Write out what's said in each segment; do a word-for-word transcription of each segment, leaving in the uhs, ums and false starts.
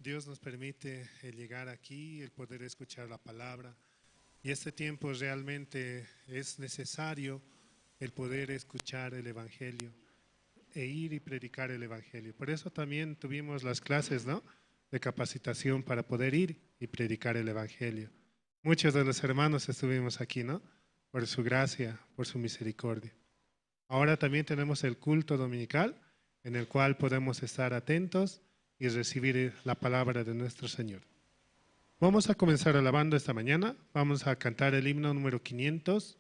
Dios nos permite el llegar aquí, el poder escuchar la palabra. Y este tiempo realmente es necesario el poder escuchar el evangelio e ir y predicar el evangelio. Por eso también tuvimos las clases, ¿no? De capacitación para poder ir y predicar el evangelio. Muchos de los hermanos estuvimos aquí, ¿no? Por su gracia, por su misericordia. Ahora también tenemos el culto dominical en el cual podemos estar atentos y recibir la palabra de nuestro Señor. Vamos a comenzar alabando esta mañana. Vamos a cantar el himno número quinientos.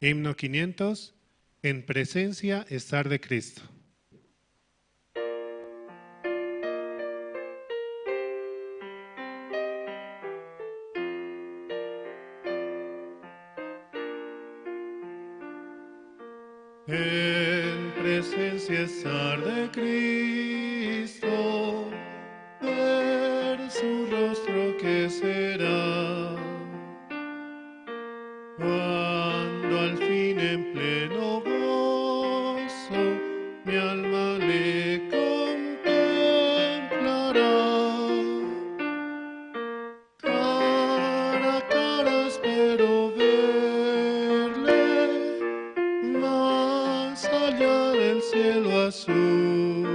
Himno quinientos, En presencia estar de Cristo. En presencia estar de Cristo, ver su rostro que será. Cuando al fin en pleno gozo mi alma le contemplará. Cara a cara espero verle más allá del cielo azul.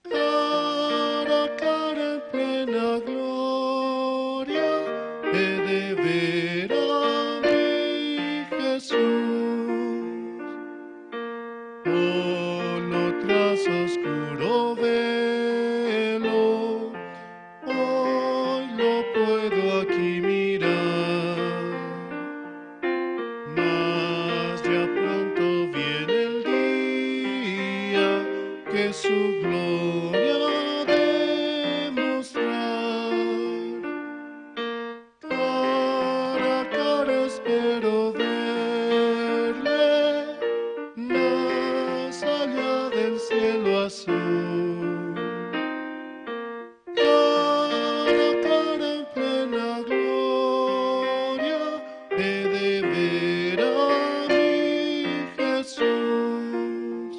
Cara a cara en plena gloria he de ver a mi Jesús. Con otras oscuro velo hoy lo puedo aquí mirar, mas ya pronto viene el día que su gloria ha de mostrar. Cara a cara espero verle más allá del cielo azul. Cara a cara en plena gloria he de ver a mi Jesús.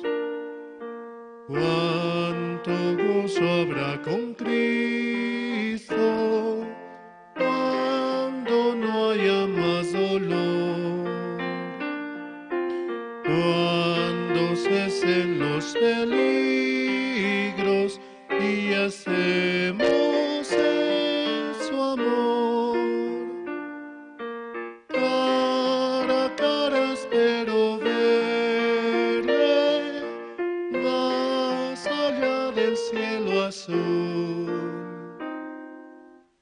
Cuánto gozo habrá con Cristo cuando no haya más dolor, cuando cesen los peligros y hacemos en su amor. Cara a cara espero verle más allá del cielo azul.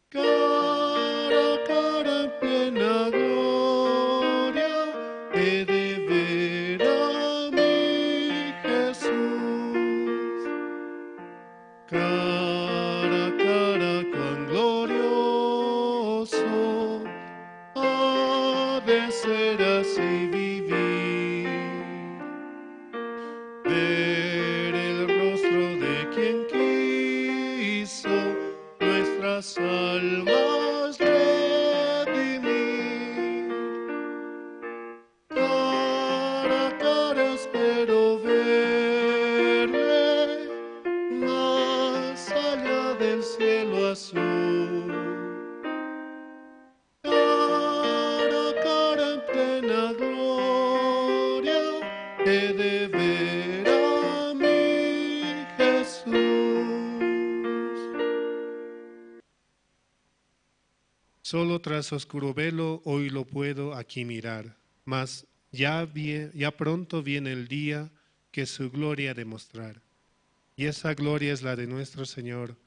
Cara a cara en plena gloria he de ver a mi Jesús. Cara a cara cuán glorioso ha de ser así vivir, ver el rostro de quien quiso nuestras almas redimir. Cara a cara espero verle más allá del cielo azul. Cara a cara en plena gloria he de ver a mi Jesús. Solo tras oscuro velo hoy lo puedo aquí mirar, mas ya vie- ya pronto viene el día que su gloria ha de mostrar. Y esa gloria es la de nuestro Señor,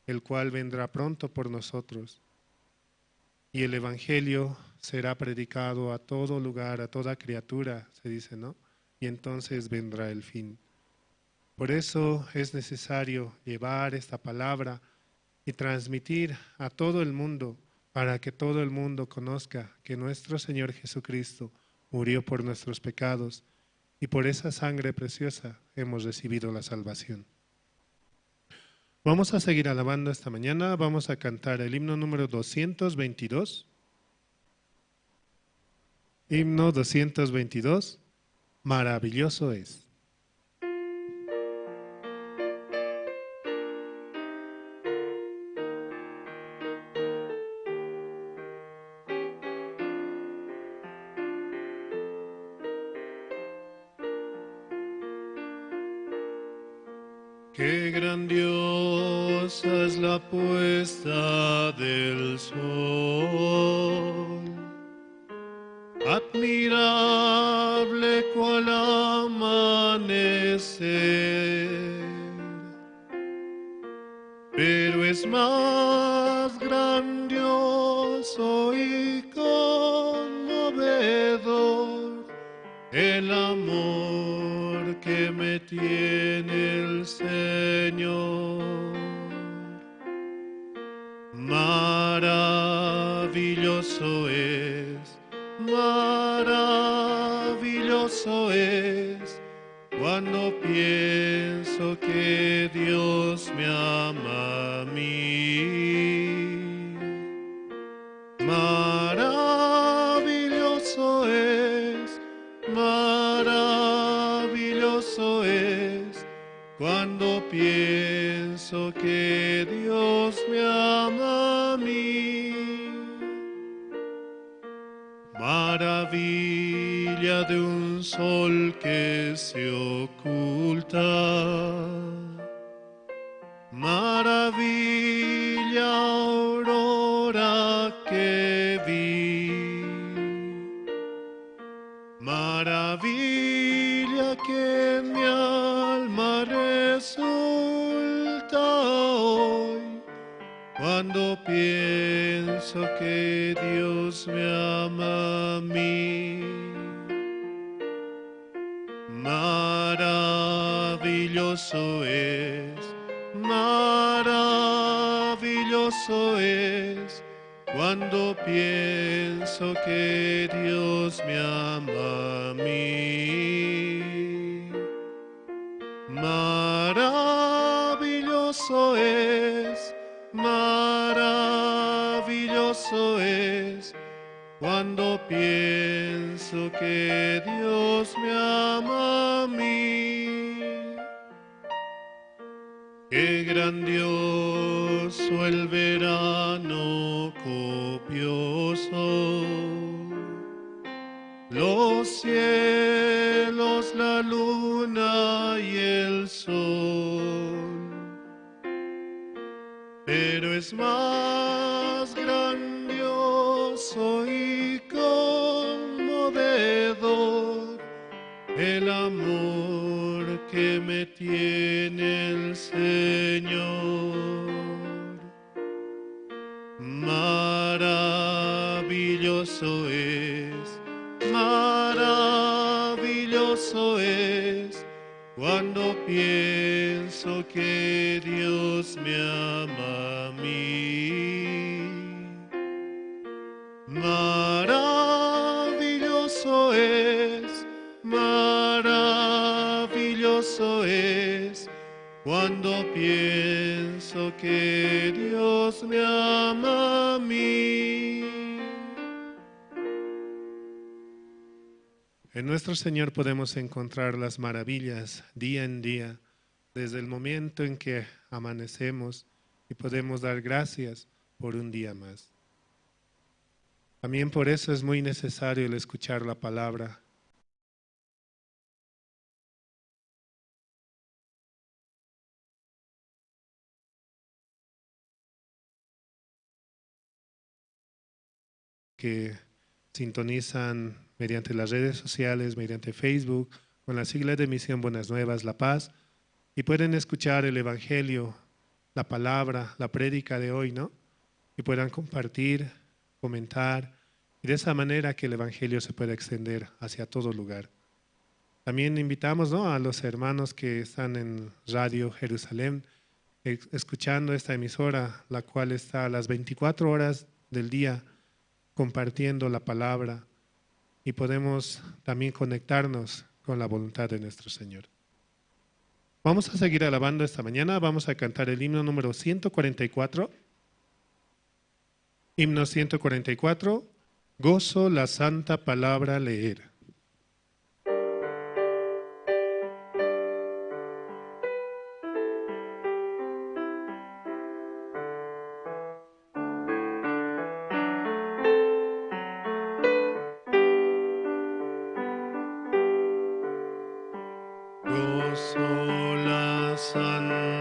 el cual vendrá pronto por nosotros. Y el evangelio será predicado a todo lugar, a toda criatura, se dice, ¿no? Y entonces vendrá el fin. Por eso es necesario llevar esta palabra y transmitir a todo el mundo, para que todo el mundo conozca que nuestro Señor Jesucristo murió por nuestros pecados y por esa sangre preciosa hemos recibido la salvación. Vamos a seguir alabando esta mañana. Vamos a cantar el himno número doscientos veintidós. Himno doscientos veintidós. Maravilloso es. Qué grandiosa es la puesta del sol, admirable cual amanecer, pero es más grandioso y conmovedor el amor que me tiene el Señor. Maravilloso es, maravilloso es, cuando pienso que Dios me ama a mí. Maravilloso es, maravilloso es, cuando pienso que Dios me ama a mí. Maravilla de un sol que se oculta, maravilla aurora que vi, maravilla que en mi alma resulta hoy, cuando pienso que Dios me ama a mí. Maravilloso es, maravilloso es, cuando pienso que Dios me ama a mí. Maravilloso es, maravilloso es, cuando pienso que Dios me ama a mí. Qué grandioso el verano copioso, los cielos, la luna y el sol. Pero es más grandioso y conmovedor el amor que me tiene el Señor. Maravilloso es, maravilloso es, cuando pienso que Dios me ama a mí. Maravilloso es, maravilloso es, cuando pienso que Dios me ama a mí. En nuestro Señor podemos encontrar las maravillas día en día, desde el momento en que amanecemos y podemos dar gracias por un día más. También por eso es muy necesario el escuchar la palabra. Que sintonizan mediante las redes sociales, mediante Facebook, con la sigla de Misión Buenas Nuevas La Paz, y pueden escuchar el Evangelio, la palabra, la prédica de hoy, ¿no? Y puedan compartir, comentar, y de esa manera que el Evangelio se pueda extender hacia todo lugar. También invitamos, ¿no?, a los hermanos que están en Radio Jerusalén, ex-, escuchando esta emisora, la cual está a las veinticuatro horas del día compartiendo la palabra, y podemos también conectarnos con la voluntad de nuestro Señor. Vamos a seguir alabando esta mañana, vamos a cantar el himno número ciento cuarenta y cuatro. Himno ciento cuarenta y cuatro, Gozo la santa palabra leer. Gozo la santa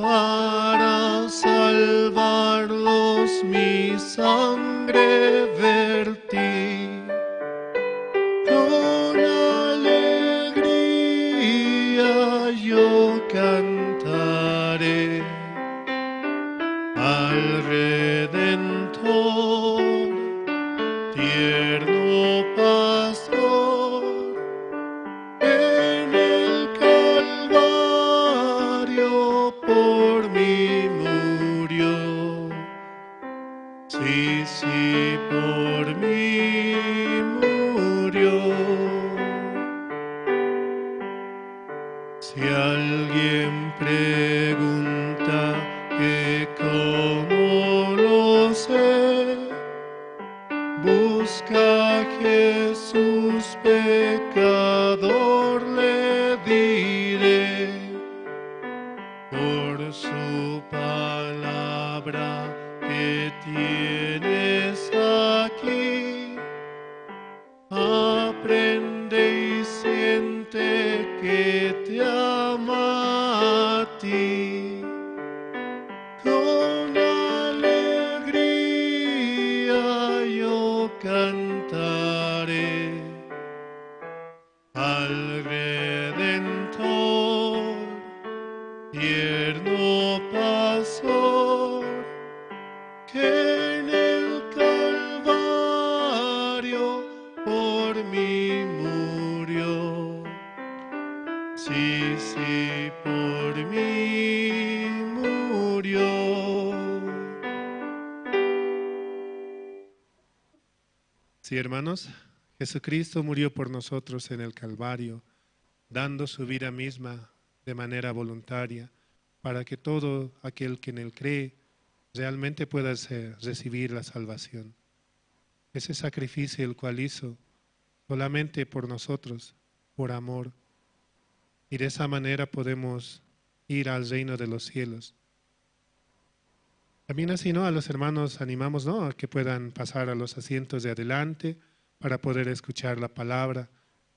Para salvarlos mi sangre vertí. Con alegría yo cantaré al Redentor, tierno pastor, en el Calvario por mí murió. Sí, sí, por mí murió. Si alguien pregunta que cómo lo sé, busca a Jesús pecador, le diré, por su palabra que tienes aquí. Aprende y siente que te ama a ti. Con alegría yo cantaré al Redentor, tierno pastor, que en el Calvario por mí murió. Sí, sí, por mí murió. Sí, hermanos, Jesucristo murió por nosotros en el Calvario, dando su vida misma de manera voluntaria, para que todo aquel que en él cree realmente pueda ser- recibir la salvación. Ese sacrificio el cual hizo solamente por nosotros, por amor, y de esa manera podemos ir al reino de los cielos. También así, ¿no? A los hermanos animamos, ¿no? A que puedan pasar a los asientos de adelante para poder escuchar la palabra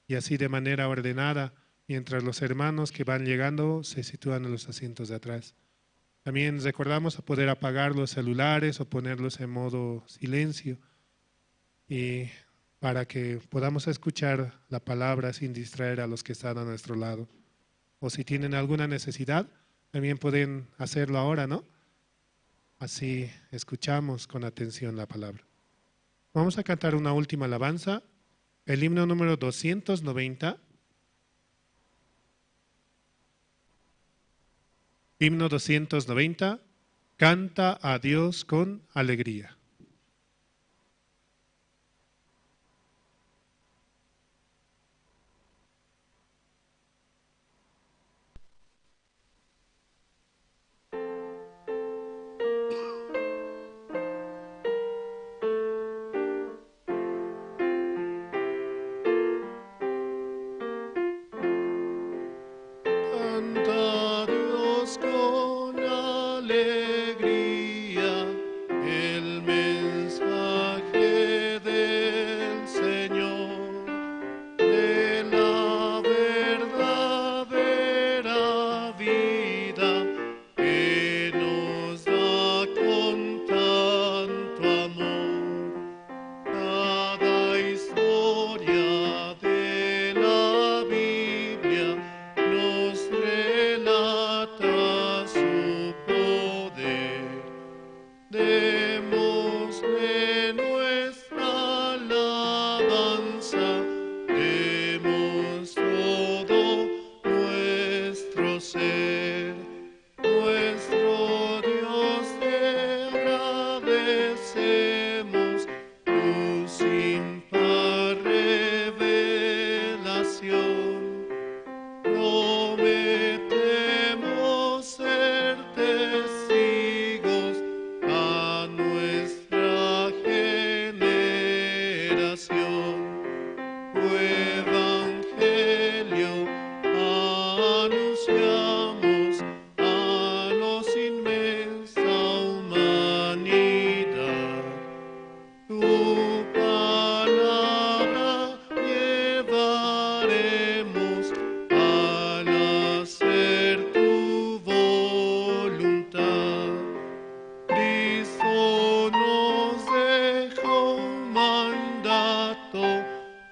y así de manera ordenada, mientras los hermanos que van llegando se sitúan en los asientos de atrás. También recordamos a poder apagar los celulares o ponerlos en modo silencio y para que podamos escuchar la palabra sin distraer a los que están a nuestro lado. O si tienen alguna necesidad, también pueden hacerlo ahora, ¿no? Así escuchamos con atención la palabra. Vamos a cantar una última alabanza, el himno número doscientos noventa. Himno doscientos noventa. Canta a Dios con alegría. Canta a Dios con alegría, el mensaje del Señor, de la verdadera vida que nos da con tanto amor. Cada historia de la Biblia nos relata su poder. Démosle nuestra alabanza, demos todo nuestro ser. Nuestro Dios, te agradecemos tu sin par revelación. Prometemos ser testigos a nuestra generación.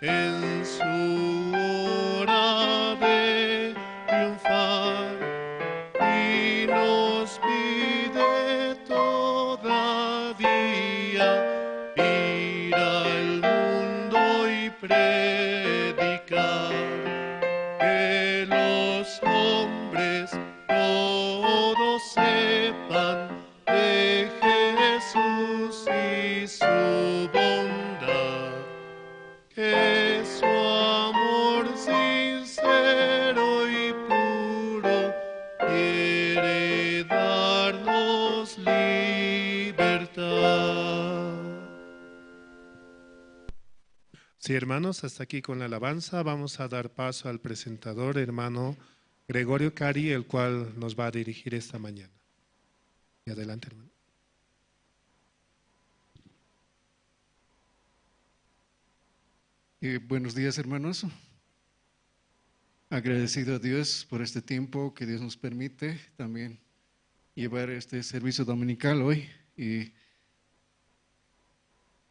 En su hora de triunfar, y nos pide todavía ir al mundo y predicar, que los hombres todos sepan de Jesús y su bondad, que su amor sincero y puro quiere darnos libertad. Sí, hermanos, hasta aquí con la alabanza. Vamos a dar paso al presentador, hermano Gregorio Cari, el cual nos va a dirigir esta mañana. Y adelante, hermano. Eh, buenos días, hermanos. Agradecido a Dios por este tiempo que Dios nos permite también llevar este servicio dominical hoy. Y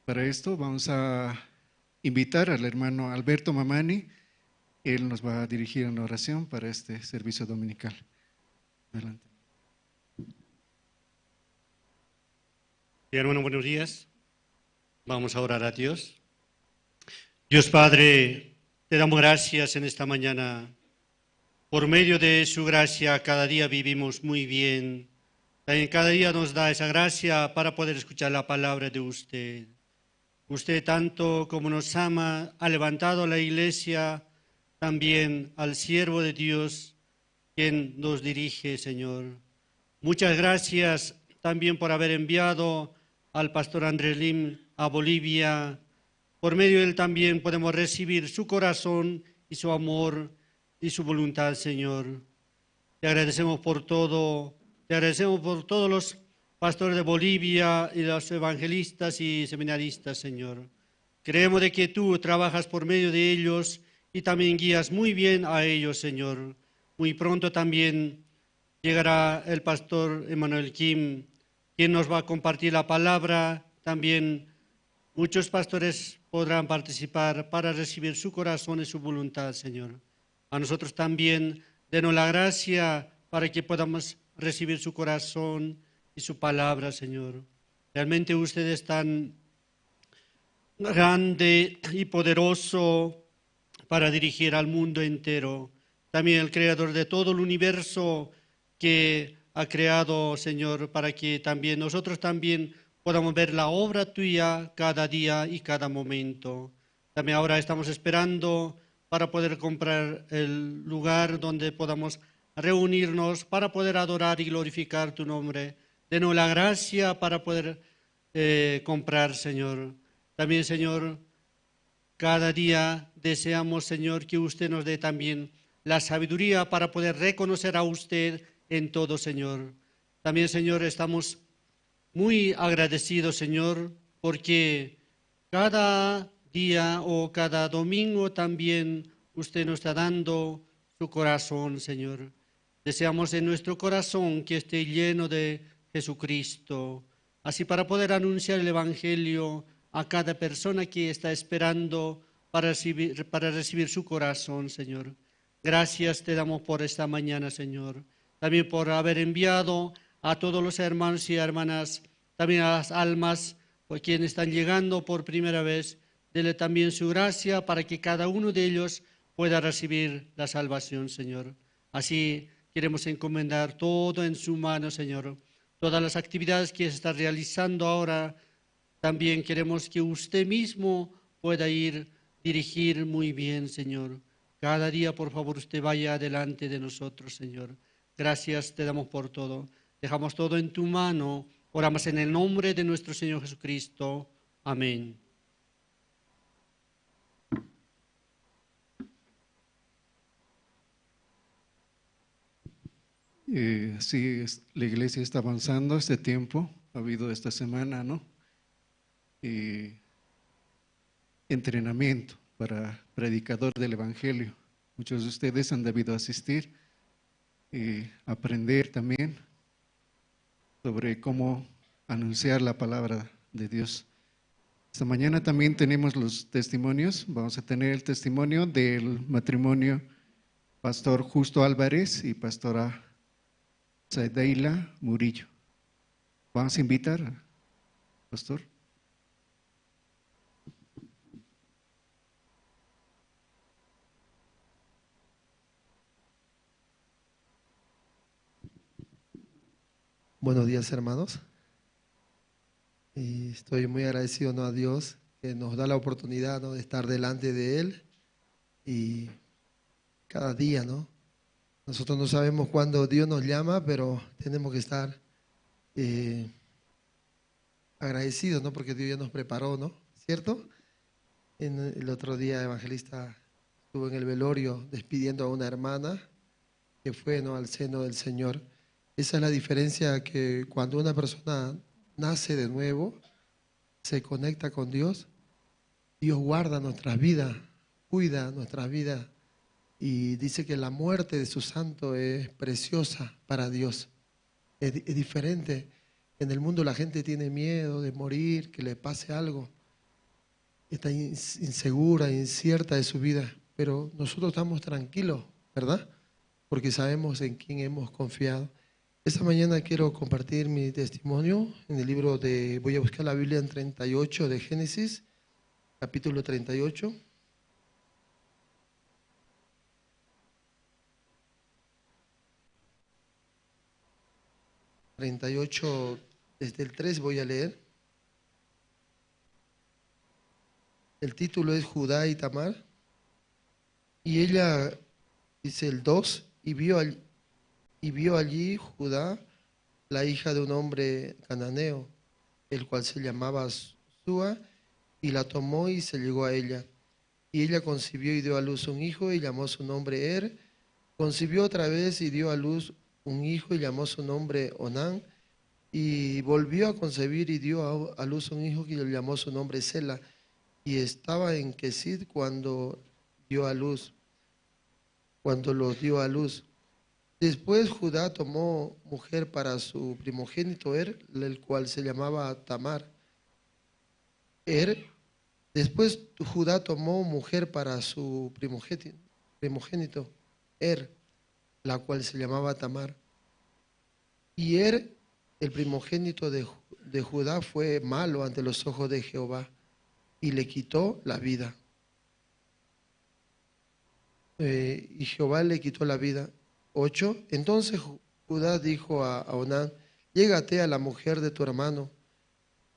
para esto vamos a invitar al hermano Alberto Mamani. Él nos va a dirigir una oración para este servicio dominical. Adelante. Bien, hermano, buenos días. Vamos a orar a Dios. Dios Padre, te damos gracias en esta mañana. Por medio de su gracia, cada día vivimos muy bien. También cada día nos da esa gracia para poder escuchar la palabra de usted. Usted tanto como nos ama, ha levantado a la iglesia, también al siervo de Dios, quien nos dirige, Señor. Muchas gracias también por haber enviado al pastor Andrés Lim a Bolivia. Por medio de él también podemos recibir su corazón y su amor y su voluntad, Señor. Te agradecemos por todo. Te agradecemos por todos los pastores de Bolivia y los evangelistas y seminaristas, Señor. Creemos de que tú trabajas por medio de ellos y también guías muy bien a ellos, Señor. Muy pronto también llegará el pastor Emanuel Kim, quien nos va a compartir la palabra. También muchos pastores podrán participar para recibir su corazón y su voluntad, Señor. A nosotros también, denos la gracia para que podamos recibir su corazón y su palabra, Señor. Realmente usted es tan grande y poderoso para dirigir al mundo entero. También el creador de todo el universo que ha creado, Señor, para que también nosotros también podamos ver la obra tuya cada día y cada momento. También ahora estamos esperando para poder comprar el lugar donde podamos reunirnos, para poder adorar y glorificar tu nombre. Denos la gracia para poder, eh, comprar, Señor. También, Señor, cada día deseamos, Señor, que usted nos dé también la sabiduría para poder reconocer a usted en todo, Señor. También, Señor, estamos muy agradecidos, Señor, porque cada día o cada domingo también usted nos está dando su corazón, Señor. Deseamos en nuestro corazón que esté lleno de Jesucristo, así para poder anunciar el evangelio a cada persona que está esperando para recibir, para recibir su corazón, Señor. Gracias te damos por esta mañana, Señor. También por haber enviado a todos los hermanos y hermanas, también a las almas, por quienes están llegando por primera vez. Dele también su gracia para que cada uno de ellos pueda recibir la salvación, Señor. Así queremos encomendar todo en su mano, Señor. Todas las actividades que se están realizando ahora, también queremos que usted mismo pueda ir, dirigir muy bien, Señor. Cada día, por favor, usted vaya adelante de nosotros, Señor. Gracias te damos por todo. Dejamos todo en tu mano. Oramos en el nombre de nuestro Señor Jesucristo. Amén. Eh, sí, es- la iglesia está avanzando este tiempo. Ha habido esta semana, ¿no? Eh, entrenamiento para predicador del evangelio. Muchos de ustedes han debido asistir y aprender también sobre cómo anunciar la palabra de Dios. Esta mañana también tenemos los testimonios. Vamos a tener el testimonio del matrimonio Pastor Justo Álvarez y Pastora Saideila Murillo. Vamos a invitar, Pastor. Buenos días, hermanos. Y estoy muy agradecido, ¿no?, a Dios que nos da la oportunidad, ¿no?, de estar delante de Él y cada día, ¿no? Nosotros no sabemos cuándo Dios nos llama, pero tenemos que estar eh, agradecidos, ¿no? Porque Dios ya nos preparó, ¿no? ¿Cierto? En el otro día, evangelista, estuvo en el velorio despidiendo a una hermana que fue, ¿no?, al seno del Señor. Esa es la diferencia, que cuando una persona nace de nuevo, se conecta con Dios, Dios guarda nuestras vidas, cuida nuestras vidas, y dice que la muerte de su santo es preciosa para Dios. Es di-, es diferente. En el mundo la gente tiene miedo de morir, que le pase algo. Está ins-, insegura, incierta de su vida, pero nosotros estamos tranquilos, ¿verdad? Porque sabemos en quién hemos confiado. Esta mañana quiero compartir mi testimonio en el libro de, voy a buscar la Biblia en treinta y ocho de Génesis, capítulo treinta y ocho. Treinta y ocho, desde el tres voy a leer. El título es Judá y Tamar. Y ella, dice el dos, y vio, al- y vio allí Judá, la hija de un hombre cananeo, el cual se llamaba Súa, y la tomó y se llegó a ella. Y ella concibió y dio a luz un hijo y llamó su nombre Er. Concibió otra vez y dio a luz un hijo y llamó su nombre Onán. Y volvió a concebir y dio a, a luz un hijo y llamó su nombre Sela. Y estaba en Quesed cuando dio a luz, cuando los dio a luz. Después Judá tomó mujer para su primogénito Er, el cual se llamaba Tamar. Er, después Judá tomó mujer para su primogéti-, primogénito Er, la cual se llamaba Tamar. Y Er, el primogénito de Ju-, de Judá, fue malo ante los ojos de Jehová, y le quitó la vida. Eh, y Jehová le quitó la vida. Ocho. Entonces Ju-, Judá dijo a, a Onán: "Llégate a la mujer de tu hermano,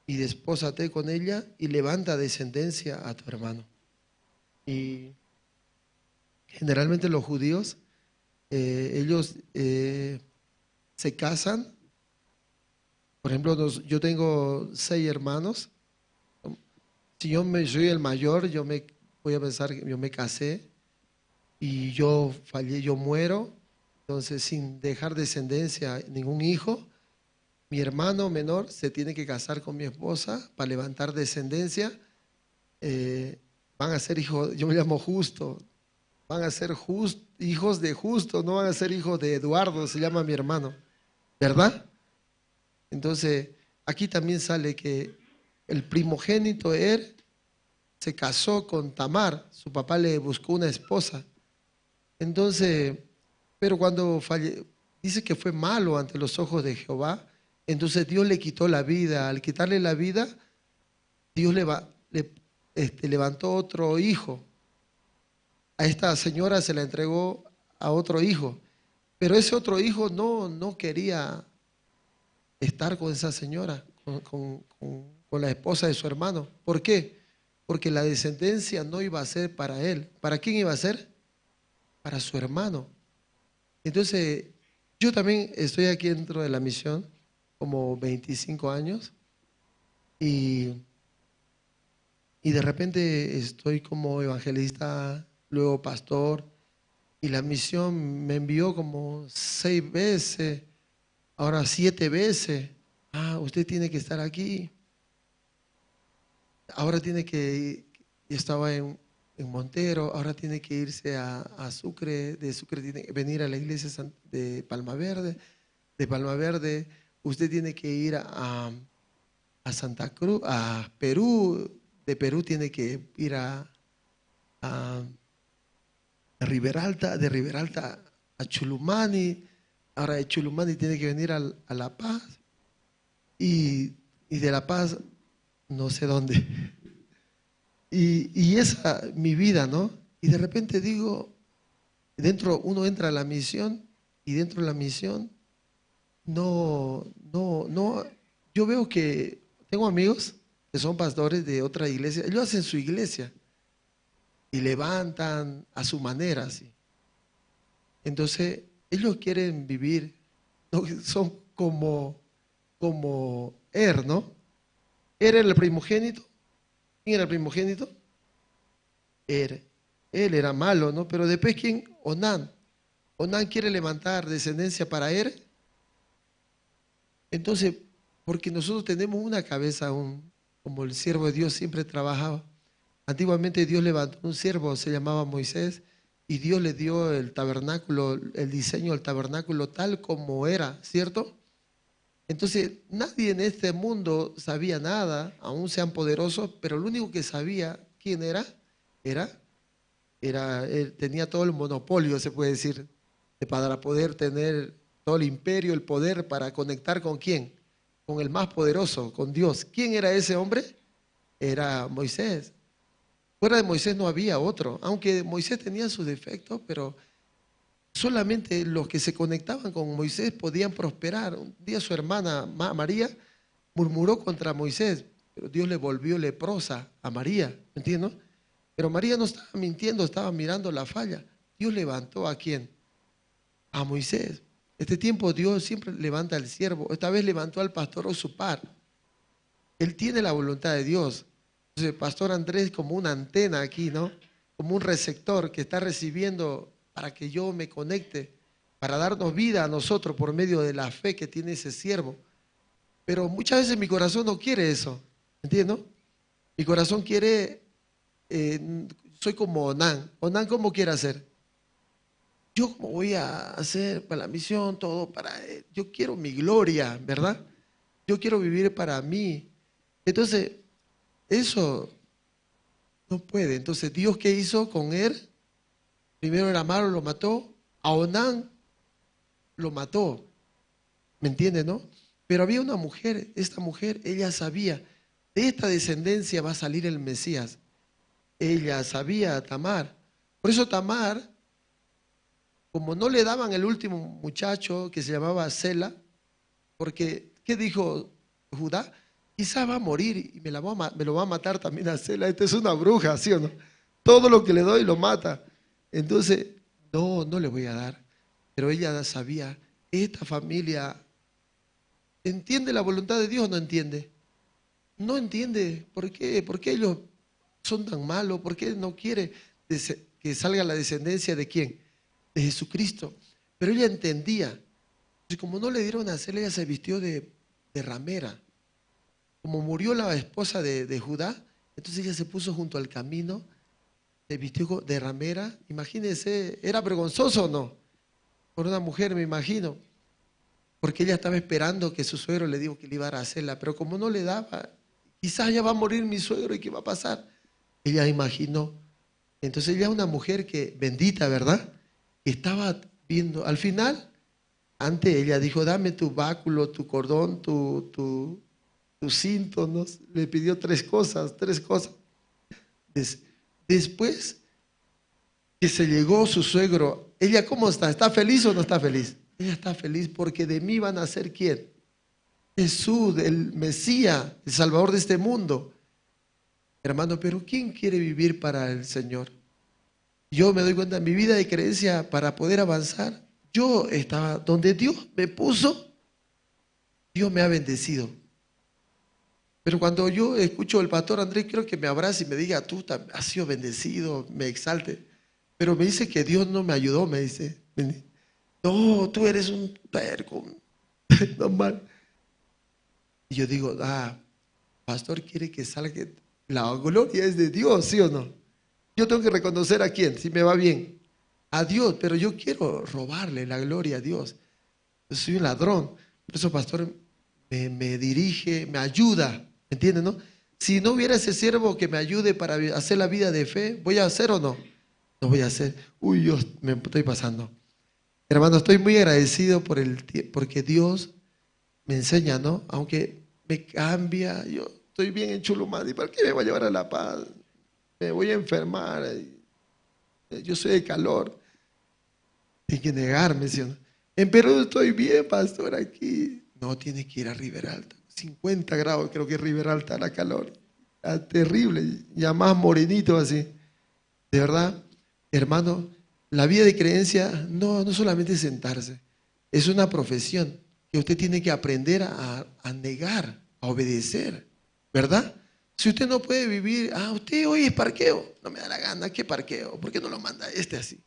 y despósate con ella, y levanta descendencia a tu hermano". Y generalmente los judíos, eh, ellos, eh, se casan. Por ejemplo, nos- yo tengo seis hermanos. Si yo me, soy el mayor, yo me, voy a pensar que yo me casé y yo fallé, yo muero. Entonces, sin dejar descendencia, ningún hijo, mi hermano menor se tiene que casar con mi esposa para levantar descendencia. Eh, van a ser hijos, yo me llamo Justo, van a ser jus-, hijos de Justo, no van a ser hijos de Eduardo, se llama mi hermano, ¿verdad? Entonces, aquí también sale que el primogénito Er se casó con Tamar, su papá le buscó una esposa. Entonces, pero cuando falle-, dice que fue malo ante los ojos de Jehová, entonces Dios le quitó la vida. Al quitarle la vida, Dios le va-, le, este, levantó otro hijo. A esta señora se la entregó a otro hijo, pero ese otro hijo no, no quería estar con esa señora, con, con, con, con la esposa de su hermano. ¿Por qué? Porque la descendencia no iba a ser para él. ¿Para quién iba a ser? Para su hermano. Entonces, yo también estoy aquí dentro de la misión como veinticinco años y, y de repente estoy como evangelista, luego pastor, y la misión me envió como seis veces, ahora siete veces. "Ah, usted tiene que estar aquí. Ahora tiene que", yo estaba en, en Montero, "ahora tiene que irse a, a Sucre, de Sucre tiene que venir a la iglesia San- de Palma Verde, de Palma Verde usted tiene que ir a, a Santa Cruz, a Perú, de Perú tiene que ir a, a Riberalta, de Riberalta a Chulumani, ahora de Chulumani tiene que venir al- a La Paz y, y de La Paz no sé dónde. Y, y esa mi vida, ¿no? Y de repente digo, dentro uno entra a la misión y dentro de la misión no, no, no, yo veo que tengo amigos que son pastores de otra iglesia, ellos hacen su iglesia y levantan a su manera, ¿sí? Entonces, ellos quieren vivir, ¿no? Son como, como Er, ¿no? Er era el primogénito. ¿Quién era el primogénito? Er. Él era malo, ¿no? Pero después, ¿quién? Onán. Onán quiere levantar descendencia para Er. Entonces, porque nosotros tenemos una cabeza, un, como el siervo de Dios siempre trabajaba. Antiguamente Dios levantó un siervo, se llamaba Moisés, y Dios le dio el tabernáculo, el diseño del tabernáculo tal como era, ¿cierto? Entonces, nadie en este mundo sabía nada, aún sean poderosos, pero lo único que sabía quién era, era, era, él tenía todo el monopolio, se puede decir, de- para poder tener todo el imperio, el poder para conectar con quién, con el más poderoso, con Dios. ¿Quién era ese hombre? Era Moisés. Fuera de Moisés no había otro, aunque Moisés tenía sus defectos, pero solamente los que se conectaban con Moisés podían prosperar. Un día su hermana Ma- María murmuró contra Moisés, pero Dios le volvió leprosa a María, ¿me entiendes? Pero María no estaba mintiendo, estaba mirando la falla. Dios levantó a quién? A Moisés. Este tiempo Dios siempre levanta al siervo, esta vez levantó al pastor Osupar. Él tiene la voluntad de Dios. Entonces, pastor Andrés como una antena aquí, ¿no? Como un receptor que está recibiendo para que yo me conecte, para darnos vida a nosotros por medio de la fe que tiene ese siervo. Pero muchas veces mi corazón no quiere eso, ¿entiendes? Mi corazón quiere, eh, soy como Onán. Onán, ¿cómo quiere hacer? Yo como voy a hacer para la misión, todo para él. Yo quiero mi gloria, ¿verdad? Yo quiero vivir para mí. Entonces, eso no puede. Entonces, ¿Dios qué hizo con él? Primero era malo, lo mató. A Onán lo mató. ¿Me entiende, no? Pero había una mujer, esta mujer, ella sabía, de esta descendencia va a salir el Mesías. Ella sabía, Tamar. Por eso Tamar, como no le daban el último muchacho que se llamaba Sela, porque, ¿qué dijo Judá? Quizá va a morir y me, la va a ma- me lo va a matar también a Sela. Esta es una bruja, ¿sí o no? Todo lo que le doy lo mata. Entonces, no, no le voy a dar. Pero ella sabía, esta familia entiende la voluntad de Dios o no entiende. No entiende. ¿Por qué? ¿Por qué ellos son tan malos? ¿Por qué no quiere dese- que salga la descendencia de quién? De Jesucristo. Pero ella entendía. Entonces, como no le dieron a hacer, ella se vistió de, de ramera. Como murió la esposa de, de Judá, entonces ella se puso junto al camino, se vistió co- de ramera. Imagínense, ¿era vergonzoso o no? Por una mujer, me imagino. Porque ella estaba esperando que su suegro le dijo que le iba a dar a hacerla, pero como no le daba, quizás ya va a morir mi suegro y ¿qué va a pasar? Ella imaginó. Entonces ella una mujer que, bendita, ¿verdad? Que estaba viendo, al final, antes ella dijo, dame tu báculo, tu cordón, tu, tu, tu cinto, ¿no? Le pidió tres cosas, tres cosas. Des- después que se llegó su suegro, ¿ella cómo está? ¿Está feliz o no está feliz? Ella está feliz porque de mí van a ser quién? Jesús, el Mesías, el Salvador de este mundo. Hermano, pero ¿quién quiere vivir para el Señor? Yo me doy cuenta, mi vida de creencia para poder avanzar, yo estaba donde Dios me puso, Dios me ha bendecido. Pero cuando yo escucho al pastor Andrés, quiero que me abrace y me diga, tú tam- has sido bendecido, me exalte. Pero me dice que Dios no me ayudó, me dice. No, tú eres un terco, normal. Y yo digo, ah, pastor quiere que salga, la gloria es de Dios, ¿sí o no? Yo tengo que reconocer a quién, si me va bien. A Dios, pero yo quiero robarle la gloria a Dios. Yo soy un ladrón. Por eso, pastor, me, me dirige, me ayuda, ¿me entiendes, no? Si no hubiera ese siervo que me ayude para vi-, hacer la vida de fe, ¿voy a hacer o no? No voy a hacer. Uy, yo me estoy pasando. Hermano, estoy muy agradecido por el tie-, porque Dios me enseña, ¿no? Aunque me cambia, yo estoy bien en Chulumadi, ¿para qué me va a llevar a La Paz? Me voy a enfermar, eh, yo soy de calor. Tiene que negarme, ¿sí o no? En Perú estoy bien, pastor, aquí. No, tiene que ir a Riberalta. Cincuenta grados creo que Riberalta la calor. Está terrible, ya más morenito así. De verdad, hermano, la vida de creencia no, no solamente es sentarse, es una profesión que usted tiene que aprender a, a negar, a obedecer, ¿verdad? Si usted no puede vivir, ah, usted hoy es parqueo, no me da la gana, ¿qué parqueo? ¿Por qué no lo manda este así?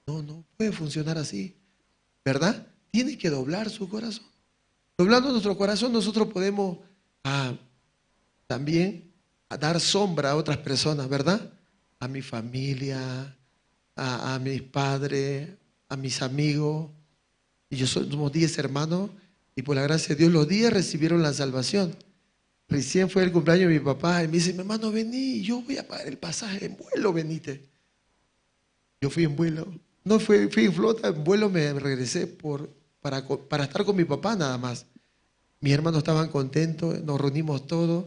No, no puede funcionar así, ¿verdad? Tiene que doblar su corazón. Doblando nuestro corazón, nosotros podemos, ah, también a dar sombra a otras personas, ¿verdad? A mi familia, a, a mis padres, a mis amigos. Y yo soy, somos diez hermanos, y por la gracia de Dios, los diez recibieron la salvación. Recién fue el cumpleaños de mi papá, y me dice, "Mi hermano, vení, yo voy a pagar el pasaje, en vuelo venite". Yo fui en vuelo. No fui, fui en flota, en vuelo me regresé por, para, co-, para estar con mi papá nada más. Mis hermanos estaban contentos, nos reunimos todos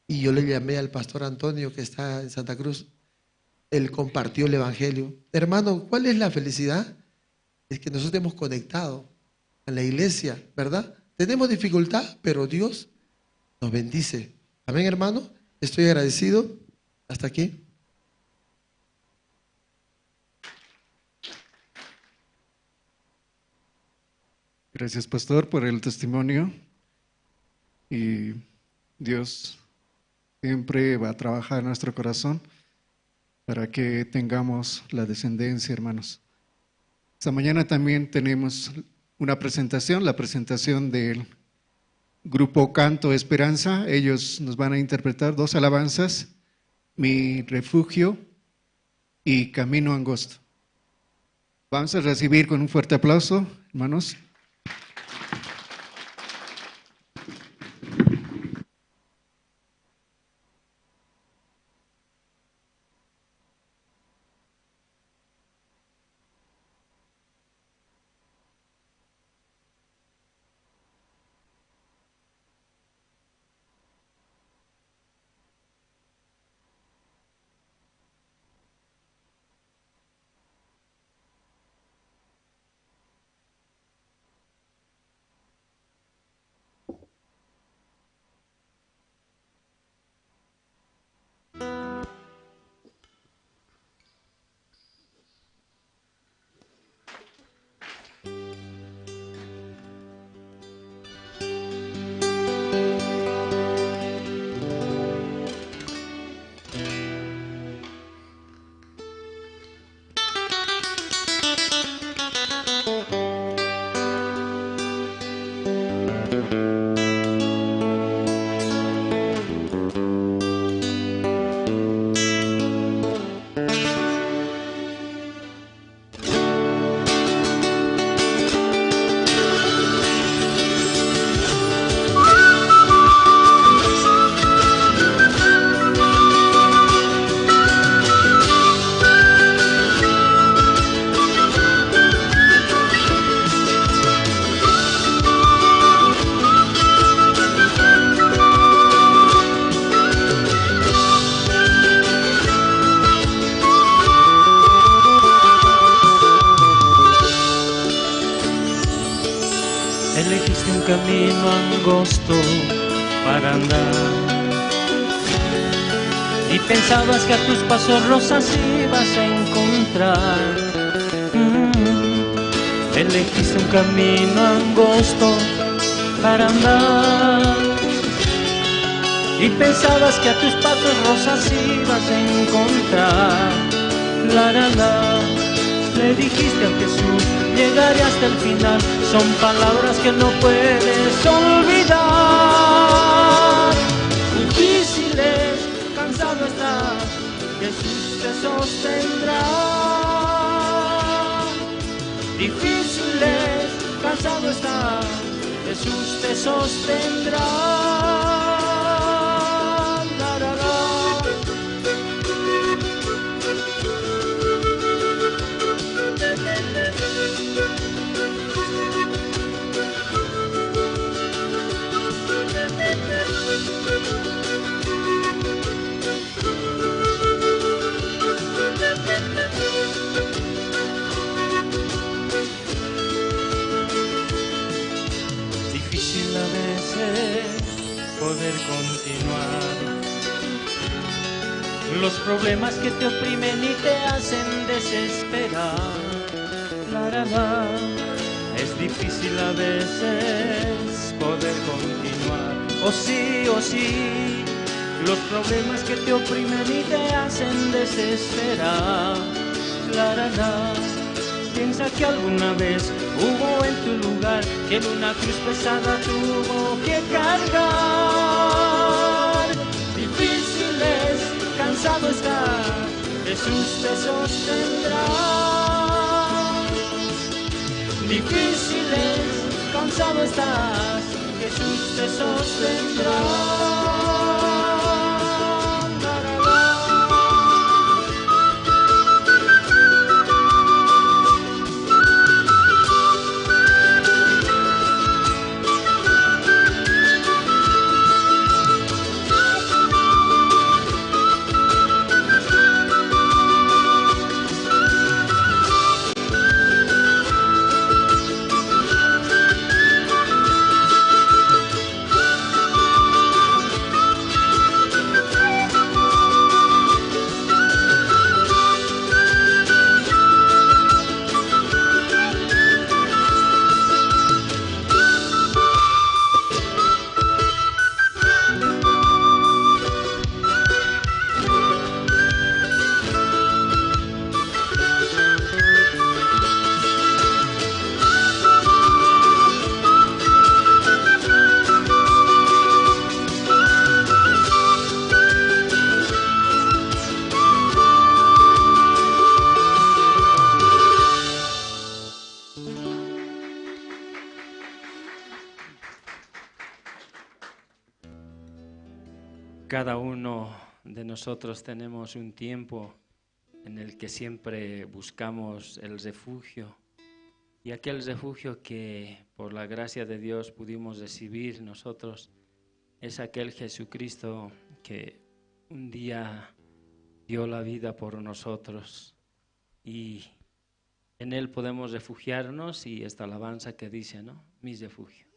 y yo le llamé al pastor Antonio que está en Santa Cruz. Él compartió el evangelio. Hermano, ¿cuál es la felicidad? Es que nosotros estemos conectados en la iglesia, ¿verdad? Tenemos dificultad, pero Dios nos bendice. Amén, hermano. Estoy agradecido. Hasta aquí. Gracias, pastor, por el testimonio. Y Dios siempre va a trabajar en nuestro corazón para que tengamos la descendencia, hermanos. Esta mañana también tenemos una presentación, la presentación del grupo Canto Esperanza. Ellos nos van a interpretar dos alabanzas, Mi Refugio y Camino Angosto. Vamos a recibir con un fuerte aplauso, hermanos. Elegiste un camino angosto para andar y pensabas que a tus pasos rosas ibas a encontrar. Mm. Elegiste un camino angosto para andar y pensabas que a tus pasos rosas ibas a encontrar. La, la, la. Le dijiste a Jesús, llegaré hasta el final. Son palabras que no puedes olvidar. Difíciles, cansado estás, Jesús te sostendrá. Difíciles, cansado estás, Jesús te sostendrá. Problemas que te oprimen y te hacen desesperar. La, la, la. Es difícil a veces poder continuar. Oh sí, oh sí. Los problemas que te oprimen y te hacen desesperar. La, la, la. Piensa que alguna vez hubo en tu lugar quien una cruz pesada tuvo que cargar. Difícil es, cansado estás, Jesús te sostendrá. Difícil es, cansado estás, Jesús te sostendrá. Cada uno de nosotros tenemos un tiempo en el que siempre buscamos el refugio, y aquel refugio que por la gracia de Dios pudimos recibir nosotros es aquel Jesucristo que un día dio la vida por nosotros, y en Él podemos refugiarnos, y esta alabanza que dice, ¿no? Mi refugio.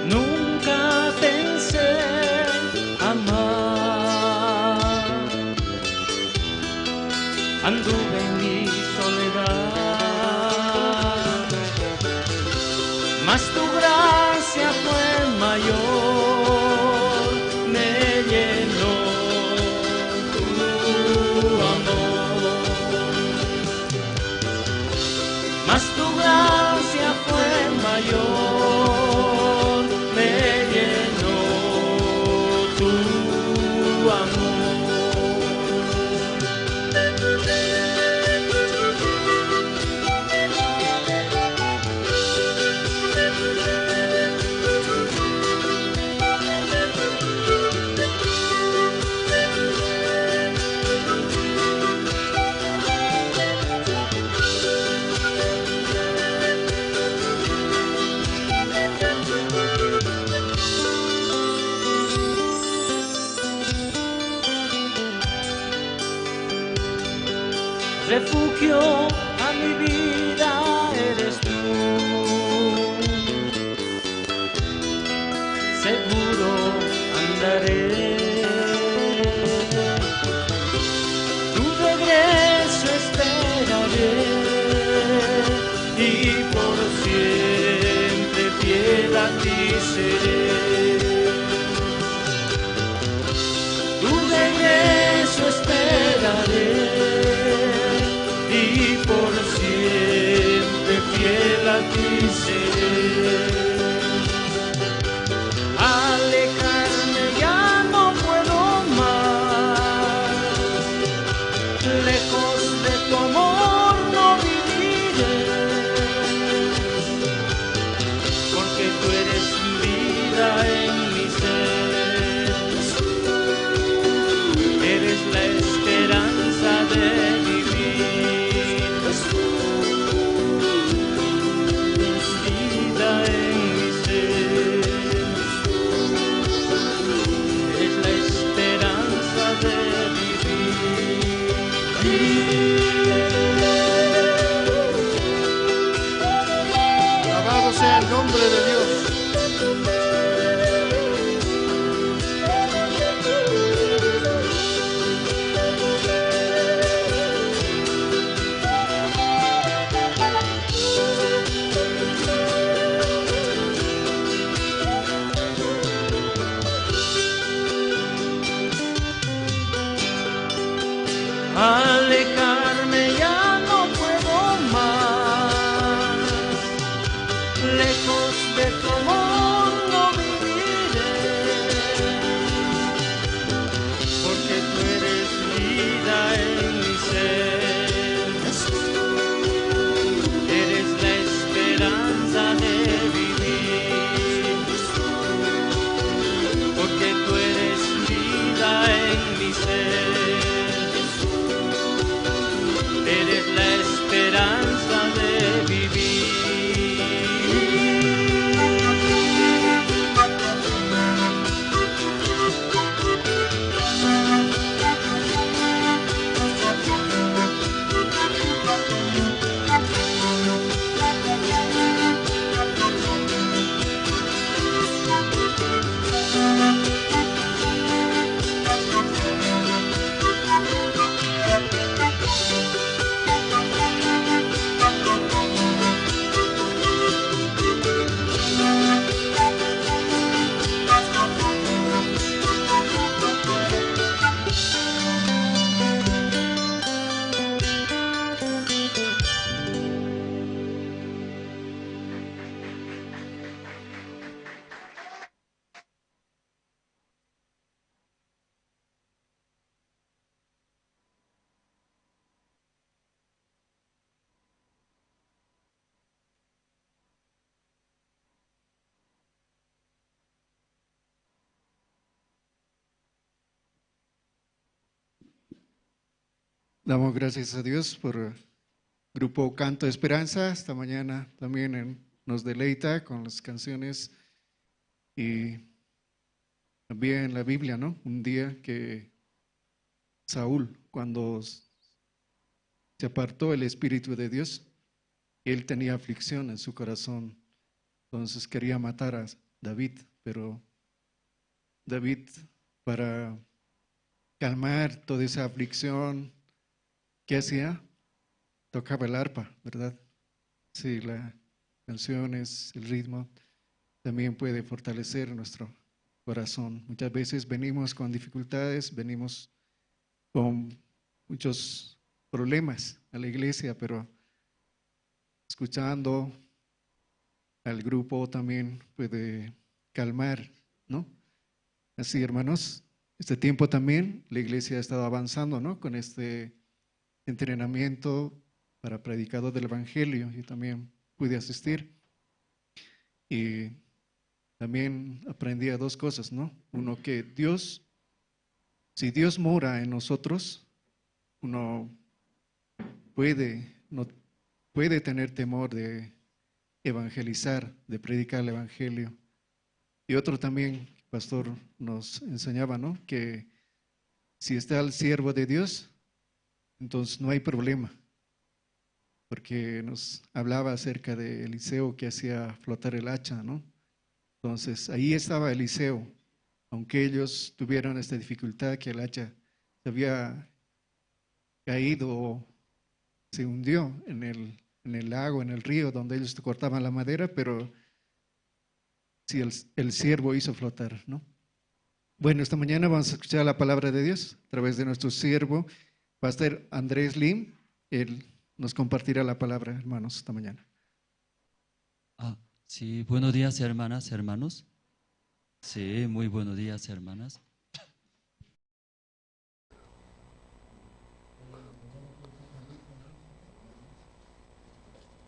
Nunca pensé amar. Anduve en mi soledad, mas tu gracia fue mayor, me llenó tu amor. Mas tu gracia fue mayor, me llenó tu amor. Refugio a mi vida eres tú. Seguro andaré. Tu regreso esperaré y por siempre fiel a ti Tu regreso esperaré y por siempre fiel a ti seré. Alejarme ya no puedo más, lejos de tu amor no viviré, porque tú eres vida en mi ser, eres la esperanza de vivir, vida en mi ser, eres la esperanza de vivir. Alabado sea el nombre de Dios. Alejarme ya no puedo más, lejos de tu amor no viviré, porque tú eres vida en mi ser, eres la esperanza de vivir, porque tú eres vida en mi ser, eres la esperanza de vivir. Damos gracias a Dios por Grupo Canto Esperanza. Esta mañana también en- nos deleita con las canciones y también la Biblia, ¿no? Un día que Saúl, cuando se apartó el Espíritu de Dios, él tenía aflicción en su corazón. Entonces quería matar a David, pero David, para calmar toda esa aflicción, ¿qué hacía? Tocaba el arpa, ¿verdad? Sí, las canciones, el ritmo también puede fortalecer nuestro corazón. Muchas veces venimos con dificultades, venimos con muchos problemas a la iglesia, pero escuchando al grupo también puede calmar, ¿no? Así, hermanos, este tiempo también la iglesia ha estado avanzando, ¿no? Con este entrenamiento para predicador del evangelio. Yo también pude asistir y también aprendí a dos cosas, ¿no? Uno, que Dios, si Dios mora en nosotros, uno puede, no puede tener temor de evangelizar, de predicar el evangelio. Y otro también, pastor nos enseñaba, ¿no? Que si está el siervo de Dios, entonces no hay problema, porque nos hablaba acerca de Eliseo que hacía flotar el hacha, ¿no? Entonces, ahí estaba Eliseo, aunque ellos tuvieron esta dificultad que el hacha se había caído o se hundió en el, en el lago, en el río donde ellos cortaban la madera, pero Si el, el siervo hizo flotar, ¿no? Bueno, esta mañana vamos a escuchar la palabra de Dios a través de nuestro siervo, Pastor Andrés Lim. Él nos compartirá la palabra, hermanos, esta mañana. Ah, sí, buenos días, hermanas, hermanos. Sí, muy buenos días, hermanas.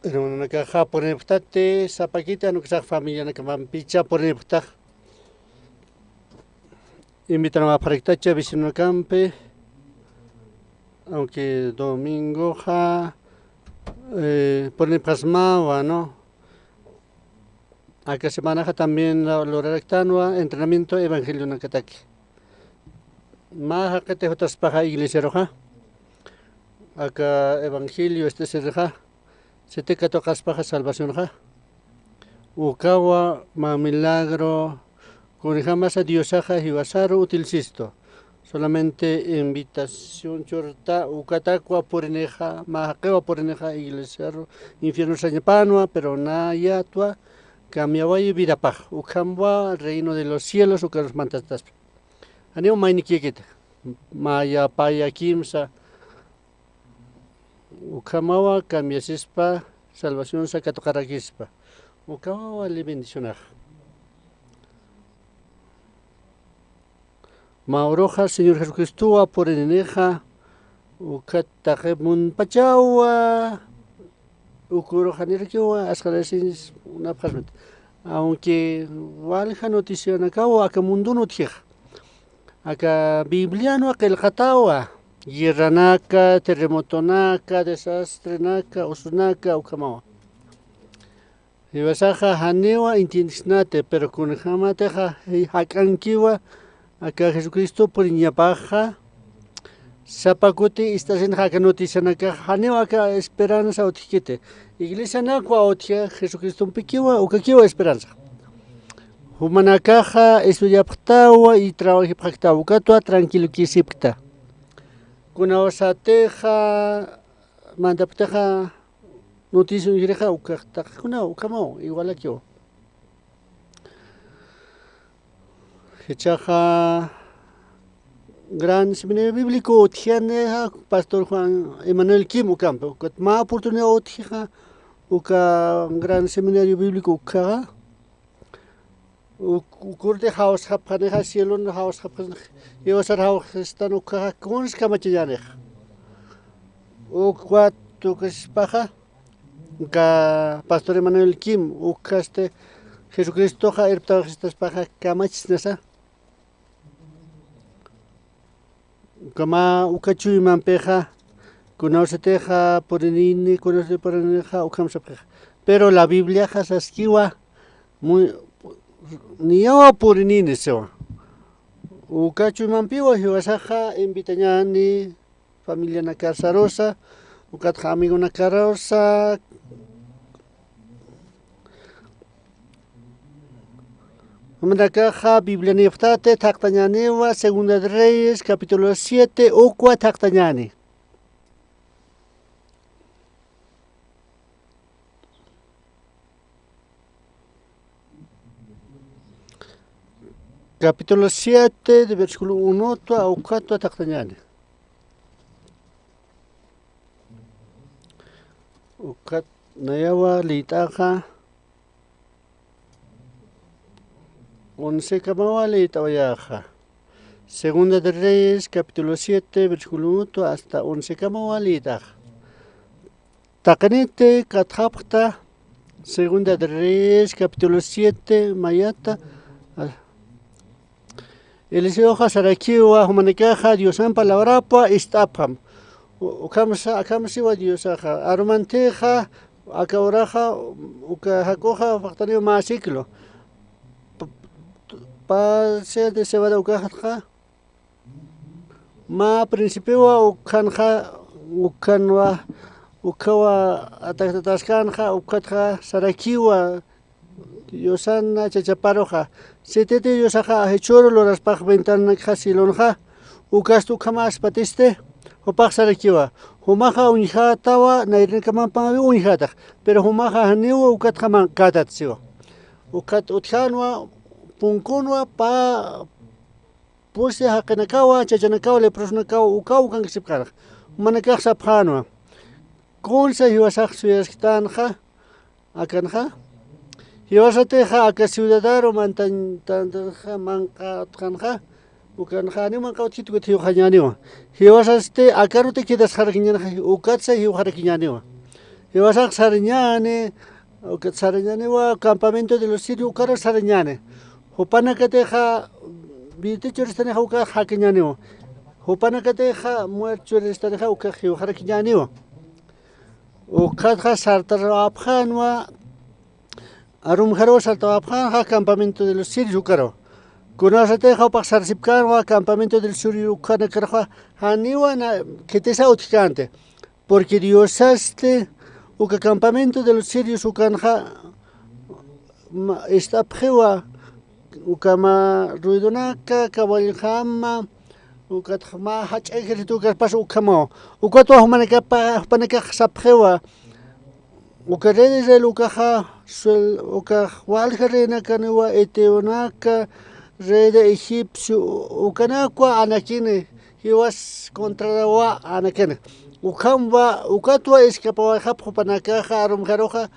Hermanonakaxa purinipxtati, sapakiti, jan ukasax familianakampicha purinipxtax. Invitanawapxaraktacha vecinonakampi, aunque domingoxa, eh, purinipxasmawa, ¿no? Aka semanaxa también lo-, lograraktanwa entrenamiento evangelionakataki. Mä jaqiti jutaspaxa iglesiaruxa, aka evangelio este serxa, siti katuqaspaxa salvacionxa. Ukawa mä milagro, kunjamasa Diosaxa jiwasaru utilisistu. Solamente invitación churta, ukatakwa purinixa, mä jaqiwa purinixa iglesiaru, infierno sañapanwa, pero nayatwa, cambiawayi vidapax, ukhamwa reino de los cielos, ukarus mantataspa. Janiw maynikïkita, maya, paya, kimsa, ukhamawa cambiasispa, salvacionsa katuqarakispa. Ukhamawa le bendicionax. Mä uruxa Señor Jesucristowa purininixa, ukat taqi munpachawa, uk uruxa nirakiwa, asqarasiñs unapxasmit. Aunque walja noticianakawa aka mundon utjixa. Aka Biblianwa qillqatawa, guerranaka, terremotonaka, desastrenaka, usunaka, ukhamawa. Jiwasaxa janiwa entiendisnati, pero kunjamatixa jak'ankiwa, aka Jesucristo puriñapaxa, sapa kuti istasinxa aka noticianakaxa, janiwa aka esperanza utjkiti. Iglesianakwa utji, Jesucristompikiwa, ukakiwa esperanza. Jumanakaxa estudiapxtawa y trabajipxaktawa, ukatwa tranquilokisipkta. Kunawsatixa, mandapktaxa, noticia uñjirixa, ukax taqikuna, ukhamaw, igualakiw. Jichhaxa, Gran Seminario Bíblico utjani, pastor Juan Emanuel Kim ukampi, ukat mä oportunidad utjixa, uka Gran Seminario Bíblico ukhaxa, uk-, ukurti jawsxapxanixa, cielon jawsxapxanixa, jiwasar jawsxistan ukhaxa, kuns kamachañänixa. Ukwa tukaspaxa, uka pastor Emanuel Kim, ukhasti Jesucristoxa irptawxistaspaxa kamachisnasa. Uka mä, uka chuymampixa, kunawsatixa purinini, kunawsati purininixa, ukham sapxixa. Pero la Bibliaxa saskiwa, muy, niyawa purinini siwa. Uka chuymampiwa jiwasaxa invitañäni, familianakasarusa, ukatxa amigonakarusa. Jumanakaxa Biblianïpxtati, thaqtañäniwa, Segunda de Reyes, capítulo siete, ukwa thaqtañäni. Capítulo siete, de versículo uno twa, ukatwa thaqtañäni. Ukat nayawa liyt'axa, once kamawa liyt'awayäxa. Segunda de Reyes, capítulo siete, versículo uno hasta once kamawa liyt'axa. Taqiniti katxapxta, Segunda de Reyes, capítulo siete, mayata, ah, Eliseoxa sarakiwa, jumanakaxa Diosan palabrapa ist'apxam. U-, ukhamsa, akham siwa Diosaxa. Arumantixa, aka uraxa, uka jak'uxa, paqtaniw mä ciclo. Pa-, pa-, paseo de cebada ukaxatxa. Mä principiowa ukhanxa, ukhanwa, ukhawa ataktataskanxa, ukhatxa sarakiwa, Diosana chachaparuxa. Sititi Diosaxa jichhüru luraspax ventananakxa cielonxa, ukasti ukhamäspatisti, jupax sarakiwa. Jumaxa uñjätawa, nayrinakamampawi uñjätax. Pero jumaxa janiwa ukatxa mankätat siwa. Ukat utjänwa, punkunwa, pä pusi jaqinakawa, chachanakawa, leprosnakawa, ukaw ukankasipkänxa. Jumanakax sapxänwa. Kunsa jiwasax suyasktanxa, akanxa. Jiwasatixa aka ciudadaru mantañ, tantanxa, manq'a utjänxa, ukanxa, janiw manq'a utjkit ukat jiwxañäniwa. Jiwasasti akaruti quedasxarakiñänxa, ukatsa jiwxarakiñäniwa. Jiwasax sarañäni, ukat sarañäniwa, campamento de los sirios ukaru sarañäni. Jupanakatixa, vida churistanixa ukax jakiñäniwa. Jupanakatixa, muerte churistanixa ukax jiwxarakiñäniwa. Ukatxa sartawapxänwa, arumjaruw sartawapxänxa campamento de los sirios ukaru. Kunasatixa jupax sarsipkänwa campamento de los sirios ukanakaruxa, janiwa na, khitisa utjkänti. Porque Diosasti uka campamento de los sirios ukanxa, ma, ist'apxiwa, ukhama ruedonaka, caballojama, ukatxa mä jach'a ejército ukarpas ukhamawa. Ukatwa jumanakapa, jupanakax sapxiwa. Uka rey de Israel ukaxa, suel, ukax walja reynakaniwa, heteonaka, rey de egipcio, ukanakwa anakini, jiwas contrarawa anakini. Ukhamwa, ukatwa escapawayxapx jupanakaxa, arumjaruxa,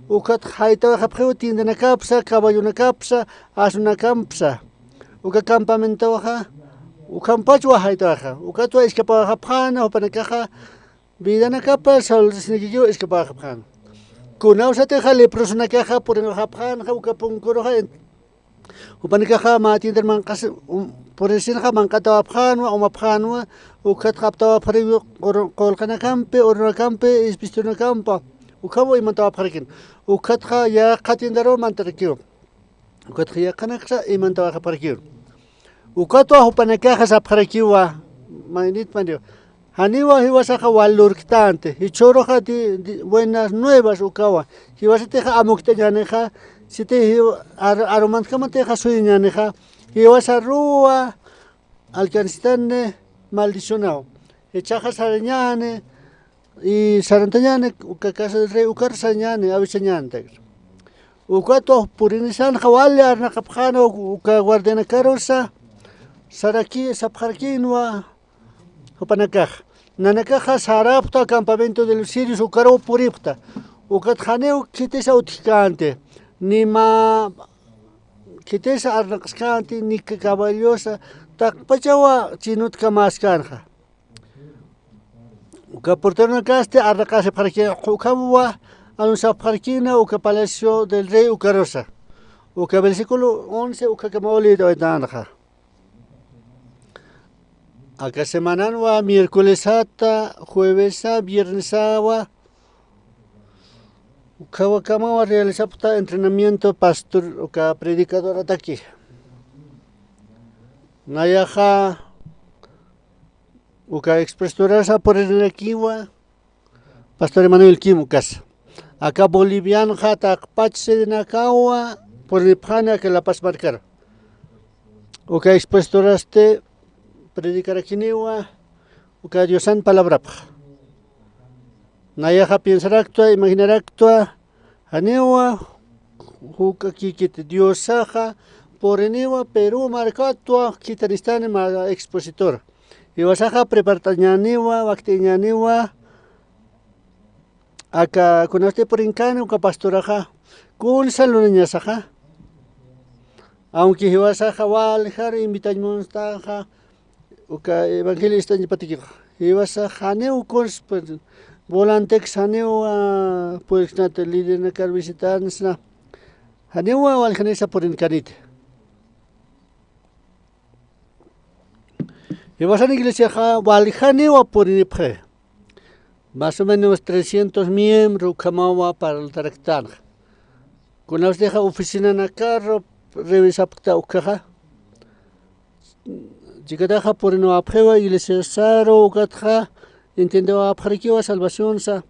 ukat jaytawayxapxiw tiendanakapsa, caballonakapsa, asnonakamsa. Uka campamentoxa, ukhampachwa jaytawayxa. Ukatwa escapawayxapxäna, jupanakaxa, vidanakapa, saludasnikikiw escapawayxapxäna. Kunawsatixa leprosonakaxa, purinawayxapxänxa, uka punkuruxa, en-, jupanakaxa mä tiendar manq'as, um, purisinxa manq'atawapxänwa, umapxänwa, ukatxa aptawapxarakiw qur-, qullqinakampi, urunakampi, ispistunakampa, ukhaw imantawapxarakin. Ukatxa yaqha tiendaruw mantarakiw. Ukatxa yaqhanaksa imantawayxapxarakiw. Ukatwa jupanakaxa sapxarakiwa, maynit mayniw. Janiwa jiwasaxa wal lurktänti, jichhüruxa di, di, buenas nuevas ukawa. Jiwasatixa amukt'añänixa, siti jiw-, ar-, arumantjamatixa suyañänixa, jiwasaruwa alcancistani maldicionaw. Jichhaxa sarañäni, y sarantañäni, uka casa del rey, ukar sarañäni, avisañäni, tayka. Ukatwa purinisanxa wali arnaqapxäna, uka guardianakarusa, saraki, sapxarakinwa, jupanakax. Nanakaxa sarapxta campamento de los sirios ukaruw puripxta. Ukat janiw khitisa utjkänti, ni mä khitisa arnaqaskänti, ni ca-, caballosa, taqpachawa chinut kamäskänxa. Uka porteronakasti arnaqasipxaraki, ukhamwa anunciapxarakina uka palacio del rey ukarusa. Uka versículo once ukhakamaw liyt'awaytänxa. Aka semananwa miércolesata, juevesa, viernesawa, ukhawakamawa realizapxta entrenamiento pastor, uka predicadorataki. Nayaxa, uka expositorasa puririnakiwa, Pastor Emanuel Kim ukas. Aka Bolivianxa taqpach sedenakawa purinipxani aka La Paz markar. Uka expositorasti predikarakiniwa uka Diosan palabrapx. Nayaxa piensaraktwa, imaginaraktwa, janiwa juk'akïkiti Diosaxa puriniwa Perú markatwa khitanistani mä expositor. Jiwasaxa prepartañäniwa, wakt'añäniwa, aka kunasti purinkani uka pastoraxa, kunsa lunañasaxa. Aunque jiwasaxa waljar invitañ munstanxa, uka evangelio istañapatikixa. Jiwasaxa janiw kunsa, pues, volantex janiw, ah, pues, nata lideranakar visitansa, janiw waljanisa purinkaniti. Jiwasan iglesiaxa waljaniwa purinipxi. Más o menos trescientos miembro ukhamawa parltaraktanxa. Kunawstixa oficinanakaru revisapkta ukkhaxa. Chikataxa purinawapxiwa iglesiasaru ukatxa entiendewapxarakiwa salvacionsa.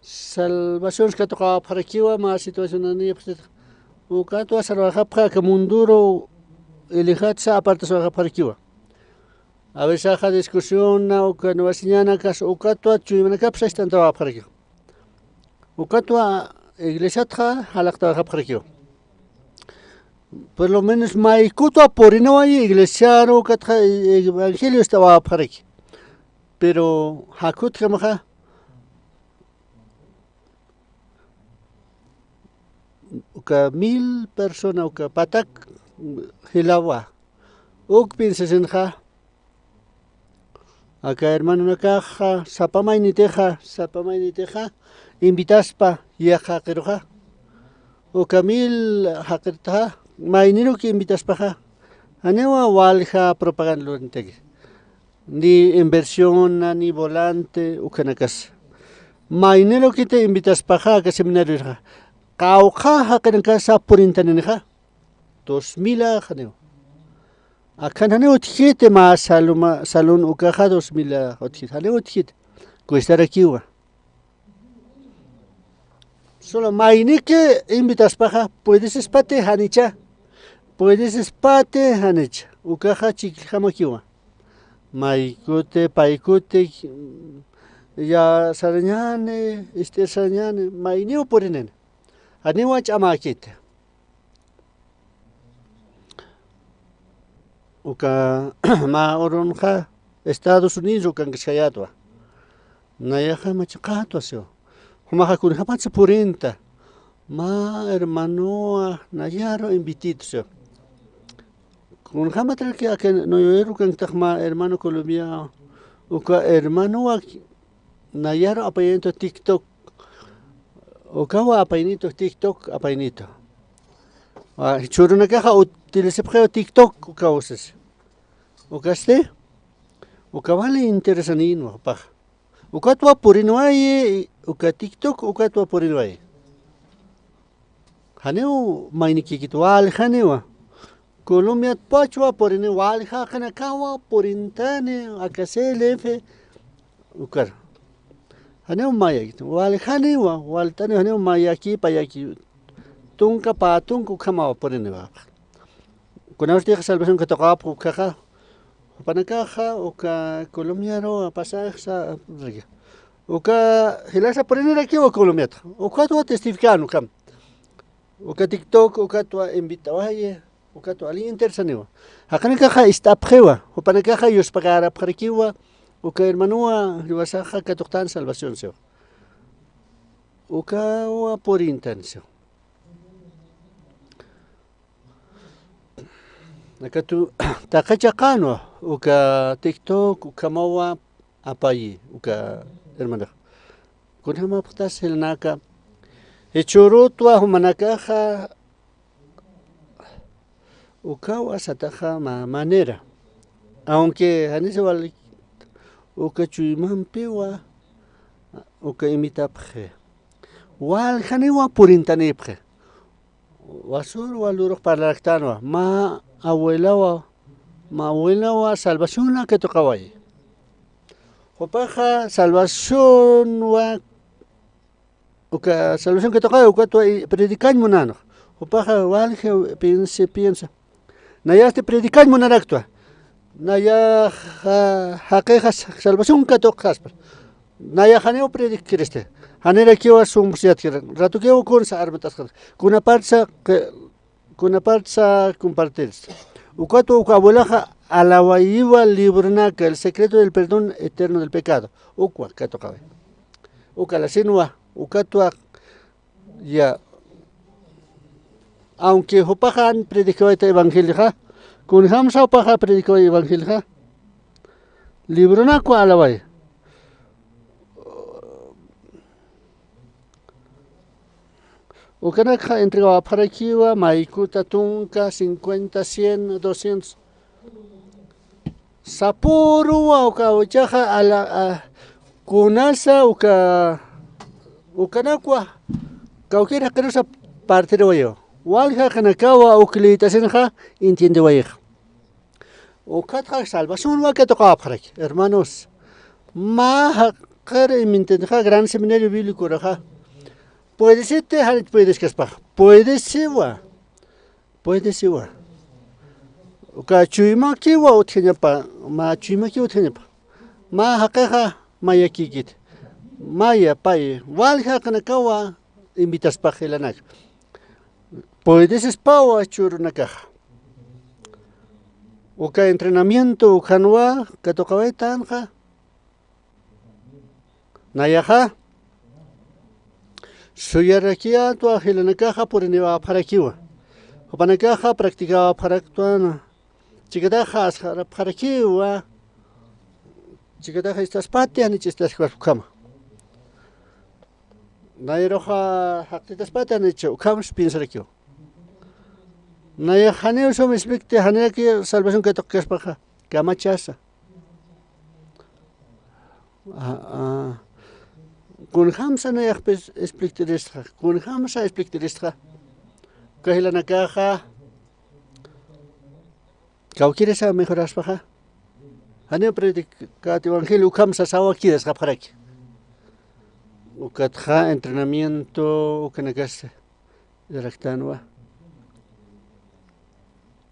Salvacionsa katuqawapxarakiwa mä situacionanipxsita. Ukatwa salvawayxapxa aka munduru elijatsa apartaswayxapxarakiwa. A veces axa discusión, uka nuwasiñanakas, ukatwa chuymanakapsa ist'antawapxarakiwa. Ukatwa iglesiatxa jalaqtawayxapxarakiwa. Por lo menos maykutwa purinawayi iglesiaru, ukatxa evangelio ist'awapxaraki. Pero jakutjamaxa, uka mil persona uka patak jilawa. Uk pinsasinxa, aka hermanonakaxa, sapa maynitixa, sapa maynitixa invitaspa yaqha jaqiruxa. Uka mil jaqirtaxa, mayniruki invitaspaxa, janiwa walja propaganda lurinitaki. Ni inversión, ni volante, ukanakasa. Maynirukiti invitaspaxa aka seminarioxa. Qawqha jaqinakasa purintaninixa. Dos mil janiw. Akan janiw utjiti mä saluma-, salón ukaxa dos mil utjiti. Janiw utjiti. Cuestarakiwa. Solo mayniki invitaspaxa, puedesispati janicha. Puedesispati janicha. Ukaxa chiklixamakiwa. Maykuti, paykuti, ya sarañani, ist'ir sarañani, mayniw purinini. Janiwa ch'amäkiti. Uka mä urunxa Estados Unidos ukankasxayätwa. Nayaxa machiqätwa siw. Jumaxa kunjämatsa purinta. Mä hermanowa nayaru invititu siw. Kunjämataraki aka Nueva York ukanktax mä hermano Colombia, uka hermanowa nayaru apaynïtu TikTok. Ukawa apaynïtu, TikTok apaynïtu. Jichhürunakaxa utilicipxiw TikTok ukaw sasa. Ukasti, uka wali interesanïnwa jupax. Ukatwa purinwayi, uka TikTok ukatwa purinwayi. Janiw maynikikit waljaniwa. Colombiat pachwa purini, walja jaqinakawa purintani, aka C L F, ukar. Janiw mayakit, waljaniwa, walt'ani, janiw mayaki, payaki. Tunka, pä tunka ukhamawa puriniwa. Kunawstix salvación katuqapxi ukaxa, jupanakaxa, uka Colombiaru pasaxa, uka jilasa purinirakiwa Colombiata. Ukatwa testifican ukham. Uka TikTok, ukatwa invitawayi, ukatwa ali interesaniwa. Jaqinakaxa ist'apxiwa, jupanakaxa yuspagarapxarakiwa, uka hermanowa jiwasaxa katuqtan salvación siw. Ukawa purintan siw. Akatu, taqi chaqanwa, uka TikTok, ukhamawa apayi, uka hermanax. Kunjamapxtas jilanaka, jichhürutwa jumanakaxa, ukawa sataxa mä manera. Aunque janisa wali, uka chuymampiwa, uka imitapxi. Waljaniwa purintanipxi. Wasür walürux parlaraktanwa, mä abuelawa, mä abuelawa salvaciona katuqawayi. Jupaxa salvacionwa, uka salvación katuqawayi, ukatwa i-, predicañ munänwa. Jupaxa walji piensa, piensa. Nayasti predicañ munaraktwa. Nayaxa, jaqixa salvación katuqaspa. Nayax janiw predicristi. Janirakiwa sumps yatkiran. Ratukiw kunsa armat'asxan. Kunapatsa, kunapatsa compartirsti. Ukatwa uka abuelaxa alawayiwa libronaka, El secreto del perdón eterno del pecado. Ukwa katuqawi. Uka lasinwa, ukatwa Ya. Aunque jupaxa jan predicawayta evangelioxa, kunjamsa jupaxa predicaway evangelioxa. Libronakwa alaway. Ukanakxa entregawapxarakiwa, maykuta tunka, cincuenta, cien, doscientos. Sapüruwa uka uchaxa ala, a, kunasa uka, ukanakwa, kawkir jaqirusa partiruwayiwa. Wal jaqinakawa uk liyt'asinxa entiendewayixa. Ukatxa salvacionwa katuqapxaraki, hermanos. Mä jaqir imintinxa Gran Seminario Bíblicoraxa. Puedesiti, janit puedeskaspä. Puedesiwa. Puede siwa. Uka chuymakiwa utjañapa, mä chuymakiwa utjañapa. Mä jaqixa mayakïkiti. Maya, pay, wal jaqinakawa invitaspax jilanaka. Puedesispawa churunakaxa. Uka entrenamiento ukhanwa katuqawaytanxa. Nayaxa suyarakiyatwa jilanakaxa puriniwapxarakiwa. Jupanakaxa practicawapxaraktwana. Chikataxa asxarapxarakiwa. Chikataxa istaspati janicha istaskaspa ukhama. Nayruxa jaqtitaspati janicha ukhamas piensarakiwa. Nayax janiw sum ispikti, janiraki salvación katuqkaspaxa kamachasa. A, a, kunjamsa nayaxpis ispiktiristxa, kunjamsa ispiktiristxa. Uka jilanakaxa kawkirisa mejoraspaxa. Janiw predicät evangelio ukhamsa sawakirasxapxaraki. Ukatxa entrenamiento ukanakasa raktanwa.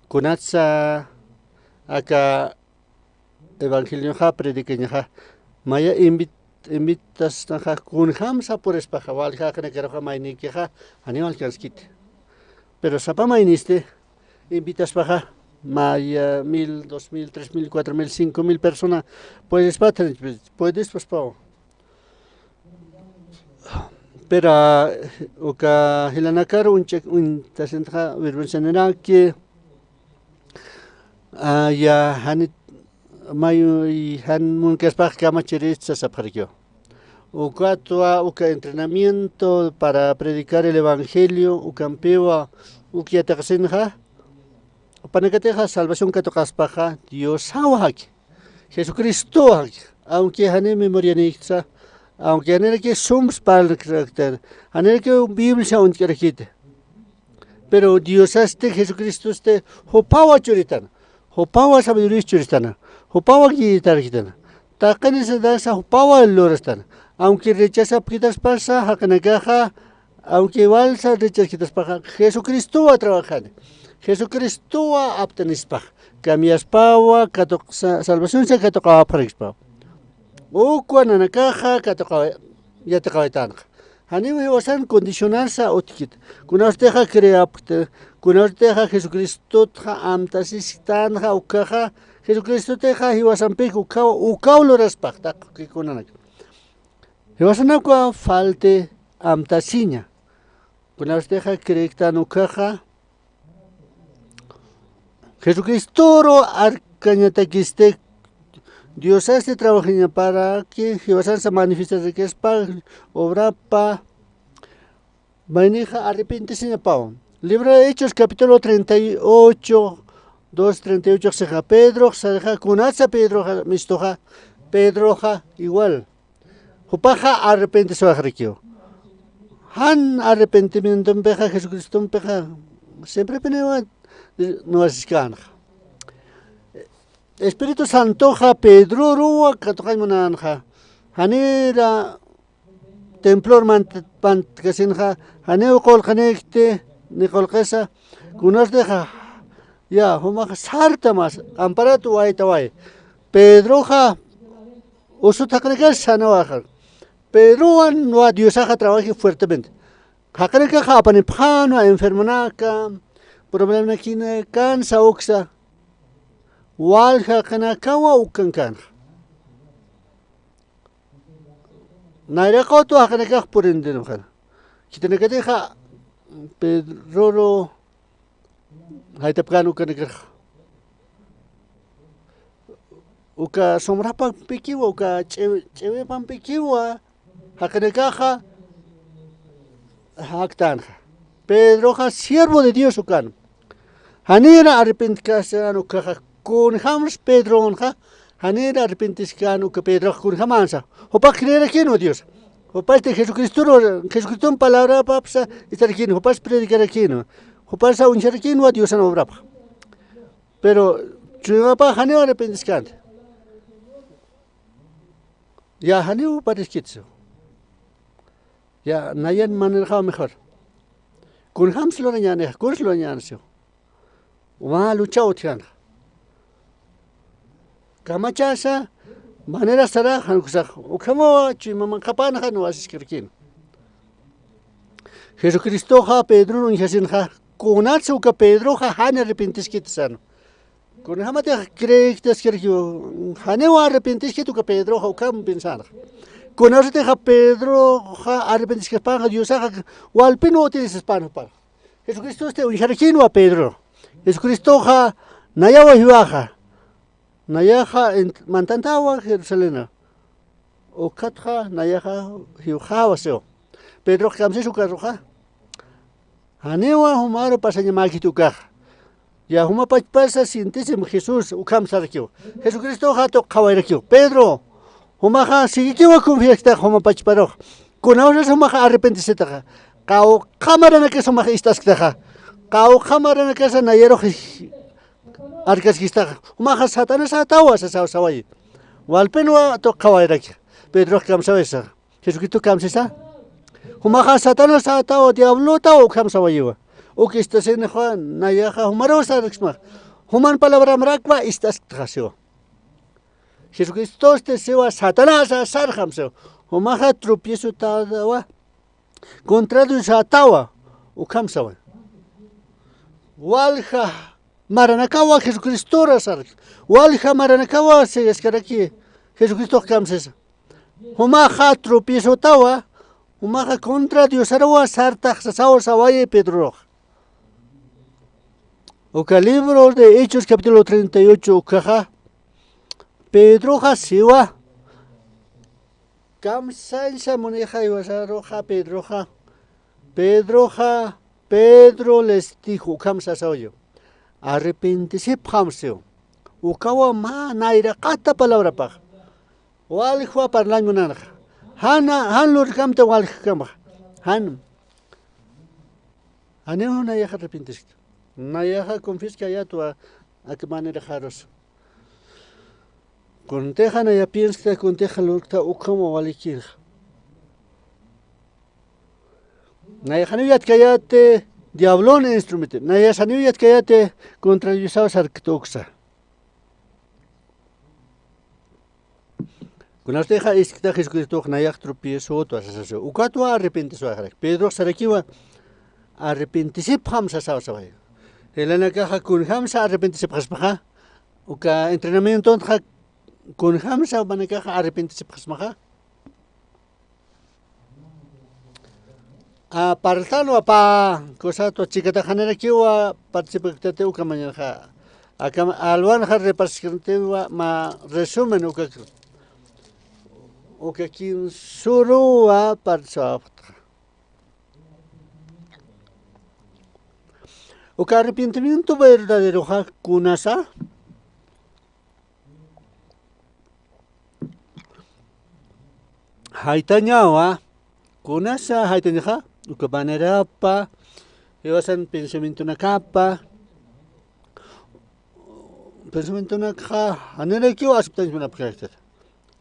Kunatsa aka evangelioxa predicañaxa, maya invit-, invitasnaxa kunjamsa purispaxa, walja jaqinakaruxa maynikixa janiw alcanzkiti. Pero sapa maynisti invitaspaxa, maya mil, dos mil, tres mil, cuatro mil, cinco mil persona puedispa, puedispaspaw. Pero, ah, uka jilanakar uñch'ak-, uñtasintxa vergüenza ninaki, ah, ya, janit, mayu, jan munkaspax kamachirist sasapxarakiw. Ukatwa, uka entrenamiento para predicar el evangelio, ukampiwa, uk yatiqasinxa, jupanakatixa salvación katuqaspaxa, Diosawa jaki. Jesucristowa, aunque jani memorianïksa, aunque janiraki sums parlakraktan, janiraki Biblia uñt'karakiti. Pero Diosasti, Jesucristosti, jupawa churitana, jupawa sabidurías churitana, jupawa guiitarakitana, taqi necesidadsa jupawa lurastana. Aunque rechazapkitaspasa, jaqinakaxa, aunque igual sa rechazkitaspaxa, Jesucristowa trabajani. Jesucristowa aptanispax. Cambiaspawa, katuq-, sa-, salvacionsa katuqawapxarakispawa. Ukwa nanakaxa katuqawa-, yatiqawaytanxa. Janiw jiwasan condicionarsa utjkit. Kunawstixa creapkta, kunawstixa Jesucristotxa amtasisktänxa ukkhaxa, Jesucristotixa jiwasampik ukaw, ukaw luraspax, taqi kunanaka. Jiwasanakwa falti amtasiña. Kunawstixa creektän ukkhaxa, Jesucristoru arkañatakisti, Diosasti trabajañaparaki, jiwasansa manifestarikispa, obrapa, maynixa arrepentisiñapawa. Libro de Hechos, capítulo treinta y ocho, dos treinta y ocho, sixa Pedro, sarixa, kunatsa Pedroxa, mistuxa, Pedroxa igual. Jupaxa arrepentisiwayxarakiw. Jan arrepentimientompixa, Jesucristompixa, siemprepiniwa nuwasiskänxa. Espíritu Santoxa Pedroruwa katuqañ munänxa. Janira templor mant-, mantkasinxa, janiw qullqinïkti, ni qullqisa, kunartixa, ya, jumax sartamas, amparat waytaway. Pedroxa, usut jaqinakas sanawaxa. Pedrowan wa Diosaxa trabaji fuertemente. Jaqinakaxa apanipxänwa enfermonaka, problemanakinakansa uksa, walja jaqinakawa ukankänxa. Nayraqawtwa jaqinakax purindinxan. Khitinakatixa Pedroru jaytapkän ukanakarax. Uka sombrapampikiwa, uka ch'iw-, ch'iwipampikiwa, jaqinakaxa jaktänxa. Pedroxa siervo de Dios ukan. Janira arrepentkaskän ukkhaxa, kunjams Pedrowanxa, janira arrepentiskän uka Pedroxa kunjamansa. Jupax creerakïnwa Dios. Jupasti Jesucristoru, Jesucriston palabrapapsa istarakïnwa, jupas predicarakïnwa, jupasa uñjarakïnwa Diosan obrapxa. Pero chuymapax janiw arrepentiskänti. Ya, janiw pariskitsu. Ya, nayan maneraxaw mejor. Kunjams lurañänixa, kuns lurañänisiw. Mä luchaw utjänxa. Kamachasa, manera sarax, jan uksax, ukhamawa chuyma manqhapänxa nuwasiskarakïn. Jesucristoxa Pedror uñjasinxa, Kunatsa uka Pedroxa jan arrepentiskit sano. Kunjamatix creektaskirakiw, janiw arrepentiskit uka Pedroxa, ukham pensanxa. Kunasatixa Pedroxa arrepentiskaspanxa Diosaxa walpinwa utilizaspan jupar. Jesucristosti uñjarakïnwa Pedro. Jesucristoxa nayawa jiwaxa. Nayaxa ent-, mantantawa Jerusalena. Ukatxa nayaxa jiwxawa siw. Pedrox kamsisa ukaruxa. Janiwa jumaru pasañamäkit ukaxa. Ya juma pachpasa sientesim Jesús ukham sarakiw. Jesucristoxa tuqi qhawayrakiw. Pedro, jumaxa siguikiwa confiasktax juma pachparux. Kunawsas jumaxa arrepentisitaxa. Qawqha maranakas jumaxa ist'asktaxa. Qawqha maranakasa nayarux arkaskistaxa. Jumaxa Satanasatawa sasaw sawayi. Walpinwa tuqi qhawayraki. Pedrox kamsawaysa. Jesucristo kamsisa. Jumaxa Satanasätawa, diablotawa ukham sawayiwa. Uk ist'asinxa nayaxa jumaruw sarksma. Juman palabramrakwa ist'asktaxa siwa. Jesucristosti siwa Satanasa sarxam siwa. Jumaxa tropiezotatawa. Contra Diosätawa ukham sawa. Walja maranakawa Jesucristora sarki. Walja maranakawa siyaskaraki Jesucristox kamsisa. Jumaxa tropiezotawa, jumaxa contra Diosaruwa sartax sasaw sawayi Pedrorux. Uka libro de Hechos capítulo treinta y ocho ukaxa, Pedroxa siwa. Kamsañsa munixa jiwasaruxa Pedroxa. Pedroxa, Pedro les dijo, ukham sasawayi. Arrepentisipxam siw. Ukawa mä nayraqata palabrapax. Waljwa parlañ munanxa. Jana, jan lurkamta waljkamxa. Jan. Janiw nayaxa arrepentiskta. Nayaxa confiaskayätwa aka maneraxarus. Kuntixa naya pienskta, kuntixa lurkta ukham walikïnxa. Nayax janiw yatkhayäti diablon instrumento. Nayax janiw yatkhayäti contra Diosaw sarkta uksa. Kunatixa iskta Jesucristox nayax tropiezotwa sasasiw. Ukatwa arrepentisiwaxaraki. Pedrox sarakiwa arrepentisipxam sasaw saway. Jilanakaxa kunjamsa arrepentisipxasmaxa. Uka entrenamientonxa kunjamsa jumanakaxa arrepentisipxasmaxa. A, parltanwa pä cosatwa chikatax janirakiwa participaktaxa uka mañanxa. Aka alwanxa repaskantiwa mä resumen uka, uka kinsuruwa participapxta. Uka arrepentimiento verdaderoxa kunasa. Jaytañawa, kunasa jaytañaxa, uka manerapa, jiwasan pensamientonakapa, pensamientonakxa, janirakiw aceptañpunapkakta.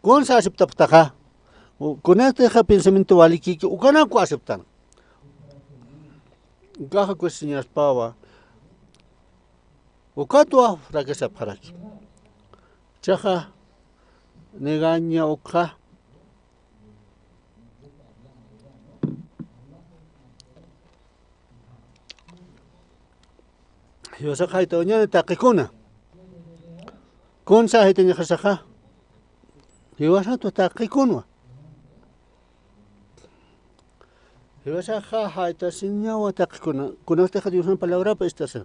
Kunsa aceptapktaxa, u-, kunatixa pensamiento walikiki, ukanakwa aceptan. Ukaxa kusiñaspawa, ukatwa fracasapxaraki. Chaxa negaña ukxa. Jiwasaxa jaytawañäni taqikuna. Kunsa jaytañaxasaxa. Jiwasatwa taqikunwa. Jiwasaxa jaytasiñawa taqikuna, kunatixa Diosna palabrapa istasa.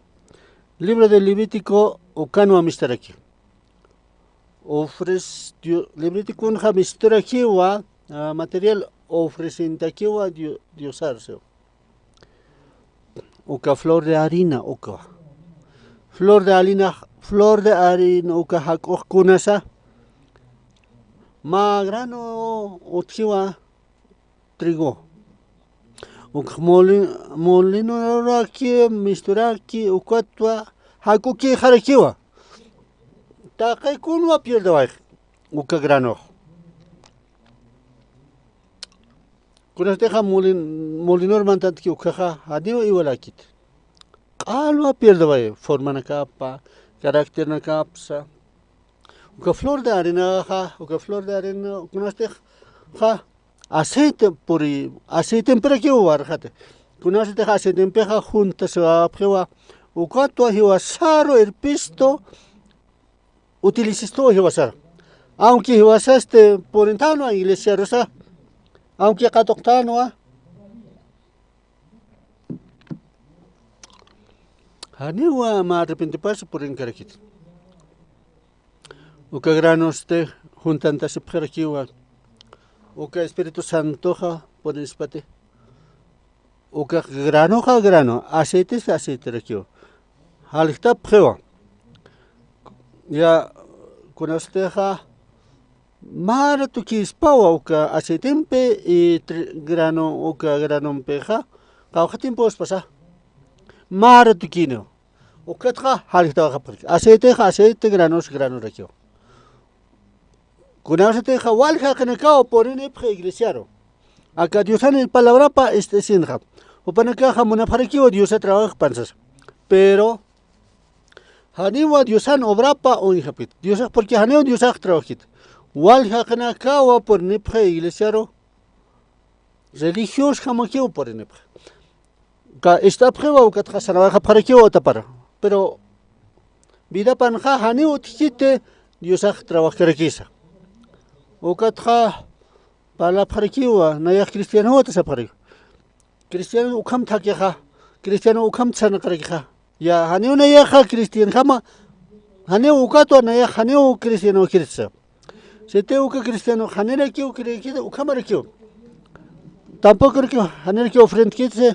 Libro de Levítico ukanwa mistaraki. Ofrec-, Dio-, Levíticonxa misturakiwa, a, material ofrecendakiwa Dio-, Diosar siw. Uka flor de harina uka. Flor de harina, flor de harina uka jak'ux kunasa. Mä grano utjiwa trigo. Uk moli-, molinoraki, misturaki, ukatwa jak'ukixarakiwa. Taqi kunwa pierdawayx, uka granox. Kunatixa molin-, molinor mantantki ukhaxa, janiw iwalakit. Q'alwa pierdaway, formanakapa, caracternakapsa. Uka flor de harenaxa, uka flor de harina, kunatixa, aceite puri, aceitempirakiw warxati. Kunasatix aceitempixa juntasipxiwa, ukatwa jiwasaru irpistu, utilicistu jiwasar. Aunque jiwasasti purintanwa iglesiarusa, aunque katuqtanwa, janiwa mä arrepentipas purinkarakit. Uka granosti juntantasipxarakiwa. Uka Espíritu Santoxa purispati. Uka granoxa grano, aceitesta aceiterakiwa. Jaljtapxiwa. Ya, kunasatixa mä ratukispawa uka aceitempi y tri-, grano, uka granompixa, qawqha tiempospasa. Mä ratukiniw. Ukatxa jaljtawayapxaraki. Aceitexa aceite, granos granurakiwa. Kunasatixa walja jaqinakaw purinipxi iglesiaru. Aka Diosan palabrapa ist'isinxa. Jupanakaxa munapxarakiwa Diosa trabajpan sasa. Pero janiwa Diosan obrapa uñjapkit. Diosax, porque janiw Diosax trabajkit. Walja jaqinakawa purinipxi iglesiaru. Religiosjamakiw purinipxi. Ka ist'apxiwa ukatxa sarawayxapxarakiwa utapara. Pero vidapanxa janiw utjkiti Diosax trabajkarakisa. Ukatxa parlapxarakiwa, nayax cristianowata sapxarakiwa. Cristiano ukham thakhixa, cristiano ukham sarnaqarakixa. Ya, janiw nayaxa cristianjama, janiw ukatwa nayax janiw cristianokiritsa. Siti uka cristiano janirakiw creekiti ukhamarakiw. Tampoco rakiw janirakiw ofrendkitsi.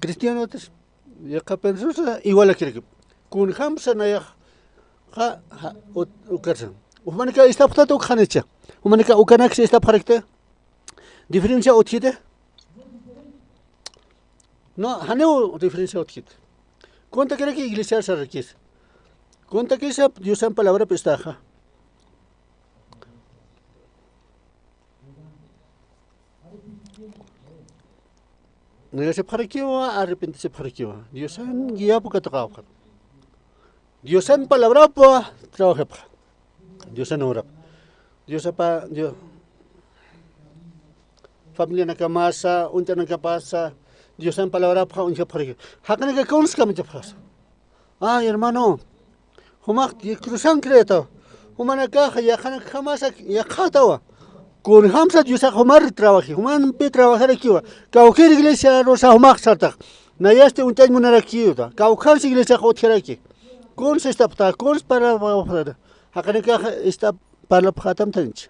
Cristianotis, yaqha pensusa igualakirakiw. Kunjamsa nayaxa, ja, ut-, ukarsa. Jumanaka ist'apxtati uk janicha. Jumanaka ukanaksa ist'apxarakti. Diferencia utjiti. No, janiw diferencia utjkiti. Kuntakiraki iglesiar sarkis. Kuntakisa Diosan palabrap istaxa. Nayasipxarakiwa, arrepentisipxarakiwa. Diosan guiapu katuqawapxar. Diosan palabrapa trabajapxa. Diosan orap. Diosapa, Dio-, familianakamasa, uñt'anakapasa, Diosan palabrapxa uñjapxaraki. Jaqinaka kuns kamichapxasa. Ay, hermano, jumax di-, cruzan creeta. Jumanakaxa yaqhanakjamasa yaqhatawa. Kunjamsa Diosax jumar trabaji, jumampi trabajarakiwa. Kawkir iglesiarusa jumax sartax. Nayasti uñt'añ munarakiwta. Kawkhansa iglesiax utjaraki. Kuns ist'apxta, kuns para, jaqinakax ist'ap parlapxatam tanich.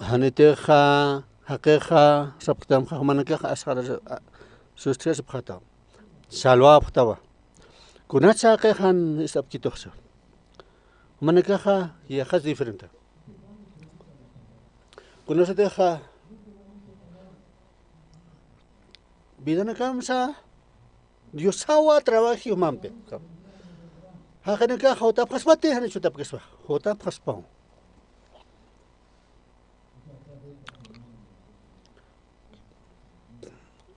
Janitixa, jaqixa, sapxtamxa, jumanakax asxara, a, sustjasipxata. Salvapxtawa. Kunatsa jaqixan ist'apkituxsa. Jumanakaxa, yaqhas diferente. Kunasatixa, vidanakamsa, Diosawa trabaji jumampi. Jaqinakax jutapxaspati, jani jutapkaspa. Jutapxaspaw.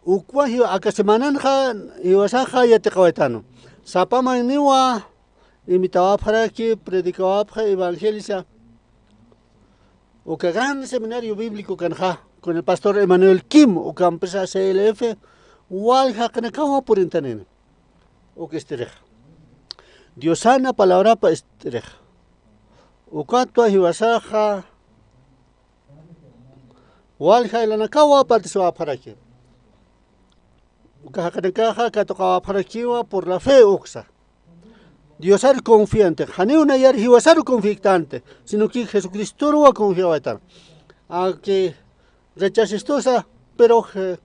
Ukwa jiwa aka semananxa jiwasaxa yatiqawaytanu. Sapa mayniwa invitawapxaraki, predicawapxa evangelisa. Uka gran seminario bíblico kanxa, con el pastor Emanuel Kim, ukampisa C L F, wal jaqinakawa purintanini. Uka ist'irix. Diosana palabrapa ist'irix. Ukatwa jiwasaxa, wal jaylanakawa participapxaraki. Uka jaqinakaxa katuqawapxarakiwa por la fe uksa. Diosar confiante, janiw nayar jiwasar confiktante, sino que Jesucristoruwa confiawaytan. Aunque rechacistusa, pero je-,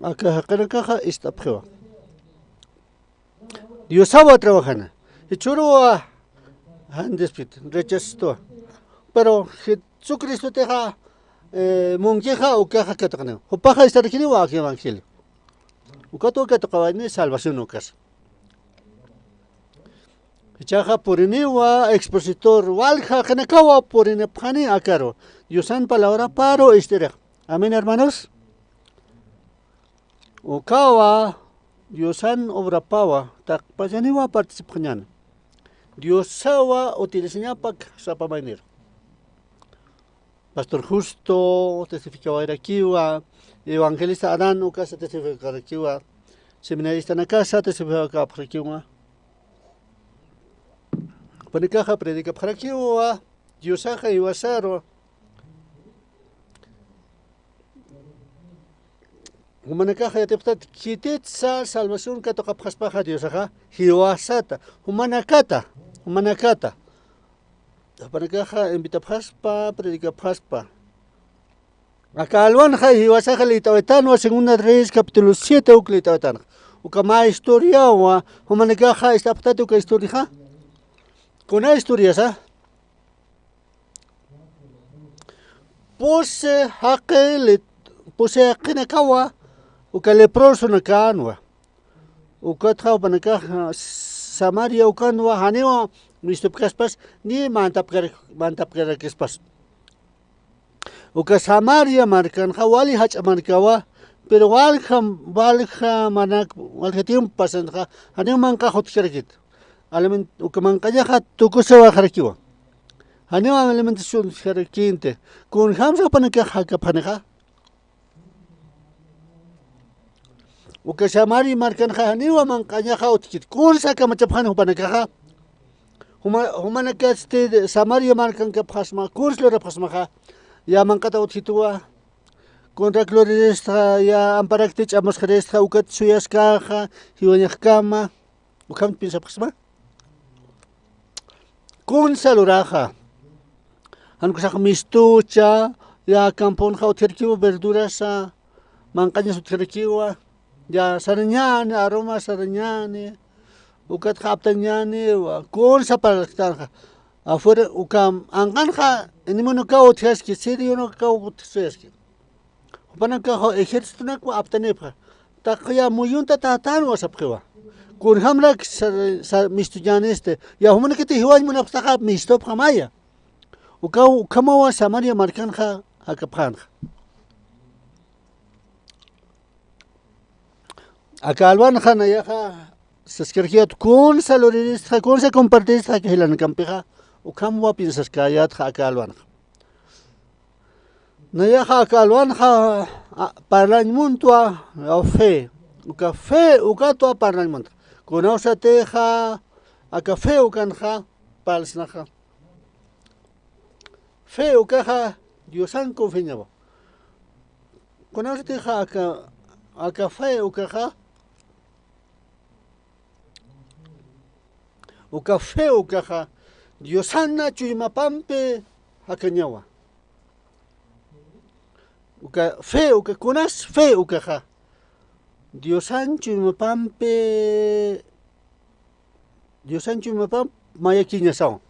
aka jaqinakaxa ist'apxiwa. Diosawa trabajana. Jichhüruwa jan despit, rechacistuwa. Pero Jesucristotixa, eh, munkixa ukaxa katuqaniwa. Jupaxa istarakiniwa aka evangelio. Ukatwa katuqawayni salvación ukas. Jichhaxa puriniwa expositor, wal jaqinakawa purinipxani akaru. Diosan palabraparu ist'irix. Amén, hermanos. Ukawa Diosan obrapawa taqpachaniwa participxañäni. Diosawa utilizañapak sapa mayniru. Pastor Justo testificawayrakiwa, evangelista Adán ukasa testificawayrakiwa, seminaristanakasa testificawayrakiwa. Jupanakaxa predicapxarakiwa, Diosaxa jiwasaru. Jumanakaxa yatipxtat, khititsa salvación katuqapxaspaxa Diosaxa, jiwasata, jumanakata, jumanakata. Jupanakaxa invitapxaspa, predicapxaspa. Aka alwanxa jiwasaxa liyt'awaytanwa, Segunda Reyes capítulo siete uk liyt'awaytanxa. Uka mä historiawa, jumanakaxa ist'apxtati uka historiaxa. Kuna historiasa? Pusi jaqi lit-, pusi jaqinakawa, uka leprosonakanwa. Ukatxa jupanakaxa Samaria ukanwa, janiwa mistupkaspas, ni mantapkar-, mantapkarakispas. Uka Samaria markanxa wali jach'a markawa, pero walja, walja manak, walja tiempo pasanxa, janiw manqax utjkarakit. Aliment-, uka manqañaxa tukusiwayxarakiwa. Janiw alimentación utjkarakinti. Kunjamsa jupanakax jakapxanixa. Uka Samaria markanxa janiwa manqañaxa utjkit. Kunsa kamachapxani jupanakaxa. Juma-, jumanakasti Samaria markankapxasma, kunsa lurapxasmaxa. Ya manqata utjituwa. Kunrak luriristaxa, ya amparakti ch'amusxiristaxa, ukat suyaskaxa, jiwañaxkama. Ukhamti piensapxasma. Kunsa luraxa. Jan ukasax mistucha, ya camponxa utjarakiwa verdurasa, manqañas utjarakiwa, ya sarañäni, aroma sarañäni, ukatxa aptañäniwa, kunsa parlktanxa. Afuera, uka anqanxa, enemigonakiw utjaski, sirionakaw utjaski. Jupanakaxa ejércitonakwa aptanipxa. Taqi ya muyunta tatanwa sapxiwa. Kunjamrak sa-, sa-, mistuñänisti. Ya jumanakiti jiwañ munapxtaxa mistupxamaya. Ukaw, ukhamawa Samaria markanxa jakapxänxa. Aka alwanxa nayaxa saskirkiyät kunsa luriristxa, kunsa compartiristxa aka jilanakampixa. Ukhamawa piensaskäyätxa aka alwanxa. Nayaxa aka alwanxa, a, parlañ muntwa, a, fe. Uka fe, ukatwa parlañ muntwa. Kunawsatixa, aka fe ukanxa, parlsnaxa. Fe ukaxa, Diosan confiañawa. Kunawsatixa aka, aka fe ukaxa, uka fe ukaxa, Diosana chuymapampi jakañawa. Uka fe uka, kunas fe ukaxa, Diosan chuymapampi, Diosan chuymapampi mayakiñasawa.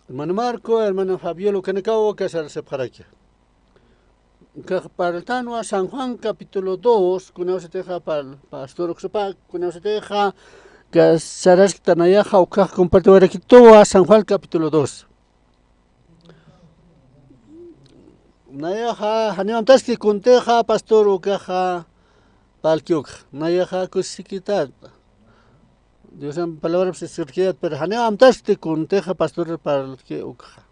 Hermano Marco, hermana Fabiola, ukanakaw aka sarasipxaraki. Ukax parltanwa San Juan capítulo dos, kunawsatixa par-, pastor uksupa, kunawsatixa ka saraskta nayaxa ukax compartiwarakituwa San Juan capítulo dos. Nayaxa, janiw amtaski kuntixa pastor ukaxa parlki ukxa. Nayaxa kusikitat. Diosan palabrapis sirkiyat, pero janiw amtasti kuntixa pastor parlki ukxa.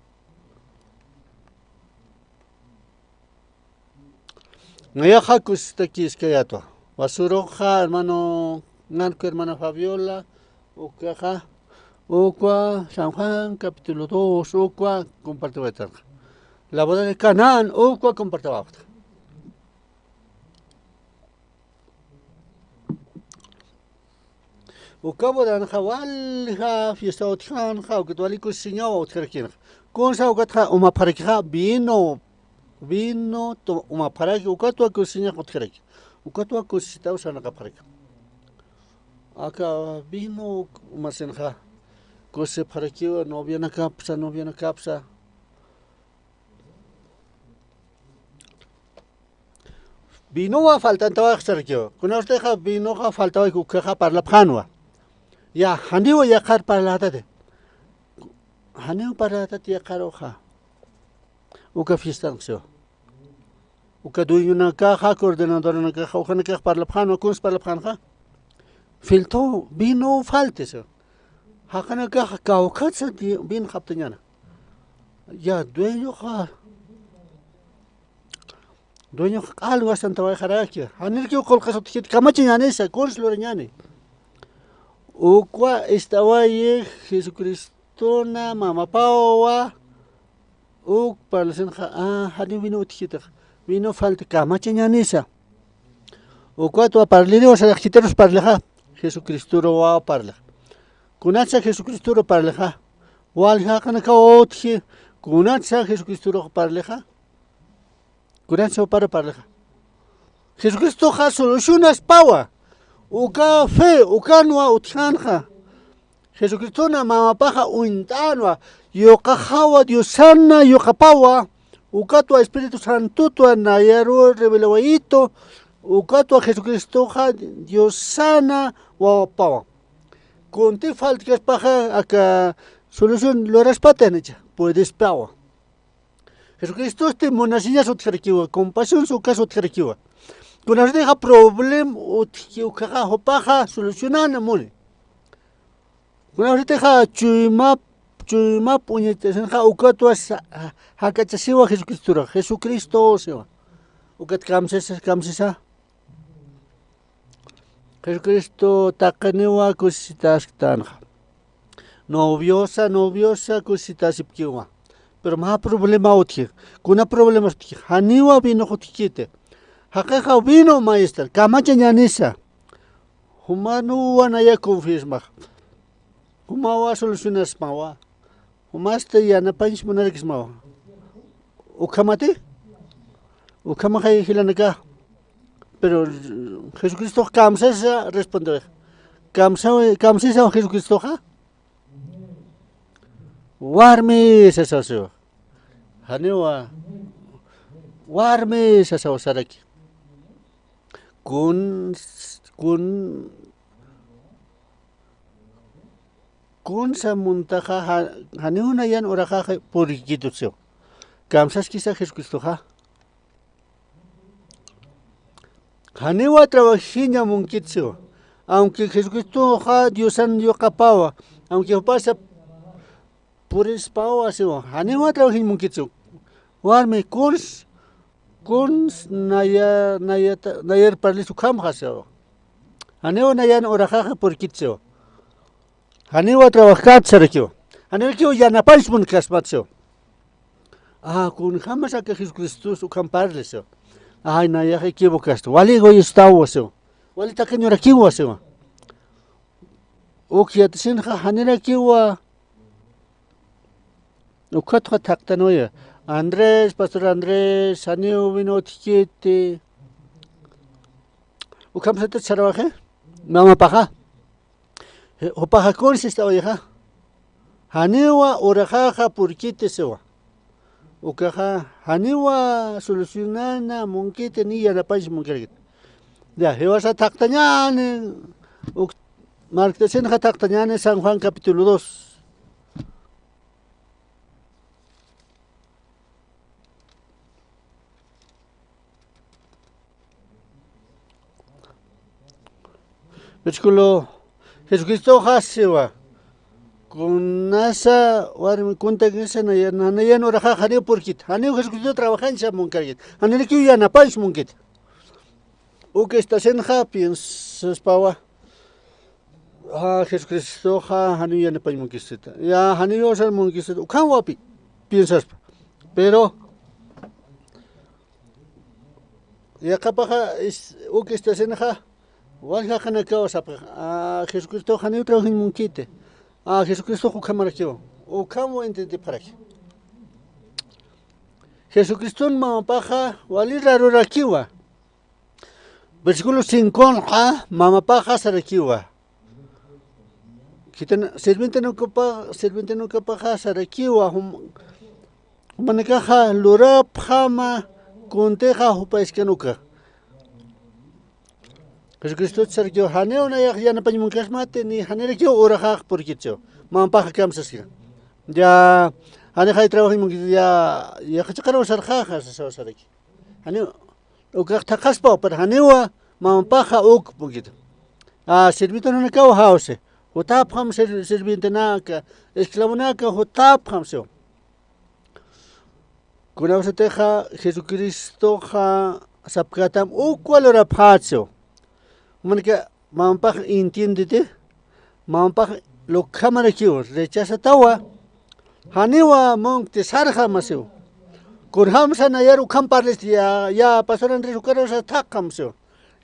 Nayaxa kusistakïskayätwa. Wasuruxa, hermano Nanco, hermana Fabiola, ukaxa, ukwa San Juan capítulo dos, ukwa compartiwaytanxa. La boda de Canaán, ukwa compartiwapxta. Uka bodanxa walja fiesta utjänxa, ukat wali kusisiñaw utjarakinxa. Kunsa ukatxa umapxarakixa vino, vino tu-, umapxaraki, ukatwa kusisiñax utjaraki. Ukatwa kusisitaw sarnaqapxaraki. Aka vino umasinxa, kusipxarakiwa novianakapsa, novianakapsa. Vinowa faltantawayxi sarakiwa. Kunawstixa vinoxa faltawayki ukhaxa parlapxänwa. Ya, janiw yaqhar parlätati. Janiw parlätati yaqharuxa. Uka fiestanx siwa. Uka dueñonakaxa, coordinadoranakaxa, ukanakax parlapxänwa, kuns parlapxänxa. Filt'u, vino falti, sir. Jaqinakax kawkhatsa di-, vino japtañäni. Ya, dueñoxa, dueñoxa q'al wastan tawayxaraki. Janirakiw qullqas utjkiti, kamachañänisa, kuns lurañäni. Ukwa ist'awayi Jesucristona mamapawa, uk parlasinxa, ah, janiw vino utjkitix, vino falti, kamachañänisa. Ukwatwa parliriwa sarax khitirus parlixa, Jesucristoruwa parlixa. Kunatsa Jesucristoru parlixa, walja jaqinakaw utji, kunatsa Jesucristoru parlixa. Kunatsa juparu parlixa. Jesucristoxa solucionaspawa. Uka fe, ukanwa utjänxa. Jesucristona mamapaxa uñt'änwa, yuqaxawa Diosana yuqapawa, ukatwa Espíritu Santotwa nayaru revelawayitu, ukatwa Jesucristoxa Diosana wawapawa. Kunti faltkaspaxa aka solución luraspati janicha, puedespawa. Jesucristosti munasiñas utjarakiwa, compasión ukas utjarakiwa. Kunasutixa problema utjki ukhaxa jupaxa solucionana muni. Kunasutixa chuymap, chuymap uñachasinxa ukatwa sa-, ja-, jak'achasiwa Jesucristorax, Jesucristo siwa. Ukat kamsisa, kamsisa. Jesucristo taqiniwa kusisitasktanxa. Noviosa, noviosa kusisitasipkiwa. Pero mä problema utji. Kuna problemas utji. Janiwa vino utjkiti. Jaqixa vino maestra. Kamachañänisa. Jumanuwa naya confiesmax. Jumawa solucionasmawa. Jumasti yanapañs munarakismawa. Ukhamati? Ukhamaxay jilanaka. Pero Jesucristox kamsasa respondiw. Kamsa-, kamsisa Jesucristoxa. Warmi sasawasiwa. Janiwa. Warmi sasaw saraki. Kun, kun, kunsa muntaxa ja-, janiw nayan uraxaxa purikitutsiw. Kamsaskisa Jesucristoxa. Janiwa trabajiña munkitsiw. Aunque Jesucristoxa Diosan yuqapawa, aunque jupasa purispawa siwa. Janiwa trabajiñ munkitsiw. Warmi kuns, kuns naya, nayata, nayar parlis ukhamxa siwa. Janiwa nayan uraxaxa purikitsiw. Janiwa trabajkat sarakiw. Janirakiw yanapañs munkasmat siw. Ah, kunjamas aka Jesucristos ukham parli siw. Ay, nayax equivocasta. Wali egoístawa siw. Wali taqin urakiwa siw. Uk yatisinxa janirakiwa. Ukatxa thaqtanwaya. Andrés, pastor Andrés, janiw vino utjkiti. Ukham satat sarawaxi. Mamapaxa. Je-, jupaxa kuns ist'awayixa. Janiwa uraxaxa purikiti siwa. Ukaxa janiwa solucionana munkiti ni yanapañs munkarakiti. Ya, jiwasa thaqtañäni, uk, marktasinxa thaqtañäni San Juan capítulo dos. Versículo, Jesucristoxa siwa. Kunasa, warmi, kuntakisa naya, nanayan uraxaxa janiw purikiti. Janiw Jesucristo trabajañsa munkarkiti. Janirakiw yanapañs munkiti. Uk istasinxa piensaspawa. Ah, Jesucristoxa janiw yanapañ munkisita. Ya, janiw yawsan munkisita. Ukham wapi piensaspa. Pero, yaqapaxa is-, uk istasinxa, wal jaqinakaw sapxixa, ah, Jesucristoxa janiw trabajiñ munkiti. Ah, Jesucristox ukhamarakiwa. Ukham entendipxaraki. Jesucriston mamapaxa wali rarurakiwa. Versículo cinconxa mamapaxa sarakiwa. Khitan sirvientenukapa-, sirvientenukapaxa sarakiwa, jum-, jumanakaxa lurapxama kuntixa jupa iskanuka. Jesucristo sarakiwa, janiw nayax yanapañ munkasmati, ni janirakiw uraxax purikitsiw. Mamapaxa kamsaskira. Ya, janixay trabajiñ munkiti, ya, yaqha chiqaruw sarxaxa, sasaw saraki. Janiw, ukax thaqhaspaw, pero janiwa mamapaxa uk punkit. A, sirvientonakaw jawsi. Jutapxam sir-, sirvientonaka, esclavonaka jutapxam siw. Kunawsatixa Jesucristoxa sapkatam ukwa lurapxät siw. Manaka mamapax entiendeti, mamapax lukhamarakiw, rechazatawa. Janiwa munkti, sarxam siw. Kunjamsa nayar ukham parlisti, ya, ya, pastor Andrés, ukarusa thaqham siw.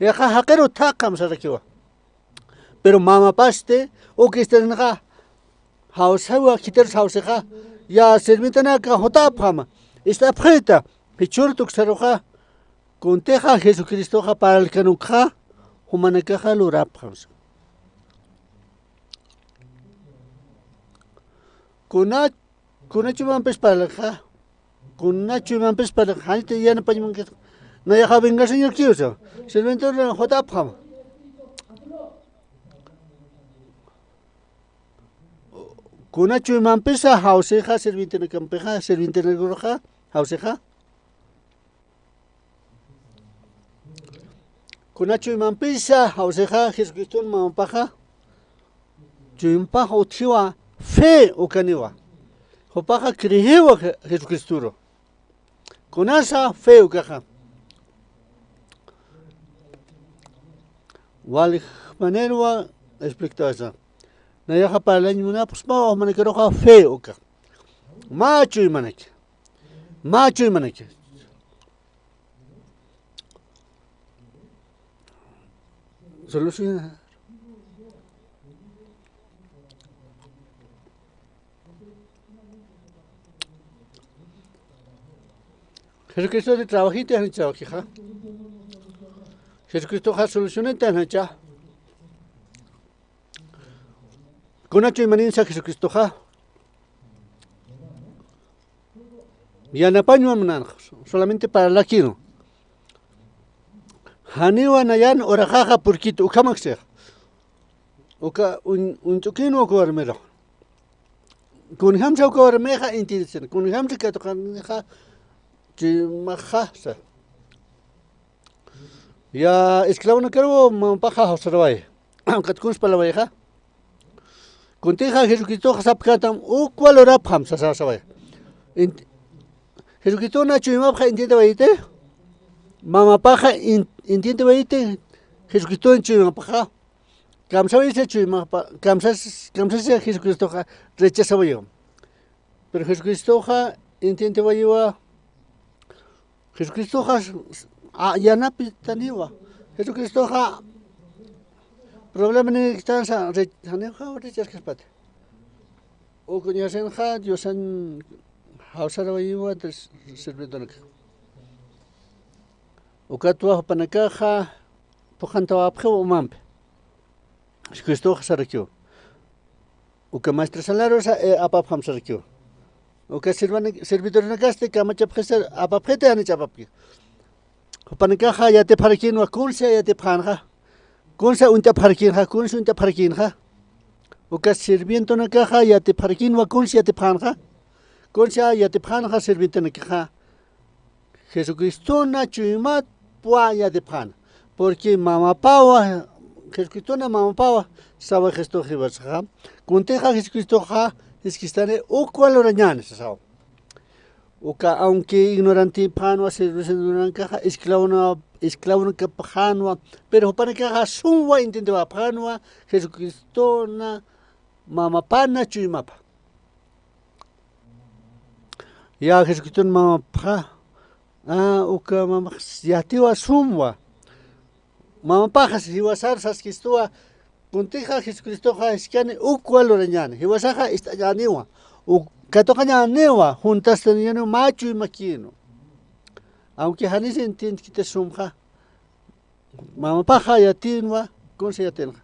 Yaqa jaqiru thaqham sarakiwa. Pero mamapasti, uk istarinxa, jawsawa, khitirus jawsixa, ya sirvientonaka jutapxama, ist'apxita, jichhür tuksaruxa, kuntixa Jesucristoxa parlkanukxa, jumanakaxa lurapxam siw. Kuna, kuna chuymampis parlxa, kuna chuymampis parlxa, janit yanapañankit, nayaxa vengasañarakiw siw, sirvienton jutapxam. Kuna chuymampisa jawsixa, sirvientonakampixa, sirvientonakaruxa, jawsixa. Kuna chuymampisa jawsixa Jesucriston mamapaxa, chuymapax utjiwa fe ukaniwa. Jupaxa creewa Je-, Jesucristoru. Kunasa fe ukaxa. Wali manera expliktawaysa. Nayaxa parlañ munapxsma, jumanakaruxa fe uka. Mä chuymanaki. Mä chuymanaki. Solución. Jesucristo de trabajito ya trabajixa. Jesucristoxa solucionita ya. Kuna chuymaninsa Jesucristoxa. Yanapañwa munanxa, solamente parlakiru. Janiwa nayan uraxaxa purkit ukhamaksix. Uka un-, uñch'ukinwa uka warmiru. Kunjamsa uka warmixa entiendesin, kunjamsa katuqanixa chuymaxa sa. Ya esclavonakaruw mamapaxa jawsaraway. Ukat kuns parlawayxa. Kuntixa Jesucristoxa sapkatam ukwa lurapxam sasaway. Ent-, Jesucristona chuymapxa entiendewayiti. Mamapaxa en-, entiendewayiti. Jesucristona chuymapxa. Kamsawaysa chuymapa, kamsas-, kamsasa Jesucristoxa rechazawayiwa. Pero Jesucristoxa entiendewayiwa. Jesucristoxa s-, s-, a-, yanapitaniwa. Jesucristoxa problema niyaktansa re-, janixa rechazaspati. Uka ñasinxa Diosan jawsarawayiwa sirvientonaka. Ukatwa jupanakaxa phuqhantawapxiwa umampi. Jesucristoxa sarakiwa. Uka maestra salarosa, eh, apapxam sarakiwa. Uka sirvani-, servidorinakasti kamachapxisa apapxiti, janich apapki. Jupanakaxa yatipxarakinwa kunsa yatipxänxa. Kunsa uñt'apxarakinxa, kunsa uñt'apxarakinxa. Uka sirvientonakaxa yatipxarakinwa kunsa yatipxänxa. Kunsa yatipxänxa sirvientonakaxa. Jesucristona chuymapwa yatipxäna. Porque mamapawa, Jesucristona mamapawa sawa Cristo jiwasaxa. Kuntixa Jesucristoxa jiskistani ukwa lurañäni sasawa. Uka, aunque ignorantipxänwa, servidorinakaxa, esclavona-, esclavonakapxänwa, pero jupanakaxa sumwa entiendewapxänwa, Jesucristona mamapana chuymapa. Ya Jesucristona mamapxa, a, uka mamax yatiwa sumwa. Mamapaxas jiwasar saskistuwa, kuntixa Jesucristoxa jiskani ukwa lurañäni, jiwasaxa ist'añäniwa, u-, katuqañäniwa, juntastaniñäniwa, mä chuymakïnu. Aunque janis entiendkiti sumxa, mamapaxa yatinwa, kunsa yatinxa.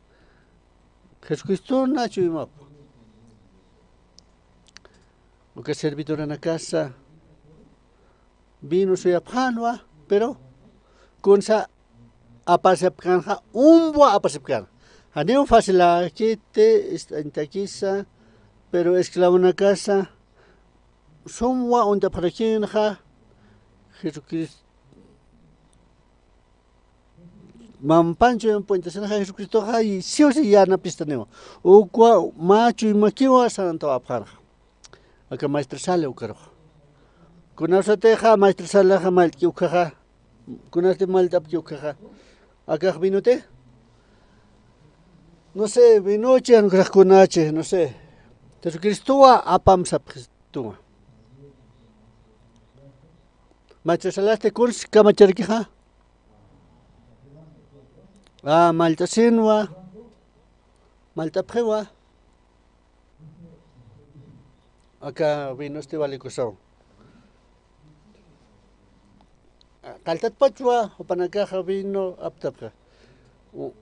Jesucristona chuymapa. Uka servidorinakasa vino suyapxänwa, pero kunsa apasipkänxa, umwa apasipkänxa. Janiw facilakiti, ist'añtakisa, pero esclavonakasa sumwa uñt'apxarakïnxa, Jesucristo Mampan chuyma puñtasinaxa Jesucristoxa siwsi yanapistaniwa. Ukwa mä chuymakiwa sanantawapxanxa. Aka maestra sala ukarux. Kunasatixa maestra salaxa mallt'ki ukhaxa. Kunasti mallt'apki ukhaxa. Akax vinote. No sé, vinochi, ankuraxkunachi, no sé. Jesucristowa apam sapxistuwa. Maestra salasti kuns kamacharkixa. Ah, mallt'asinwa. Mallt'apxiwa. Aka vinosti walikusaw. Qalltatpachwa, jupanakaxa vino aptapxa. U-,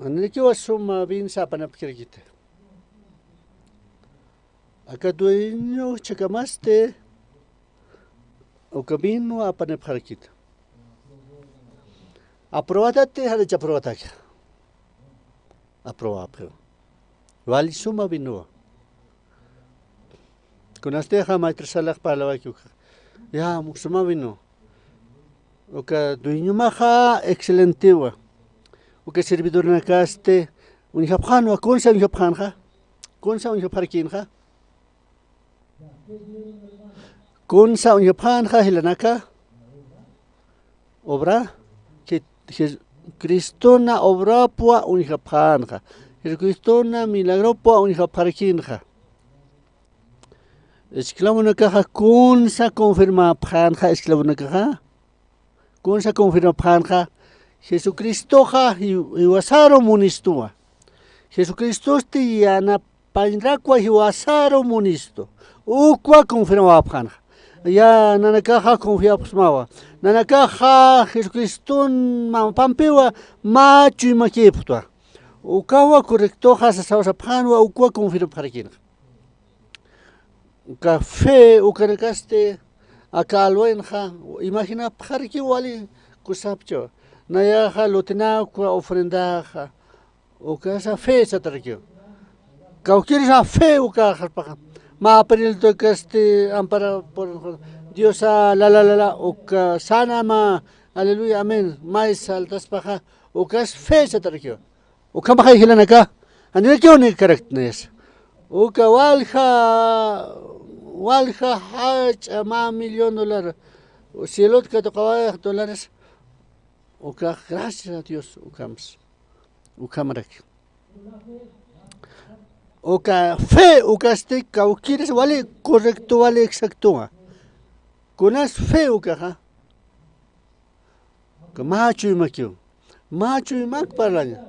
janirikiwa suma vin sapanapkirakiti. Aka dueño chhakamasti, uka vino apanipxarakiti. Aprobadati, janicha aprobadaki. Aprobapxiwa. Wali suma vinowa. Kunastixa maestra salax parlawaki uka. Ya, suma vino. Uka dueñomaxa excelentiwa. Uka servidornakasti uñjapxänwa, kunsa uñjapxänxa. Kunsa uñjapxarakïnxa. Kunsa uñjapxänxa jilanaka. Obra, Je-, Jesucristona obrapwa uñjapxänxa. Jesucristona milagropwa uñjapxarakïnxa. Esclavonakaxa kunsa confirmapxänxa, esclavonakaxa. Kunsa confirmapxänxa, Jesucristoxa ji-, jiwasaru munistuwa. Jesucristosti yanapañrakwa jiwasaru munistu. Ukwa confirmawapxänxa. Ya nanakaxa confiapxsmawa. Nanakaxa Jesucriston mamapampiwa mä chuymakïpxtwa. Ukawa correctoxa sasawasapxänwa, ukwa confirmapxarakïnxa. Uka fe, ukanakasti, aka alwenxa, imaginapxarakiw wali kusapchu. Nayaxa lutinakwa ofrendaxa, ukasa fe satarakiw. Kawkirisa fe ukaxaspaxa. Mä apriltukasti ampara por Diosa, la, la, la, la, uka sana mä, aleluya, amén. May saltaspaxa, ukas fe satarakiw. Ukhamaxay jilanaka, janirakiw nïkaraktnayas. Uka walja, walja jach'a mä millón dólar, cielot katuqawayax dólares, ukax gracias a Dios, ukhams, ukhamaraki. Uka fe, ukasti kawkiris wali correcto, wali exactowa. Kunas fe ukaxa. Mä chuymakiw. Mä chuymak parlaña.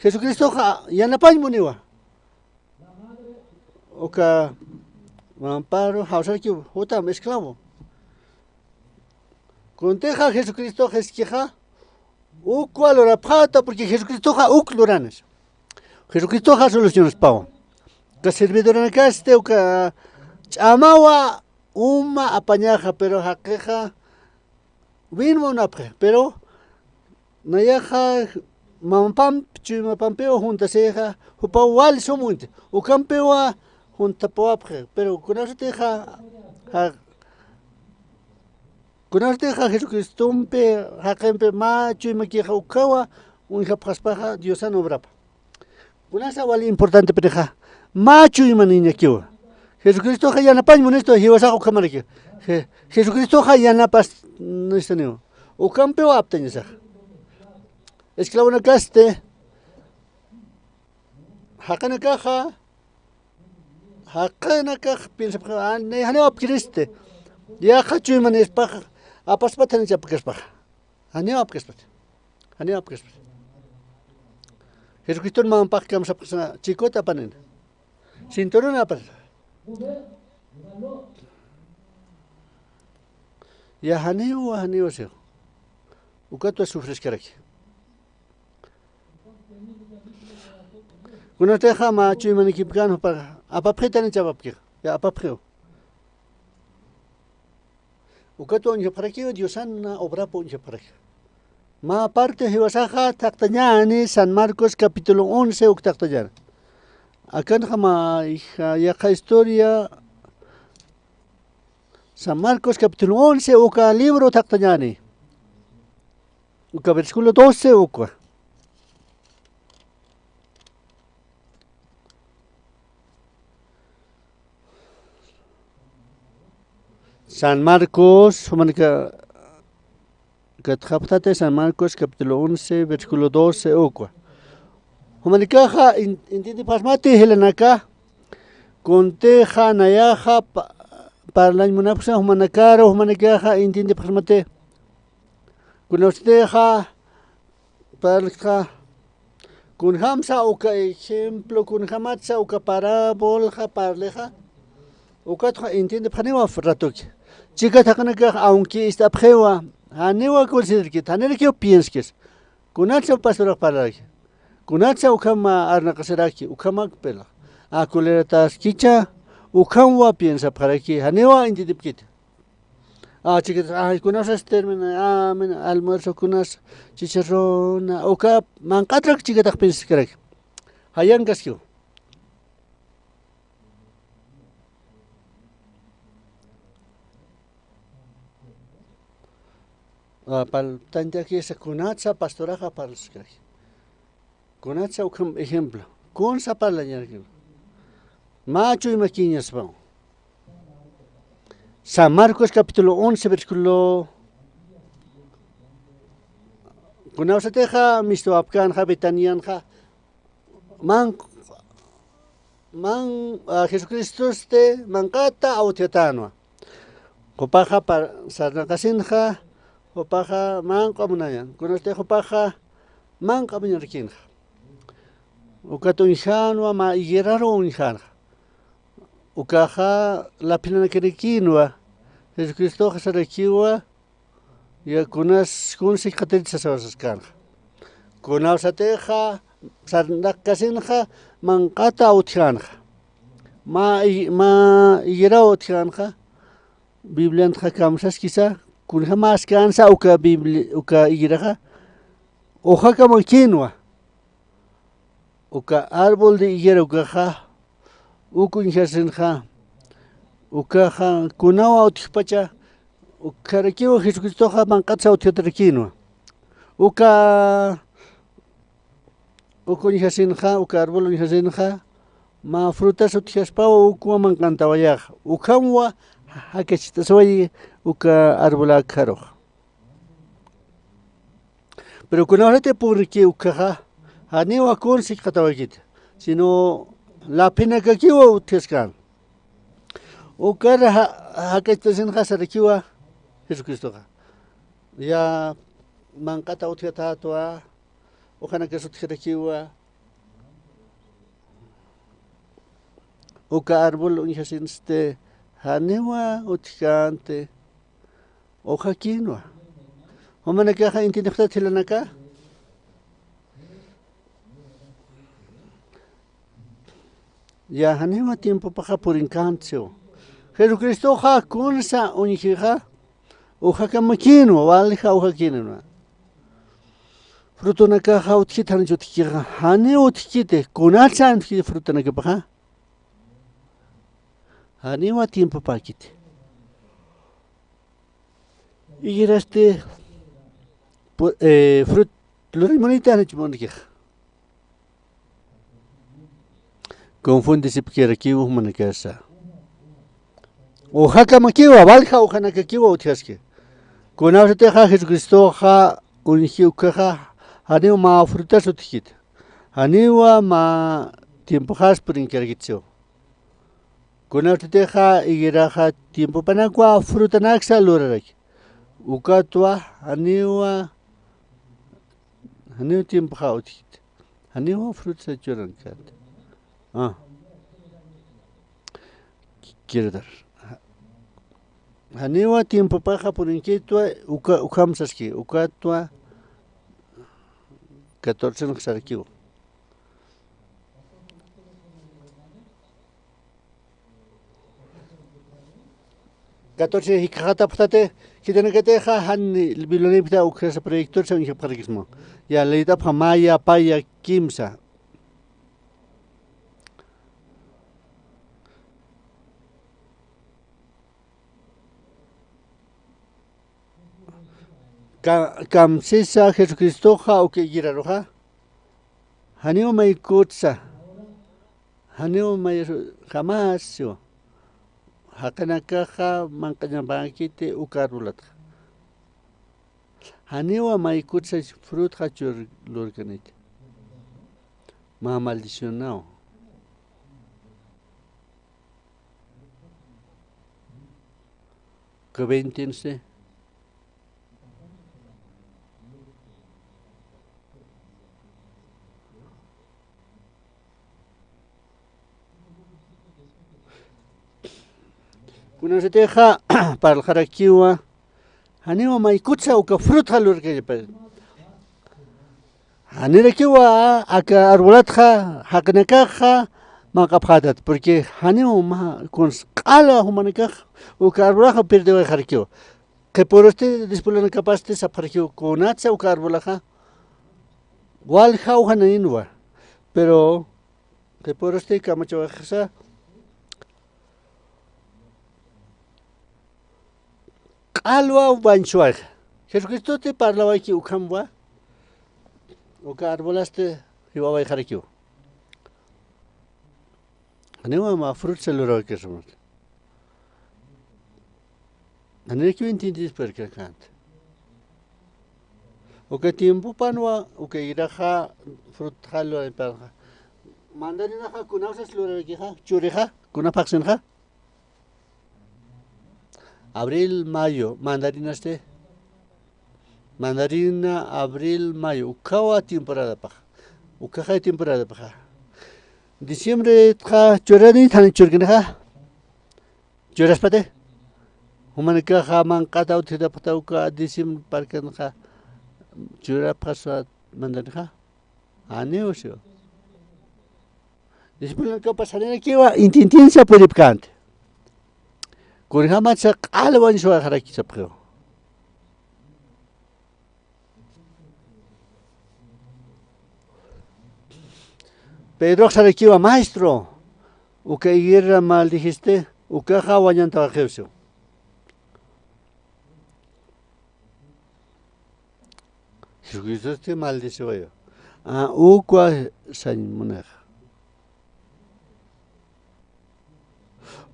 Jesucristoxa yanapañ muniwa. Uka mamparu jawsarakiw jutam esclavo. Kuntixa Jesucristoxa iskixa, ukwa lurapxäta, porque Jesucristoxa uk luranis. Jesucristoxa solucionaspawa. Uka servidoranakasti uka ch'amawa uma apañaxa, pero jaqixa win munapxi, pero nayaxa mamapamp, chuymapampiwa juntasixa, jupaw wal sum uñti. Ukampiwa juntapawapxi, pero kunasatixa, ja-, kunasatixa Jesucristompi, jaqimpi mä chuymakixa ukawa uñjapxaspaxa Diosan obrapa. Kunasa wali importantepinixa, mä chuymaniñakiwa. Jesucristoxa yanapañ munistu, jiwasax ukhamarakiwa. Je-, Jesucristoxa yanapas nistaniwa. Ukampiwa aptañasaxa. Esclavonakasti, jaqinakaxa, jaqinakax piensapxi, a, ni janiw apkiristi. Yaqha chuymanispax, apaspat janicha apkaspaxa. Janiw apkaspat. Janiw apkaspat. Jesucriston mamapax kamsapxasna, chikut apanina. Cinturón apanina. Ya janiw, janiw siw. Ukatwa sufriskaraki. Kunatixa mä chuymanikipkan jupa apapxitanicha apapkixa. Ya apapxiw. Ukatwa uñjapxarakiw Diosan obrapa uñjapxaraki. Mä parte jiwasaxa thaqtañäni San Marcos capítulo once uk thaqtañäni. Akanxa mä, hija, yaqha historia San Marcos capítulo once uka libro thaqtañäni. Uka versículo doce ukwa. San Marcos, jumanaka, katxapxtati San Marcos capítulo once, versículo doce ukwa. Jumanakaxa in-, entiendipxasmati jilanaka, kuntixa nayaxa pa-, parlañ munapxsa jumanakaru, jumanakaxa entiendipxasmati. Kunawsatixa, parltxa, kunjamsa uka ejemplo, kunjamatsa uka parábolaxa parlixa, ukatxa entiendipxaniwa ratuki. Chikat jaqinakax, aunque ist'apxiwa, janiwa considerkit, janirakiw pienskis. Kunatsa pastorax parlaraki. Kunatsa ukham arnaqasiraki, ukhamak pela. A, colerataskicha, ukhamwa piensapxaraki, janiwa entiendipkiti. A, chiquitos, ay, kunasas termina, a, mina, almuerzo kunas, chicharrona, uka, manq'atrak chiquitax piensaskaraki. Jayankaskiw. A, pal-, tantiakisa kunatsa pastoraxa parlaskaraki. Kunatsa ukham ejemplo. Kunsa parlañaraki. Mä chuymakiñaspaw. San Marcos capítulo once, versículo. Kunawsatixa mistuwapkänxa, Betanianxa, man, man, a, Jesucristosti manq'ata awtjatänwa. Jupaxa par-, sarnaqasinxa, jupaxa manq'a munañan. Kunasti jupaxa manq'a muñarkinxa. Ukat uñjanwa, mä higueraru uñjanxa. Ukaxa laphinanakarakinwa, Jesucristoxa sarakiwa, ya kunas, kun sillqatarit sasawa saskanxa. Kunawsatixa sarnaqkasinxa, manq'ata utjanxa. Mä hi-, mä higueraw utjanxa, Biblianxa kamsaskisa, kunjamäskansa uka Bibli-, uka higueraxa, hojakamakinwa. Uka árbol de higuera ukaxa, uk uñjasinxa, ukaxa kunaw utjpacha, ukharakiw Jesucristoxa manq'atsa utjatarakinwa. Uka, uk uñjasinxa, uka árbol uñjasinxa, mä frutas utjaspaw ukwa manq'antawayaxa. Ukhamwa jakachitasawayi uka árbol akharux. Pero kunawsati purki ukaxa, janiwa kun sillqatawayakiti, sino laphinakakiwa utjaskan. Ukar ja-, jakachitasinxa sarakiwa Jesucristoxa. Ya manq'ata utjatätwa, hojanakas utjarakiwa, uka árbol uñjasinsti, janiwa utjkänti, hojakinwa. Jumanakaxa entiendixtati jilanaka. Ya, janiwa tiempopaxa purinkänti siw. Jesucristoxa kunsa uñjixa, hojakamakinwa, walja hojakinwa. Frutonakaxa utjkiti, janicha utjkixa, janiw utjkiti, kunatsa utjkiti frutonakapaxa. Janiwa tiempopäkiti. Higuerasti, pu-, eh, frut-, lurañ muniti, janicha munirkix. Confundisipkirakiw jumanakasa. Hojakamakiwa, walja hojanakakiwa utjaski. Kunawsatixa Jesucristoxa uñji ukaxa, janiw mä frutas utjkiti. Janiwa mä tiempoxas purinkirakitsiw. Kunawsatixa higueraxa tiempopanakwa frutanaksa luraraki. Ukatwa, janiwa, janiw tiempoxa utjkiti. Janiwa fruta churankänti. Ah. Quiero dar. Ja-, janiwa tiempopaxa purinkitwa, uka, ukham saski, ukatwa catorce sarkiw. Catorce jikxatapxtati, khitinakatixa jan Biblia layipxta uksa proyectorsa uñjapxarakisma. Ya, layt'apxa maya, paya, kimsa. Ka-, kamsisa Jesucristoxa uka higueraruxa. Janiw maykutsa. Janiw may jamás siwa. Jaqinakaxa manq'añapankiti uka arbolatxa. Janiwa maykutsa frutxa chur lurkaniti. Mä maldicionaw. Uka veinte, no sé. Kunasatixa parlxarakiwa, janiwa maykutsa uka frutxa lurkañapa. Janirakiwa aka arbolatxa jaqinakaxa manq'apxätat, porque janiw mä kuns q'ala jumanakax uka arbolaxa pirdewayxarakiwa. Qhipurusti discipulonakapasti sapxarakiw, kunatsa uka arbolaxa walja ujanayinwa, pero qhipurusti kamachawayxsa q'alwa wañsuwayxa. Jesucristosti parlawayki ukhamwa, uka arbolasti jiwawayxarakiw. Janiwa mä frutsa lurawaykasamat. Janirakiw entiendisparkakänti. Uka tiempopanwa, uka higueraxa frutxa lurawaypanxa. Mandarinaxa kunawsas lurarakixa, churixa, kuna phaxsinxa. Abril, mayo, mandarinasti. Mandarina, abril, mayo, ukawa temporadapax. Ukaxay temporadapaxa. Diciembretxa churani, thani churkanixa. Churaspati. Jumanakaxa manq'ata utjitapxta uka diciembre parkanxa. Churapxaswa mandarinixa. Janiw siwa. Discipulonakapas janirakiwa intintïnsa puripkänti. Kunjamatsa q'al wañsuwayxaraki sapxiw. Pedrox sarakiwa, maestro, uka higuera maldijisti, ukaxa wañantawayxiw siw. Jesucristosti maldiciwayu. A, ukwa sañ munix.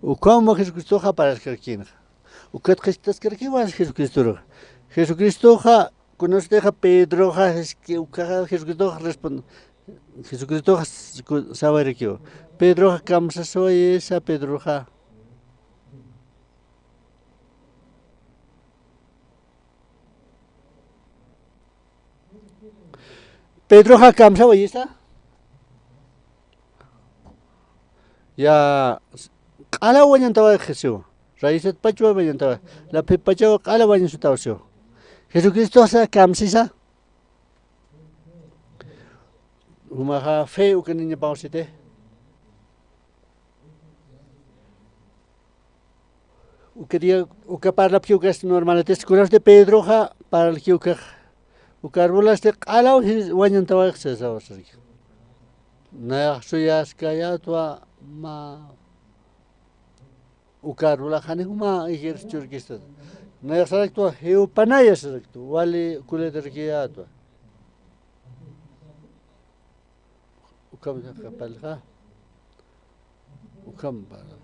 Ukham Jesucristoxa pararkarkinxa. Ukat qhistaskarakiwa Jesucristoruxa. Jesucristoxa, kunasatixa Pedroxa, es que ukaxa Jesucristoxa respon-, Jesucristoxa s-, ku-, sawayrakiwa. Pedroxa kamsasawayisa Pedroxa. Pedroxa kamsawayisa. Ya, q'ala wañantawayxi siw. Rayisat pachwa wañantaway. La phi pachaw q'ala wañasutaw siw. Jesucristoxa kamsisa. Jumaxa fe uka niñapawsiti. Uka dia, uka parlapki ukas normalatista, kunasti Pedroxa parlki ukax, uka arbolasti q'alaw jis-, wañantawayxi sasawasarki. Nayax suyaskayätwa mä uka arbolax jani juma higueras churkista. Nayax saraktwa, jiwpanaya saraktwa, wali kuletarkiyätwa. Ukham kapalxa. Ukham para.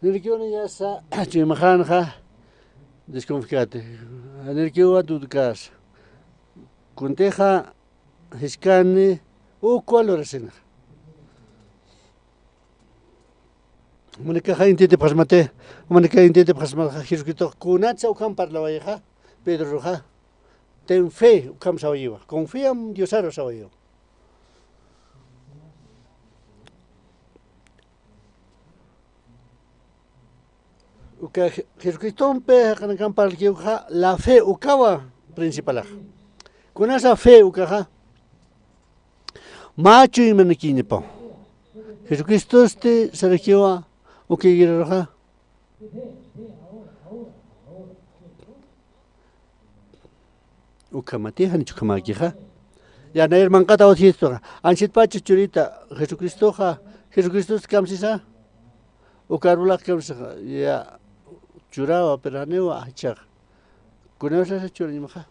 Nirkiw niyasa chuymaxanxa desconfiati. Nirkiwa dudkasa. Kuntixa jiskani ukwa lurasinaxa. Jumanakaxa intintipxasmati, jumanakaxa intintipxasmaxa Jesucristox kunatsa ukham parlawayixa, Pedroruxa, ten fe, ukham sawayiwa, confía Diosaru sawayiwa. Uka Je-, Jesucristompi jaqinakam parlakiwxa, la fe ukawa principalaxa. Kunasa fe ukaxa, mä chuymanakiñapaw. Jesucristosti sarakiwa uka higueraruxa, Ukhamati, janichu ukhamäkixa. Ya, nayar manq'ataw utjistuxa. Anchitpachus churita Jesucristoxa, Jesucristos kamsisa. Uka arbolax kamsisa. Ya, churawa, pero janiwa jichhaxa. Kunasasa churañamaxa.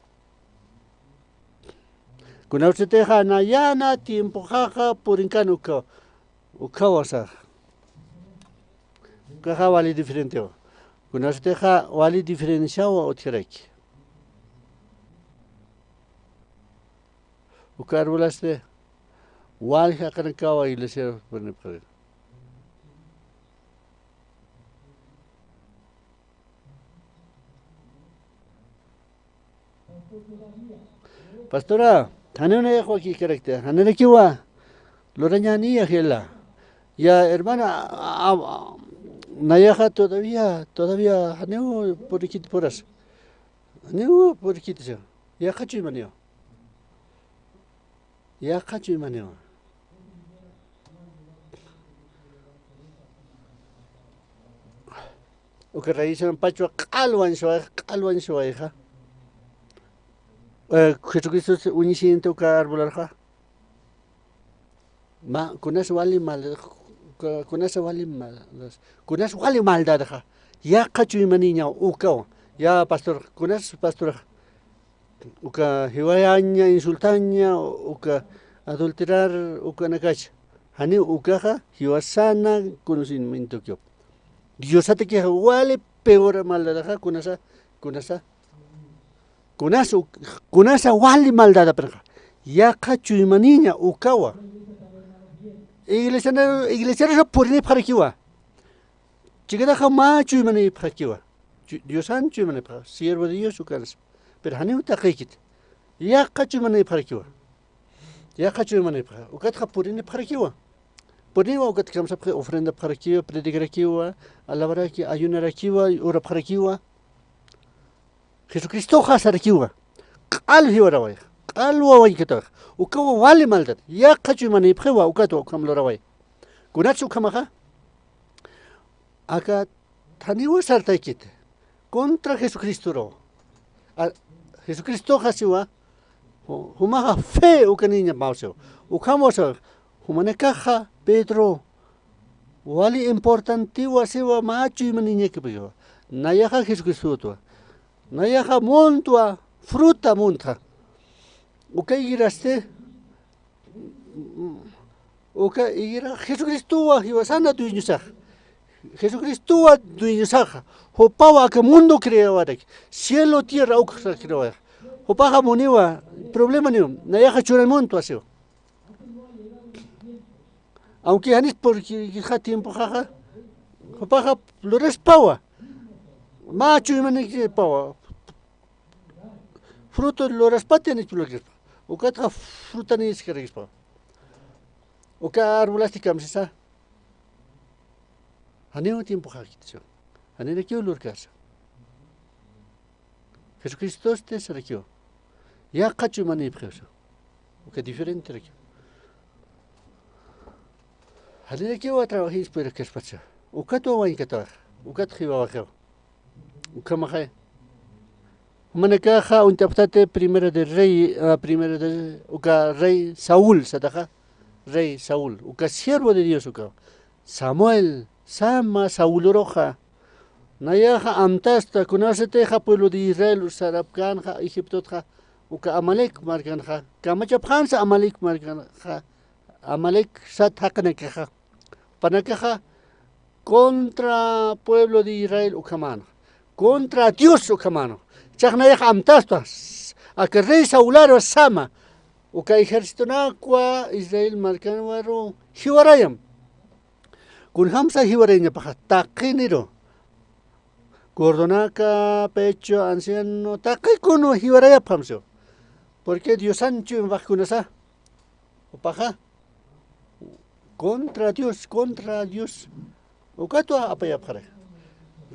Kunasatixa nayana tiempoxaxa purinkan ukhawa. Ukhawa sax. Ukaxa wali diferentewa. Kunasatixa wali diferenciawa utjaraki. Uka arbolasta wali jaqinakawa iglesiaru purinipxaraki. Pastora, janiw nayax wakïkarakta, janirakiwa lurañäniya jila. Ya, hermana, a, a, a, nayaxa todavía, todavía janiw purikit puras. Janiw purikit sa. Yaqha chuymaniwa. Yaqha chuymaniwa. Uka raízan pachwa q'alwan suwayxa, q'alwan suwayxa. Eh, Jesucristo uñisiyinta uka arbolarxa. Ma, kunas wali mal, ku-, kunas wali mal, kunas wali maldadxa. Yaqha chuymaniña ukawa. Ya, pastor, kunas pastorxa. Uka jiwayaña, insultaña, uka adulterar, ukanakacha. Janiw ukaxa jiwasana conocimientokiw. Diosatakixa wali peor maldadxa kunasa, kunasa. Kunas uk-, kunasa wali maldadapxi. Yaqha chuymaniña ukawa. Iglesiana, iglesiarusa purinipxarakiwa. Chikataxa mä chuymanipxarakiwa. Chu-, Diosan chuymanipxarakiwa. Siervo de Dios ukansa. Pero janiw taqikit. Yaqha chuymanipxarakiwa. Yaqha chuymanipxarakiwa. Ukatxa purinipxarakiwa. Puriniwa ukat kamsapxi ofrendapxarakiwa, predicarakiwa, alabaraki, ayunarakiwa, orapxarakiwa. Jesucristoxa sarakiwa. Q'al jiwaraway. Q'al wawaykataway. Ukawa wali maldad. Yaqha chuymanipxiwa ukatwa ukham luraway. Kunatsa ukhamaxa. Aka thaniwa sartaykit. Contra Jesucristoro. A, Jesucristoxa siwa. Ju-, jumaxa fe ukaniña mawsiwa. Ukhamaw siwa. Jumanakaxa Pedro. Wali importantiwa siwa mä chuymaniñakipiwa. Nayaxa Jesucristotwa. Nayaxa muntwa, fruta muntxa. Uka higuerasti, uka higuera Jesucristowa jiwasana dueñosax. Jesucristowa dueñosaxa. Jupawa aka mundo creawarak. Cielo, tierra, ukxa creawarak. Jupaxa muniwa, problemaniwa. Nayaxa churan muntwa siwa. Aunque janis purikirxa tiempoxaxa, jupaxa luraspawa. Mä chuymanikipawa. Fruto luraspati janis purikirpa. Ukatxa frutaniskarakispa. Uka arbolasti kamsisa. Janiw tiempoxakit. Janirakiw lurkasa. Jesucristosti sarakiw. Yaqha chuymanipxiw. Uka diferenterakiw. Janirakiw trabajinspa puyrakaspacha. Ukatwa wañkatawax. Ukat jiwawaxiw. Ukhamaxay. Jumanakaxa uñt'apxtati Primera de Rey, ah, Primera de, uka rey Saúl sataxa. Rey Saúl. Uka siervo de Dios uka. Samuel, sama Sauluruxa. Nayaxa amtasta, kunasatixa pueblo de Israel sarapkänxa Egiptotxa, uka Amalec markanxa, kamachapxänsa Amalec markanxa, Amalec sat jaqinakaxa. Jupanakaxa contra pueblo de Israel ukhamänxa, contra Dios ukhamänxa. Jichhax nayaxa amtasta, aka rey Saularwa sama, uka ejércitonakwa Israel markanwaru jiwarayam. Kunjamsa jiwarayañapaxa, taqiniru. Gordonaka, pecho, anciano, taqi kun jiwarayapxamsiw. Porque Diosan chuymapax kunasa. Jupaxa. Contra Dios, contra Dios. Ukatwa apayapxaraki.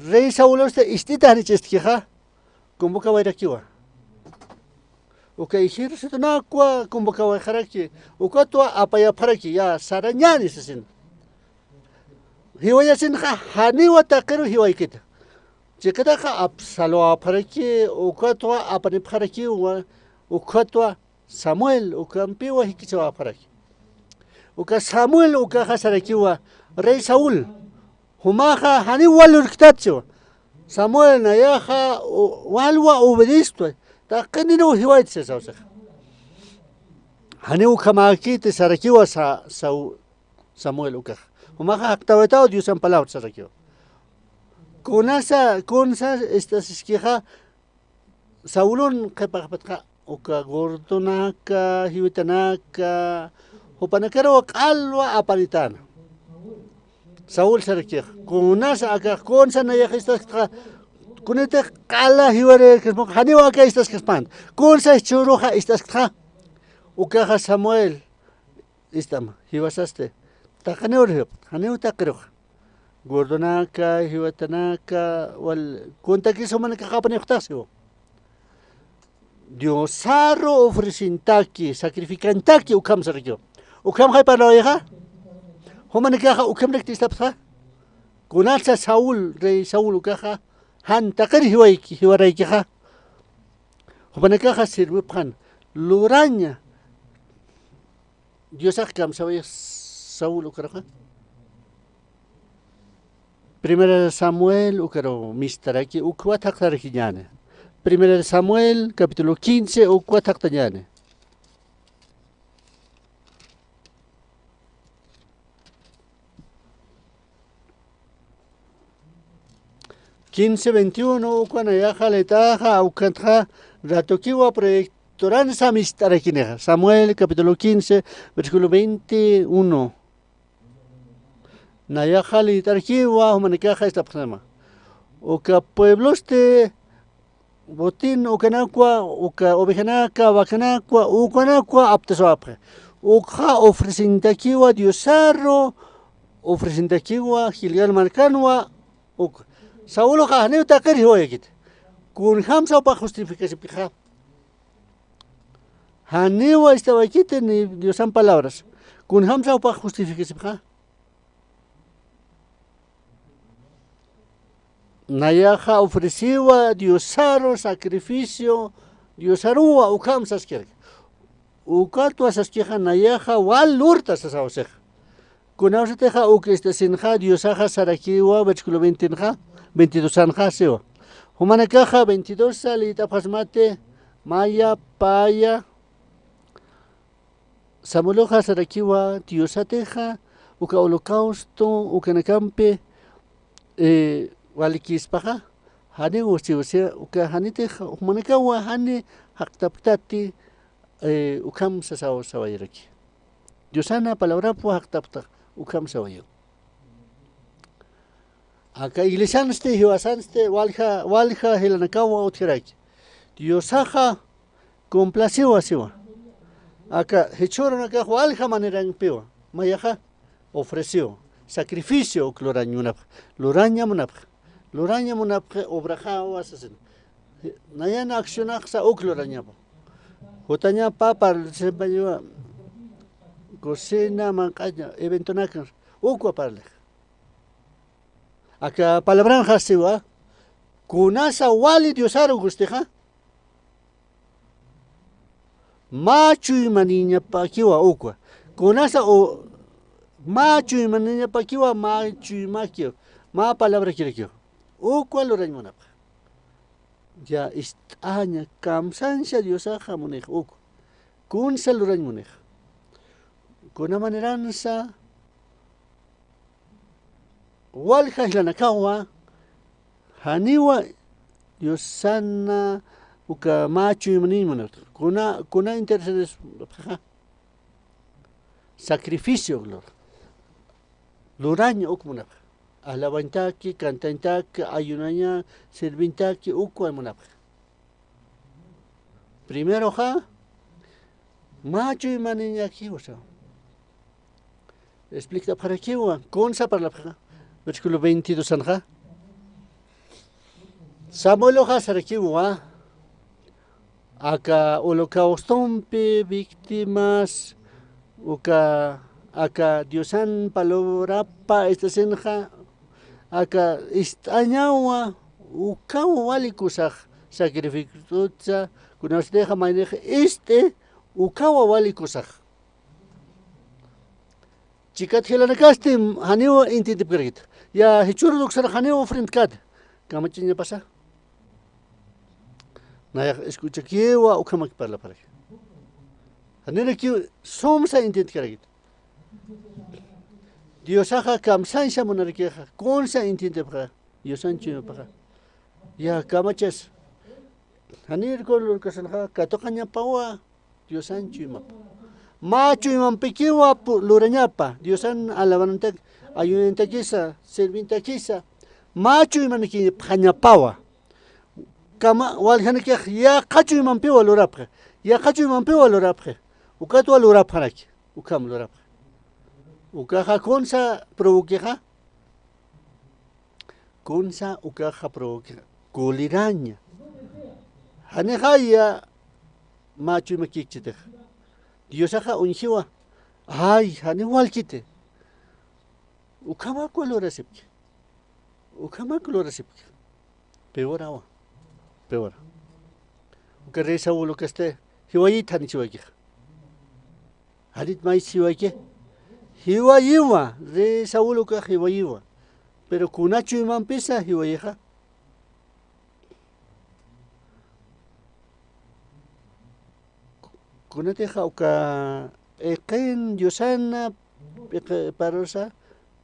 Rey Saulursti ist'ita janich'istkixa. Convocawayrakiwa. Uka ejércitonakwa convocawayxaraki. Ukatwa apayapxaraki, ya, sarañäni sasin. Jiwayasinxa janiwa taqiru jiwaykita. Chiqitaxa apsalwapxaraki, ukatwa apanipxarakiwa, ukatwa Samuel, ukampiwa jikisiwapxaraki. Uka Samuel ukaxa sarakiwa, rey Saúl, jumaxa janiw wal lurktatchiwa. Samuel nayaxa u-, walwa obedistwa, taqiniruw jiwayt sasawsixa. Janiw ukhamäkiti sarakiwa Sa-, Sau-, Samuel ukaxa. Jumaxa jaqtawaytaw Diosan palabra sarakiwa. Kunasa, kunsa ist'asiskixa Saulun qhipaxpatxa, uka gordonaka, jiwitanaka, jupanakaruw q'alwa apanitäna. Saúl sarakix, kunasa akax, kunsa nayax istasktxa, kunitix q'ala jiwarïkasmuxa, janiw aka istaskaspänt. Kunsa jichhüruxa istasktxa, ukaxa Samuel, ist'ama, jiwasasti. Taqiniw jiwapxta, janiw taqiruxa. Gordonaka, jiwatanaka, wal, kuntakis jumanakax apanipxtax siwa. Diosaru ofrecintaki, sacrificantaki ukham sarakiwa. Ukhamxay parlawayixa. Jumanakaxa ukhamrakti istapxta. Kunatsa Saúl, rey Saúl ukaxa, jan taqir jiwayki, jiwaraykixa. Jumanakaxa sirvipxan, luraña. Diosax kamsawayix Saúl ukaruxa. Primera de Samuel ukaru mistaraki, ukhwat jaqtarakiñäni. Primera de Samuel, capítulo quince, ukhwat jaqtañäni. Quince veintiuno, ukwa nayaxa lït'axa, ukatxa ratukiwa proyectoransa mist'arakinixa. Samuel, capítulo quince, versículo veintiuno. Nayaxa lït'arakiwa, jumanakaxa istapxsma. Uka pueblosti botín ukanakwa, uka ovejanaka, vacanakwa, ukanakwa aptaswapxi. Ukxa ofrecendakiwa Diosaru, ofrecendakiwa Gilgal markanwa, uk. Sauluxa janiw taqir jiwayakiti. Kunjamsa jupax justificasipkixa. Janiwa istawaykiti ni Diosan palabras. Kunjamsa jupax justificasipkixa. Nayaxa ofreciwa Diosaru sacrificio, Diosaruwa ukham saskirki. Ukatwa saskixa nayaxa wal lurta sasawsixa. Kunawsatixa uk istasinxa Diosaxa sarakiwa versículo veintenxa, veintidosanxa siwa. Jumanakaxa veintidosa lït'apxasmati, maya, paya, Samueluxa sarakiwa Diosatixa, uka holocausto, ukanakampi, eh, walikispaxa, janiw siwsi, uka janitix, jumanakawa jani jaqtapktati, eh, ukham sasaw sawayraki. Diosana palabrapwa jaqtapkta, ukham sawayu. Aka iglesiansti, jiwasansti, walja, walja jilanakawa utjaraki. Diosaxa, Complaciwa siwa. Aka jichhürunakax walja manerañpiwa. Mayaxa ofreciwa. Sacrificio uk lurañ munapxi. Luraña munapxi. Luraña munapxi obraxawa sasin. Nayan accionaxsa uk lurañapa. Jutañapa parlisipañiwa. Cocina, manq'aña, eventonakan. Ukwa parlix. Aka palabranxa siwa, kunasa wali Diosaru gustixa, mä chuymaniñapakiwa ukwa. Kunasa u-, mä chuymaniñapakiwa, mä chuymakiwa, mä palabrakirakiwa. Ukwa lurañ munapxa. Ya ist'aña, kamsansa Diosaxa munix ukwa. Kunsa lurañ munix. Kuna maneransa, walja jilanakawa, janiwa Diosana uka mä chuymaniñ munapxi. Kuna, kuna intereses, sacrificio, lur-, luraña uk munapxi. Alabañtaki, cantañtaki, ayunaña, sirviñtaki, ukwa munapxi. Primeroxa, mä chuymaniñakiwa sa. Expliktapxarakiwa, kunsa parlapxixa, versículo veintidosanxa. Samueluxa sarakiwa, aka holocaustompi víctimas, uka Aka Diosan palabrapa ist'asinxa, aka ist'añawa, ukawa wali kusax, sacrificio tutsa, kunasatixa maynix ist'i, ukawa wali kusax. Chikat jilanakasti janiw intintipkarakit. Ya jichhürut uksar janiw ofrendkat. Kamachañapasa. Nayax escuchakiwa ukhamak parlapxaraki. Janirakiw sumsa intintkarakit. Diosaxa kamsañsa munarakixa. Kunsa intintipxa. Diosan chuymapaxa. Ya kamachas. Janir kun lurkasanxa katuqañapawa. Diosan chuymapa. Mä chuymampikiwa pu-, lurañapa. Diosan alabanantak, ayunantakisa, sirvintakisa. Mä chuymanakipxañapawa. Kama, waljanakix yaqha chuymampiwa lurapxi. Yaqha chuymampiwa lurapxi. Ukatwa lurapxaraki. Ukham lurapxi. Ukaxa kunsa provoquexa. Kunsa ukaxa provoquexa. Kuliraña. Janixaya mä chuymakikchitix. Diosaxa uñjiwa. Ay, janiw walkiti. Ukhamakwa lurasipki. Ukhamak lurasipki. Peorawa. Peora. Uka rey Saúl ukasti jiwayit janichiwaykixa. Janit maysi jiwayki. Jiwayiwa. Rey Saúl ukax jiwayiwa. Pero kuna chuymampisa jiwayixa. Kunatixa uka p'iqin Diosana p'iqiparusa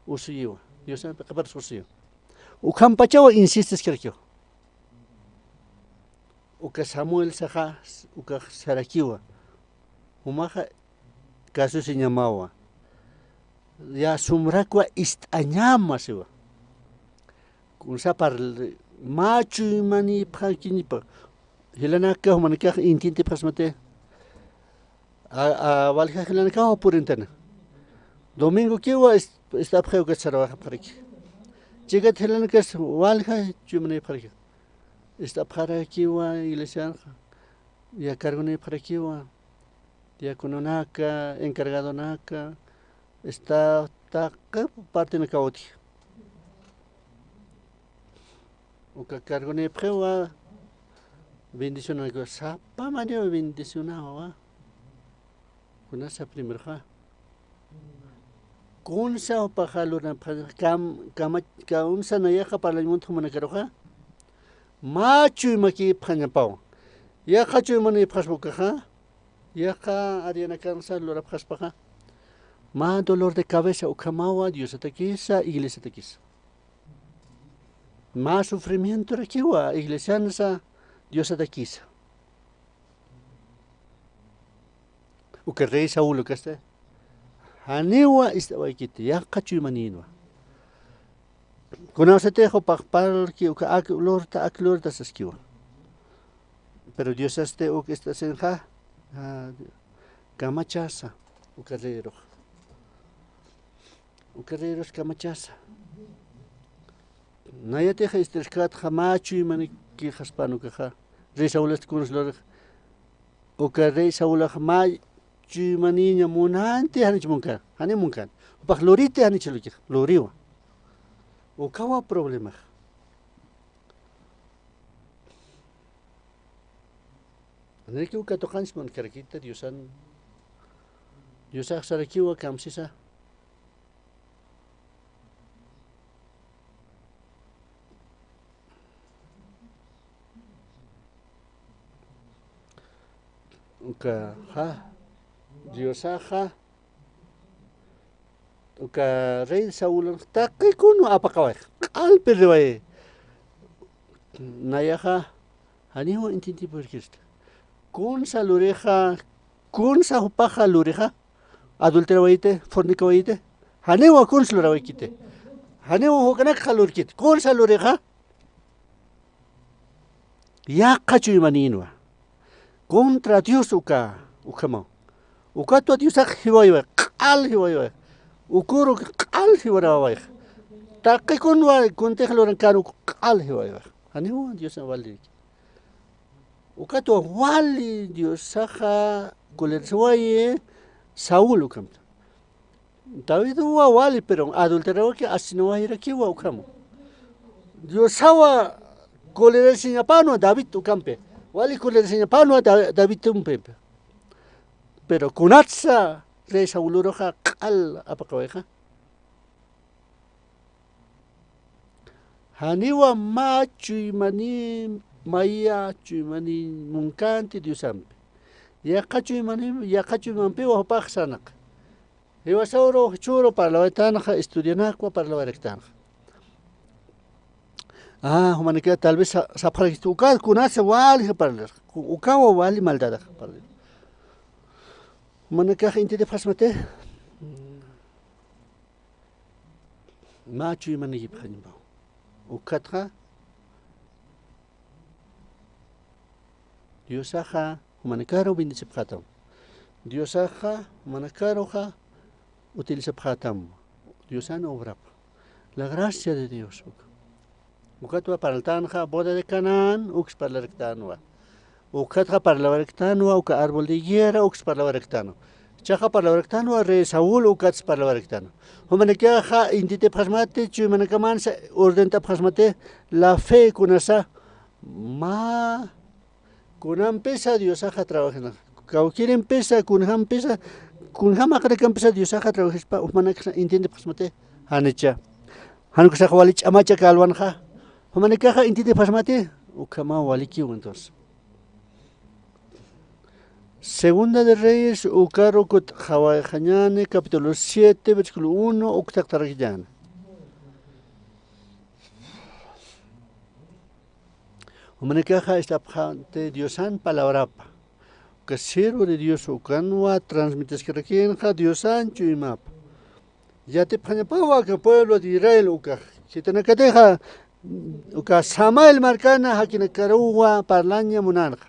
usuyiwa. Diosana p'iqiparusa usuyiwa. Ukhampachawa insistiskarakiwa. Uka Samuel saxa, ukax sarakiwa. Jumaxa kasusiñamawa. Ya sumrakwa ist'añama siwa. Kunsa parl-, mä chuymanipxakiñipa. Jilanaka jumanakax intintipxasmati. A, a, walja jilanakawa purintana. Domingokiwa est-, estapxi ukat sarawayapxaraki. Chikat jilanakas walja chuymanipxaraki. Estapxarakiwa iglesianxa. Ya cargonipxarakiwa. Diacononaka, encargadonaka, está taqi partenakaw utji. Uka cargonipxiwa bendicionanakawa, sapa manera bendicionawa. Kunasa primeroxa. Kunsa jupaxa lurapxi, kam-, kama-, kunsa nayaxa parlaña munta jumanakaruxa. Mä chuymakipxañapawa. Yaqha chuymanipxaspa ukaxa. Yaqha arianakansa lurapxaspaxa. Mä dolor de cabeza ukhamawa Diosatakisa, iglesiatakisa. Mä sufrimientorakiwa iglesiansa Diosatakisa. Uka rey Saúl ukasti. Janiwa ist'awaykiti, yaqha chuymanïnwa. Kunawsatix jupax parlki uka ak lurta, ak lurta saskiwa. Pero Diosasti uk ist'asinxa, ah, kamachasa, uka reyrux. Uka reyrus kamachasa. Nayatix ist'askatxa mä chuymanikixaspan ukaxa. Rey Saulast kuns lurix. Uka rey Saulax mä chuymanïña munanti janich munkan, jani munkan. Jupax luriti janich lurkix, luriwa. Ukawa problemax. Janiraki uka tuqanchis munkarakita Diosan. Diosax sarakiwa kamsisa. Ukaxa, Diosaxa, uka rey Saulunx taqi kun apaqawayx, q'alpi riwayi. Nayaxa, janiw intintipurkista. Kunsa lurixa, kunsa jupaxa lurixa, adulterawayiti, fornicawayiti, janiwa kunsa lurawaykiti. Janiwa juk'anakxa lurkiti. Kunsa lurixa, yaqha chuymanïnwa. Contra Dios uka, ukhamaw. Ukatwa Diosax jiwayway, q'al jiwayway. Ukur uk q'al jiwarawayx. Taqi kunwa, kuntix lurankan uk q'al jiwayway. Janiwa Dios walirki. Ukatwa wali Diosaxa kulirswayi Saúl ukhamta. Davidwa wali, pero adulterawaki asinawayrakiwa ukhamu. Diosawa colerasiñapanwa David ukampi. Wali colerasiñapanwa Da-, David umpi. Pero kunatsa rey Sauluruxa q'al apaqawayxa. Janiwa mä chuymani, maya chuymani munkanti Diosampi. Yaqha chuymani, yaqha chuymampiwa jupax sarnaq. Jiwasaru jichhüru parlawaytanxa, estudianakwa parlawaraktanxa. Ah, jumanakax tal vez sa-, sapxarakistu, uka kunasa wali parlar, ukawa wali maldadax parlar. Jumanakax intitipxasmati. Mä chuymanïkipxañapaw. Ukatxa Diosaxa jumanakaru bendecipxatam. Diosaxa jumanakaruxa utilizapxatam. Diosan obrapa. La gracia de Dios. Ukatwa parltanxa boda de Canaán, uks parlaraktanwa. Ukatxa parlawaraktanwa, uka árbol de higuera, uks parlawaraktanwa. Chaxa parlawaraktanwa, rey Saúl, ukats parlawaraktanwa. Jumanakixa intitipxasmati, chuymanakamansa ordentapxasmati, la fe kunasa, mä kunampisa Diosaxa trabajina. Kawkïrimpisa, kunjampisa, kunjam jaqinakampisa Diosaxa trabajispa, jumanakaxa intitipxasmati, janicha. Jan ukasax wali ch'amacha kalwanxa. Jumanakaxa intitipxasmati, ukhamaw walikiw entonces. Segunda de Reyes, ukaru kut'xawayxañäni, capítulo siete, versículo uno, uksaktarakillana. Jumanakaxa ist'apxänti Diosan palabrapa. Uka siervo de Dios ukanwa transmitiskarakïnxa Diosan chuymapa. Yatipxañapawa aka pueblo de Israel ukax. Khitinakatixa, uka Samael markana jakinakaruwa parlaña munanxa.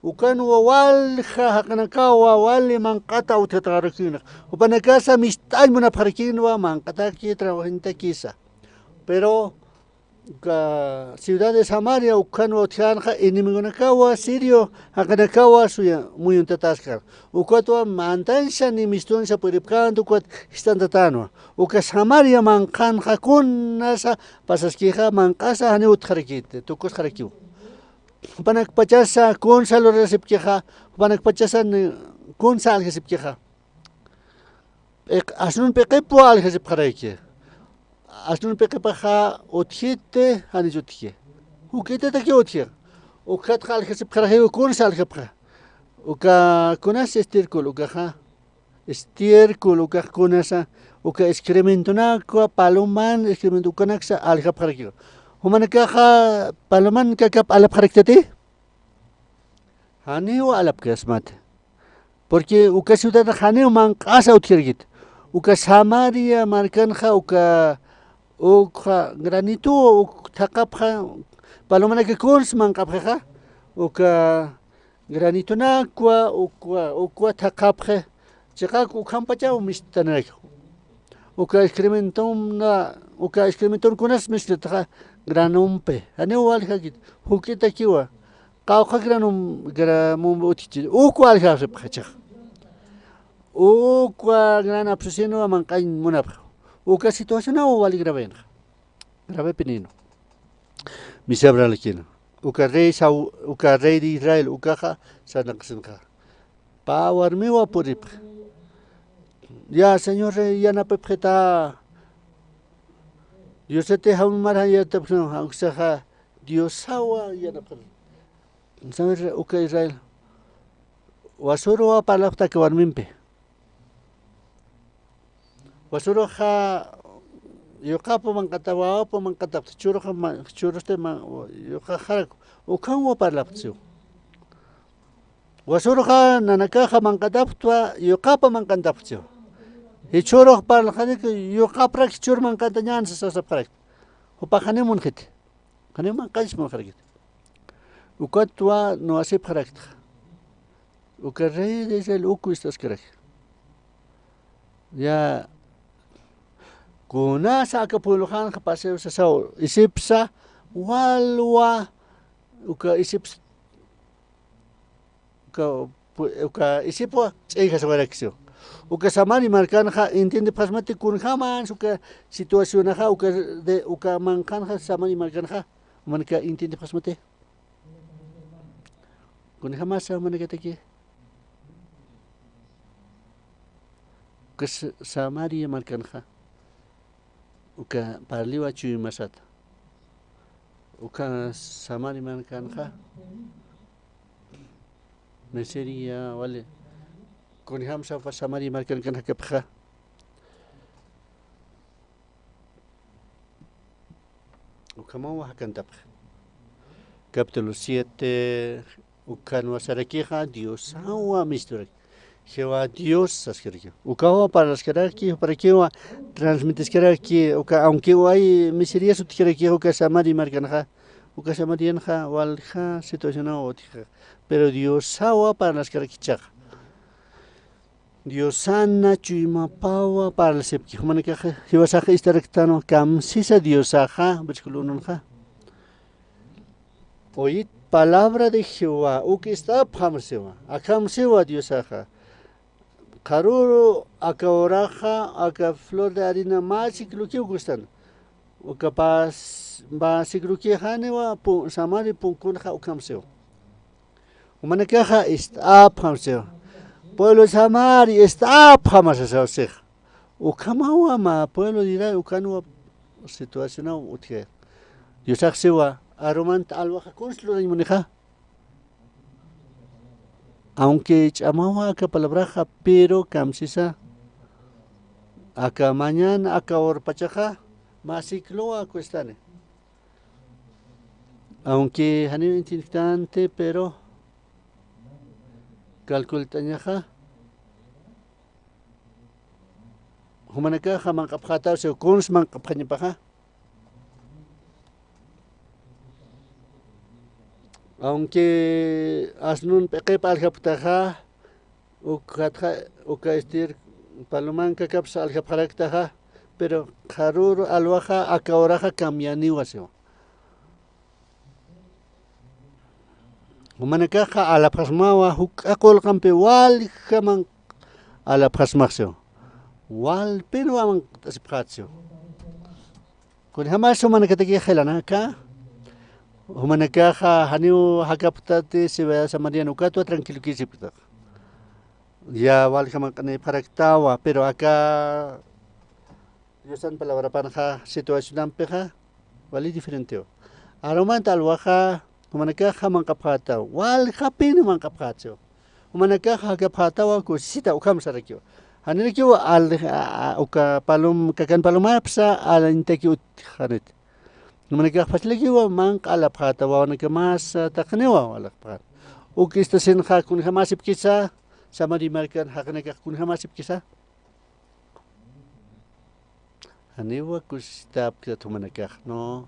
Ukanwa walja jaqinakawa wali manq'ata utjatxarakïnxa. Jupanakasa mist'añ munapxarakïnwa manq'ataki trabajantakisa. Pero uka ciudad de Samaria ukhanwa utjänxa enemigonakawa, sirio jaqinakawa suya muyuntatäskar. Ukatwa mantansa ni mistunsa puripkänti, ukat jist'antatänwa. Uka Samaria manqhanxa kunasa pasaskixa manq'asa janiw utjarakïti, tukusxarakiw. Jupanakpachasa kunsa lurasipkixa, jupanakpachasa ni kunsa aljasipkixa. P'iq-, asnun p'iqipwa aljasipxarayki. Asnun p'iqipaxa utjiti, janich utji. Juk'itatakiw utji. Ukatxa aljasipxarakiw kunsa aljapxa. Uka kunas estiércol ukaxa. Estiércol ukax kunasa. Uka excrementonakwa, paloman excremento ukanaksa aljapxarakiw. Jumanakaxa paloman kakap alapxaraktati? Janiw alapkasmati. Porque uka ciudad janiw manq'asa utjarkiti. Uka Samaria markanxa uka, ukxa granituwa uk thaqapxa, palomanaka kuns manq'apxixa, uka granitonakwa, ukwa, ukwa thaqapxi, chiqak ukhampachaw mist'aniraki. Uka excrementona, uka excrementon kunas mist'ataxa granompi. Janiw waljakit, juk'itakiwa. Qawqha granom, gramompi utjchi. Ukwa aljasipxi chiqa. Ukwa gran abscesinwa manq'añ munapxi. Uka situacionaw wali gravenxa. Grave penino. Miserable kina. Uka rey Sau-, uka rey de Israel, ukaxa sarnaqasinxa. Pä warmiwa puripxi. Ya, Señor rey, yanapipxita. Diosati jawmar jan yanapipxi, uksaxa Diosawa yanapxi. Saber uka Israel. Wasuruwa parlapxta aka warmimpi. Wasuruxa yuqapa manq'ata, wawapa manq'atapxta, churuxa ma-, churusti ma-, yuqaxaraku. Ukhamwa parlapxta siw. Wasuruxa nanakaxa manq'atapxtwa, yuqapa manq'antapxta siw. Jichhürux parlaxaraki, yuqaprak jichhür manq'antañän sasapxarakta. Jupax janiw munxiti. Janiw manq'añs munxarakiti. Ukatwa nuwasipxaraktxa. Uka rey de Israel uku ist'askaraki. Ya, kunasa aka puebloxanxa paseo sasaw, isipsa, walwa, uka isips-, uka pu-, uka isipwa ch'ayjasawayrakistu. Uka Samari markanxa entiendepxasmati kunjamas uka situacionaxa, uka de, uka manqhanxa Samari markanxa, jumanaka entiendepxasmati. Kunjamasa jumanakataki. Uka Sa-, Samaria markanxa. Uka parliwa chuymasata. Uka Samari markanxa. Miseria, wali. Kunjamsa Samari markanxa jakapxa. Ukhamawa jakantapxa. Capítulo siete, ukanwa sarakixa, Diosawa misturak. Jehová Dios saskarakiwa. Ukawa parlaskarakki, juparakiwa transmitiskaraki, uka, aunque way miserias utjaraki, uka Samari markanxa, uka Samarianxa, walja situacionaw utja. Pero Diosawa parlaskarakichaxa. Diosana chuymapawa parlasipki. Jumanakaxa, jiwasaxa istaraktanwa, kamsisa Diosaxa, versículo unonxa. Oyid palabra de Jehová, uk ist'apxam siwa, akham siwa Diosaxa. Qharüru aka uraxa, aka flor de harina mä ciclokiw kustan. Uka pas, mä ciclokixaniwa, pu-, Samari punkunxa ukham siwa. Jumanakaxa ist'apxam siwa. Pueblo Samari ist'apxam sasaw sixa. Ukhamawa mä pueblo dirá ukanwa situacionaw utji. Diosax siwa, arumanta alwaxa kuns lurañ munixa. Aunque ch'amawa aka palabraxa, pero kamsisa aka mañana, aka urpachaxa, mä ciclowa kustani. Aunque janiw insignificante, pero calcult'añaxa, jumanakaxa manq'apxätaw siw, kuns manq'apxañapaxa. Aunque asnun p'iqip aljapktaxa, ukatxa, uka Ester paloman kakapsa aljapxaraktaxa, pero qharüru alwaxa, aka uraxa cambianiwa siwa. Jumanakaxa alapxasmawa, juk'a qullqampi waljaman alapxasmax siwa. Walpinwa manq't'asipxät siwa. Kunjamas jumanakataki jilanaka. Jumanakaxa janiw jakapktati, siwa Samarian ukatwa tranquilokisipktaxa. Ya walja manq'anipxaraktawa, pero aka Diosan palabrapanxa situacionampixa wali diferentewa. Arumanta alwaxa, jumanakaxa manq'apxätawa, waljapin manq'apxätsiwa. Jumanakaxa jakapxätawa, kusisita ukham sarakiwa. Janirakiwa al-, a-, a-, uka palom-, kakan palomapsa alañtaki utjanit. Jumanakax phaslakiwa manq'a alapxätawa, wawanakamasa taqniwa alapxät. Uk istasinxa kunjamasipkisa, Samari markan jaqinakax kunjamasipkisa. Janiwa kusistapktat jumanakax, ¿no?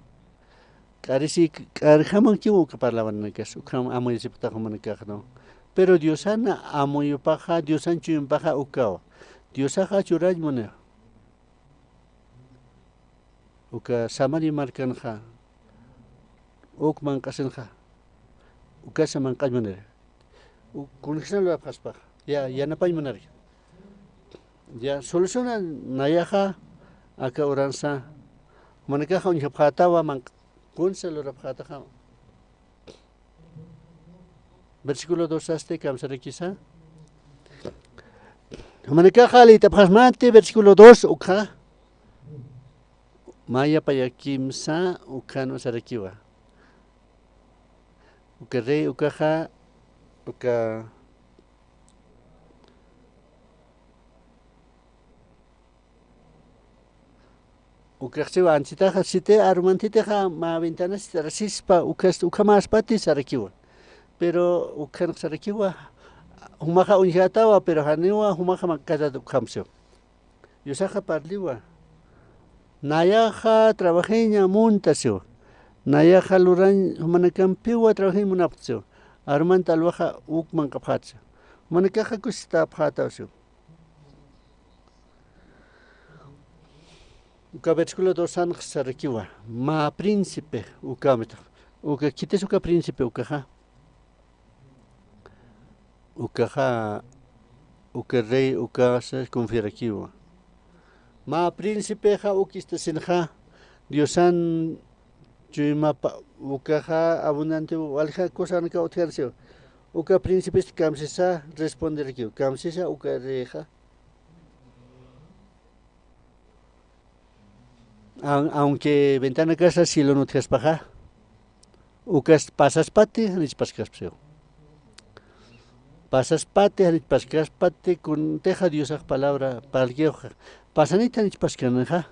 K'arisi, k'arjamankiw uka parlawanakas, ukham amuyasipktax jumanakax, ¿no? Pero Diosana amuyupaxa, Diosan chuymapaxa ukawa. Diosaxa churañ muniwa. Uka Samari markanxa, uk manq'asinxa, ukasa manq'añ muniri. Uk kunjasna lurapxaspaxa, ya, yanapañ munari. Ya, soluciona nayaxa, aka uransa, jumanakaxa uñjapxätawa, manq-, kunsa lurapxätaxa. Versículo dos asti kamsarakisa. Jumanakaxa liyt'apxasmati, versículo dos, ukxa. Mä yapa kimsa, ukxanwa sarakiwa. Uka rey, ukaxa, uka Ukax siwa anchitaxa, siti arumantitixa mä ventanas sispa, ukas, ukhamäspati sarakiwa. Pero ukhanx sarakiwa, jumaxa uñjätawa, pero janiwa jumaxa manq'atat ukham siwa. Diosaxa parliwa. Nayaxa trabajiña munta siwa. Nayaxa lurañ jumanakampiwa trabajiñ munapxta siwa. Arumanta alwaxa uk manq'apxät siwa. Jumanakaxa kusistapxätaw siwa. Uka versículo dos anx sarakiwa, mä príncipe ukamitax. Uka khitis uka príncipe ukaxa. Ukaxa Uka rey ukasa confiarakiwa. Mä principexa uk istasinxa, Diosan chuymapa ukaxa abundante walja cosanaka utjarsiwa. Uka principista kamsisa responderakiwa, kamsisa uka reyxa. Aun-, aunque ventanakasa cielon utjaspaxa, ukas pasaspati janich paskaspasiw. Pasaspati janich paskaspati, kuntixa Diosax palabra parlkiwxa. Pasanit janich paskanixa.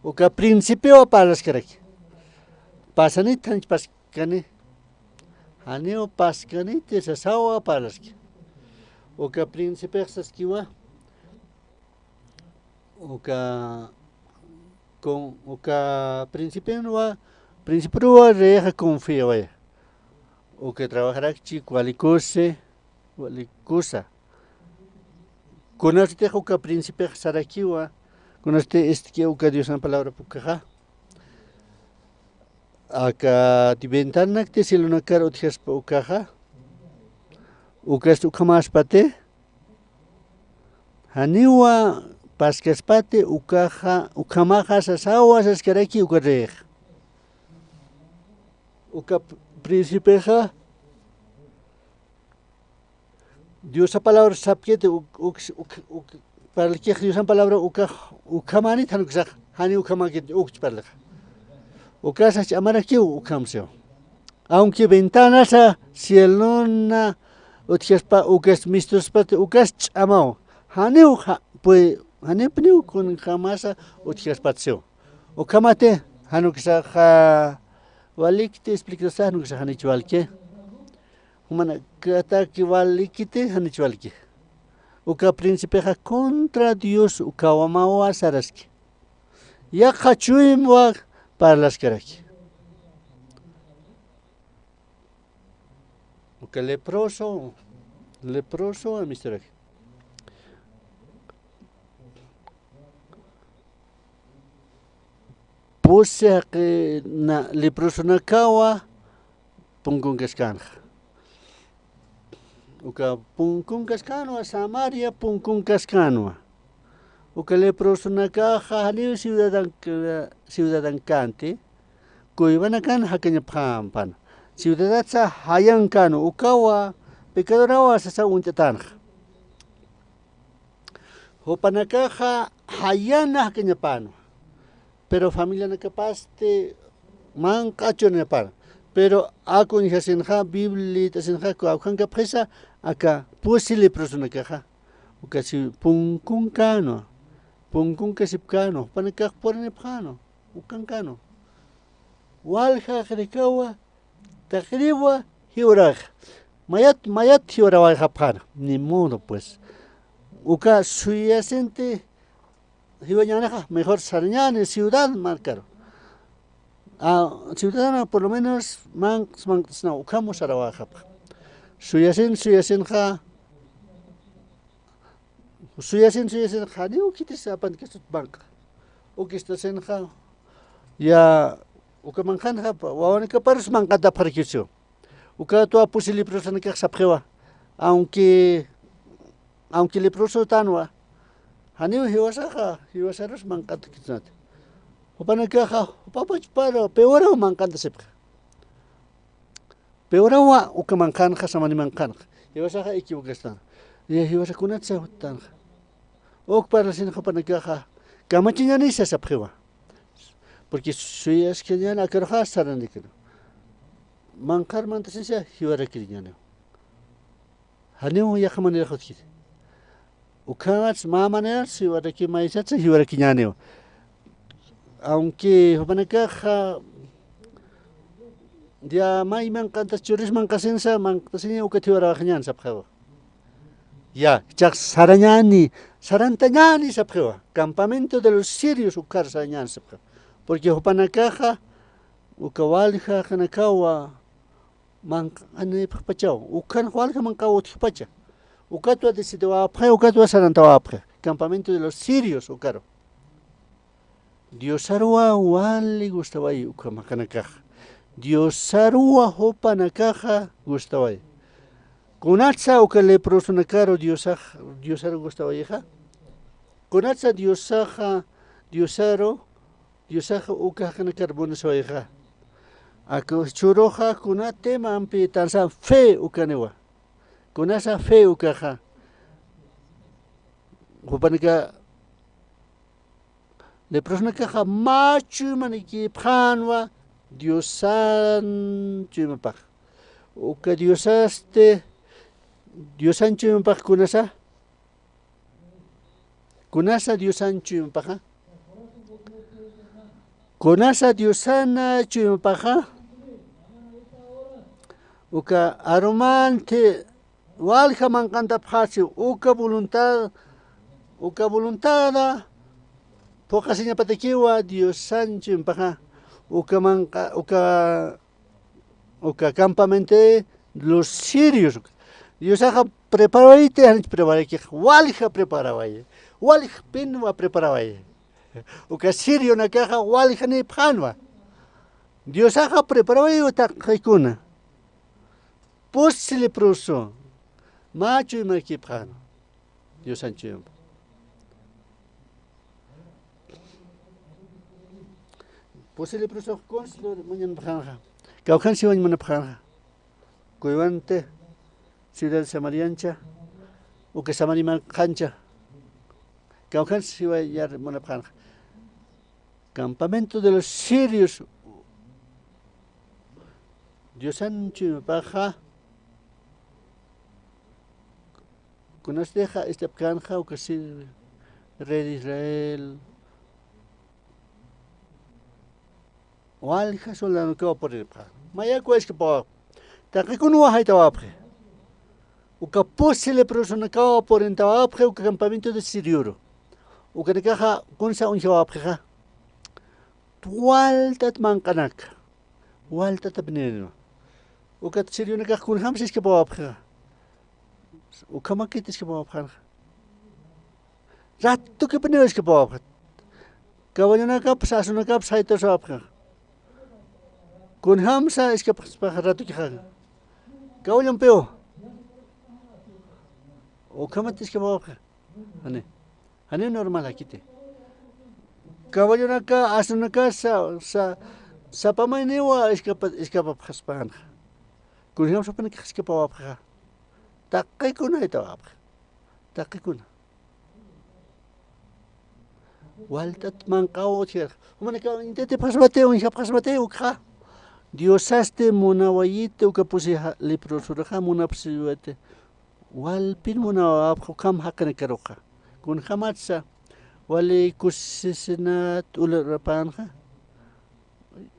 Uka principiowa parlaskaraki. Pasanit janich paskani. Janiw paskaniti sasawa parlaski. Uka principex saskiwa. Uka, con, uka principenwa, principruwa reyxa confiawaya. Uka trabajarakchi walikusi, walikusa. Kunasutix uka principex sarakiwa, kunasutix istki uka Diosan palabra pukaxa. Aka ventanakti cielonakar utjaspa ukaxa. Ukas ukhamäspati. Janiwa paskaspati ukaxa, ukhamaxa sasawa saskaraki uka reyx. Uka p-, principexa Diosa palabra sapkiti uk, uk, uk, uk, parlkix Diosan palabra ukax, ukhamanit jan uksax, jani ukhamakit ukch parlxa. Ukasax ch'amarakiw ukhamsiw. Aunque ventanasa cielona utjaspa ukas mistuspati ukas ch'amaw. Janiw ja-, pue-, janipniw kunjamasa utjaspatasiw. Ukhamati jan uksaxa walikti explictasa jan uksax janich walki. Jumanakataki walikiti janich walki. Uka principexa contra Dios ukhamawa saraski. Yaqha chuymwa parlaskaraki. Uka leproso, leproso amistaraki. Pusi jaqi na-, leprosonakawa punkunkaskänxa. Uka punkunkaskänwa, Samaria punkunkaskänwa. Uka leprosonakaxa janiw ciudadan-, ciudadankänti, cuevanakan jakañapxämpana. Ciudadatsa jayankänwa, ukawa pecadorawa sasa uñt'atänxa. Jupanakaxa jayana jakañapänwa. Pero familianakapasti manq'a churñapänwa. Pero aka uñjasinxa, Biblia liyt'asinxa, kawkhankapxisa, aka pusi leprosonakaxa. Uka si punkunkänwa, punkunkasipkänwa, jupanakax purinipxänwa, ukankänwa. Walja jaqirikawa, taqiriwa jiwarawax. Mayat, mayat jiwarawayxapxäna. Ni modo, pues. Uka suyasinti jiwañänixa, mejor sarañäni ciudad markaru. Ah, ciudadano, por lo menos, manq'as, manq'asnaw, ukham sarawayxapxa. Suyasin, suyasinxa, suyasin, suyasin, janiw khitis apankasut manq'a. Uk istasinxa, ya, uka manq'anxa, wawanakaparus manq'antapxarakiw. Ukatwa pusi leprosonakax sapxiwa. Aunque, aunque leprosotänwa, janiw jiwasaxa, jiwasarus manq'antakisnati. Jupanakaxa, jupapachparu, peoraw manq'antasipxi. Peorawa uka manq'anxa, samani manq'anxa. Jiwasaxa equivocastan. Ya jiwasa kunatsa juttanxa. Uk parlasin jupanakaxa, kamachiñänisa sapxiwa. Porque suyaskañäni akaruxa saranikna. Manq'ar mantasinsa jiwarakiriñäniw. Janiw yaqha manera jutkiri. Ukhamats mä manera jiwaraki maysatsa jiwarakiñäniw. Aunque jupanakaxa, ya may manq'antas churis manq'asinsa, manq'asiña ukat jiwarawayxañäni sapxiwa. Ya, jichhax sarañäni, sarantañäni sapxiwa. Campamento de los sirios ukar sarañäni sapxiwa. Porque jupanakaxa, uka walja jaqinakawa, manq'anipxpachaw, ukan walja manq'aw utjpacha. Ukatwa decidawapxi, ukatwa sarantawapxi. Campamento de los sirios ukaru. Diosaruwa wali gustaway ukham jaqinakax. Diosaruwa jupanakaxa gustaway. Kunatsa uka leprosonakaru Diosax, Diosaru gustawayixa? Kunatsa Diosaxa, Diosaru, Diosaxa uka jaqinakar munasawayixa? Aka churuxa kuna temampi tansa fe ukaniwa. Kunasa fe ukaxa? Jupanaka leprosonakaxa mä chuymanikipxänwa Diosan chuymapax. Uka Diosasti, Diosan chuymapax kunasa? Kunasa Diosan chuymapaxa? Kunasa Diosana chuymapaxa? Uka arumanti walja manqantapxasi, uka voluntad, uka voluntada phuqasiñapatakiwa Diosan chuymapaxa, uka manqa, uka, uka campamento de los sirios. Diosaxa preparawayta, janich preparawayki, walja preparaway, waljpinwa preparaway. Uka sirionakaxa waljanipxänwa. Diosaxa preparawaywa taqikuna. Pusi leproso, mä chuymakipxänwa. Diosan chuympa. Pusi leproso kunsa muñanipxänxa. Kawkhansa jiwañ munapxänxa. Kuywanti ciudad Samariancha, uka Samaria markancha. Kawkhansa jiwañ munapxänxa. Campamento de los sirios. Diosan chuymapaxa, kunasatixa ist'apkänxa uka si-, rey de Israel, walja soldadonakaw purinipxä. Mayakwa iskapawapxi. Taqikunwa jaytawapxi. Uka pusi leprosonakaw purinitawapxi uka campamento de sirioru. Ukanakaxa kunsa uñjawapxixa? Walt'at manq'anaka. Walt'atapinirinwa. Ukat sirionakax kunjamsa iskapawapxixa? Ukhamakit iskapawapxänxa. Ratukipiniw iskapawapxi. Caballonakapsa, asunakapsa jaytawsawapxi. Kunjamsa iskapxaspaxa ratukixa? Caballompiw. Ukhamat iskapawapxi. Jani. Jani normal jakiti. Caballonaka, asunaka sa, sa, sapamayniwa iskapa, iskapapxaspänxa. Kunjamsa jupanakax iskapawapxixa? Taqikuna jaytawapxi. Taqikuna. Walt'at manq'aw utjirxa. Jumanakaw intitipxasmati, uñjapxasmati ukxa. Diosasti munawayiti uka pusi ja-, leprosoruxa munapxasmati. Walpin munawapxi ukham jaqinakaruxa. Kunjamatsa wali kusisinat ulurapänxa.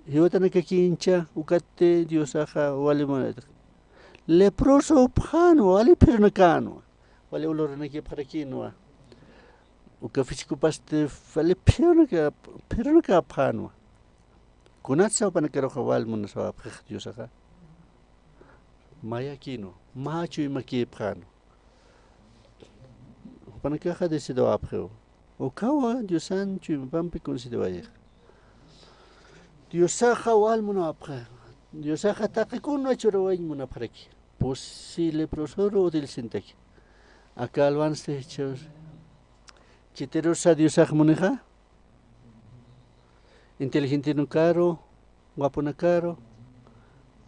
Jiwatanakakincha ukatti Diosaxa wali munawayta. Leprosopxänwa, wali phirunakänwa. Wali uluranakipxarakïnwa. Uka fisikupasti wali phirunaka-, phirunakäpxänwa. Kunatsa jupanakaruxa wal munasawapxix Diosaxa? Mayakïnwa, mä chuymakïpxänwa. Jupanakaxa decidawapxiw. Ukawa Diosan chuymapampi kunsidiwayix. Diosaxa wal munawapxi. Diosaxa taqikunwa churawañ munapxaraki. Pusi leprosoru utilizintaki. Aka alwansti jichhüru. Khitirusa Diosax munixa? Inteligentenakaru, wapunakaru,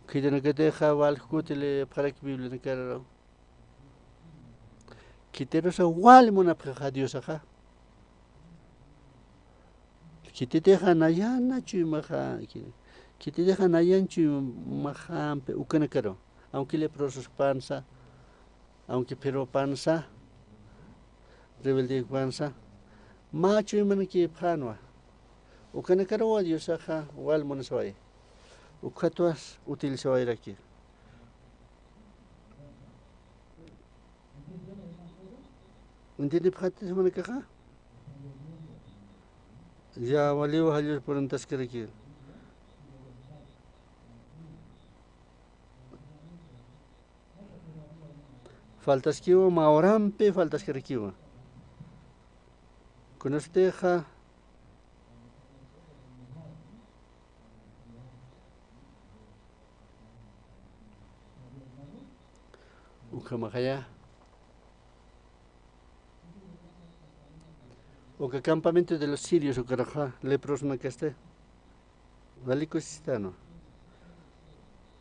khitinakatixa wal kutilipxaraki Biblianakaru. Khitirusa wal munapxixa Diosaxa. Khititixa nayana chuymaxa, khititixa nayan chuymaxampi ukanakaru. Aunque leprosopansa, aunque phirupansa, rebeldepansa, mä chuymanakïpxänwa. Ukanakaruwa Diosaxa wal munasaway. Ukatwas utilizawayraki. ¿Entiendipxatis jumanakaxa? Ya, waliw jallus preguntaskaraki. Faltaskiwa, mä horampi faltaskarakiwa. Kunasatixa, Ukhamaxaya. Uka campamento de los sirios ukaruxa leprosnakasti. Walikusistänwa.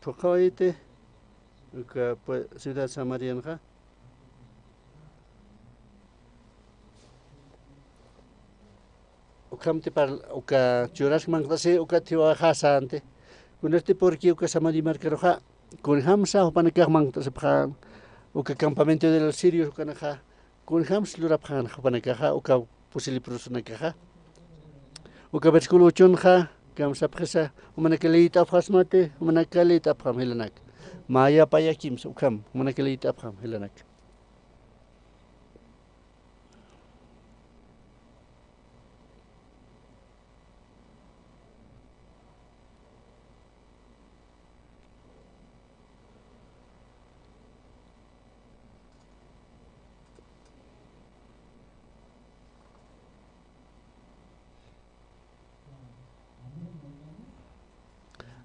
Phuqhawayiti uka pue-, ciudad Samarianxa. Ukhamti par-, uka churasman manq't'asi, ukat jiwawaxa sänti. Kunasti porque uka Samaria markaruxa, kunjamsa jupanakax manq't'asipxän, uka campamento de los sirios ukanxa, kunjamsa lurapxän jupanakaxa, uka pusi leprosnakaxa. Uka versículo ochonxa, kamsapxisa, jumanaka liyt'apxasmati, jumanaka liyt'apxam jilanak. Mä yapayakimsa, ukham, jumanaka liyt'apxam jilanak.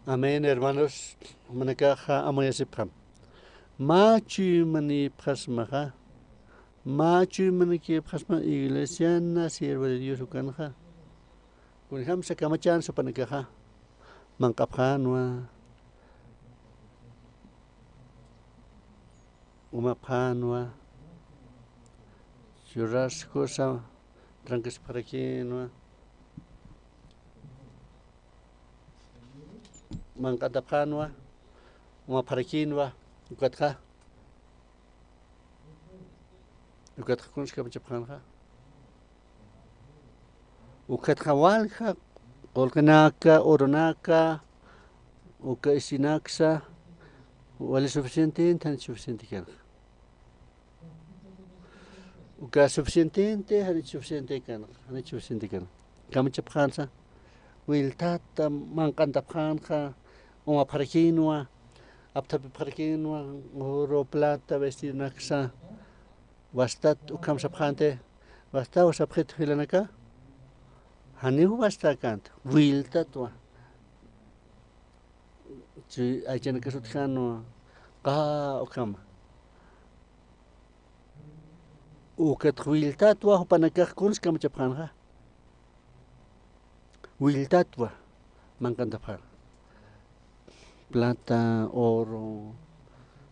Amén, hermanos. Jumanakaxa amuyasipxam. Mä chuymanïpxasmaxa. Mä chuymanïpxasma iglesiana, siervo de Dios ukanxa. Kunjamsa kamachänsa jupanakaxa. Manq'apxänwa. Umapxänwa, churrascosa trankasipxarakïnwa, manq'antapxänwa, umapxarakïnwa, ukatxa, ukatxa kuns kamachapxänxa. Ukatxa walja, qullqinaka, urunaka, uka isinaksa, wali suficiente, janich suficiente kanxa. Uka suficiente, janich suficiente kanxa, janich suficiente kanxa. Kamachapxänsa, wiltata manq'antapxänxa, umapxarakïnwa, apthapipxarakïnwa, oro, plata, vestidonaksa, wastat ukham sapxänti, wastaw sapxitu jilanaka, janiw wastakänti, wiltatwa. Chuy aychanakasut jan, qa ukhama. Ukat wiltatwa jupanakax kuns kamachapxänxa. Wiltatwa, manq'antapxän. Plata, oro,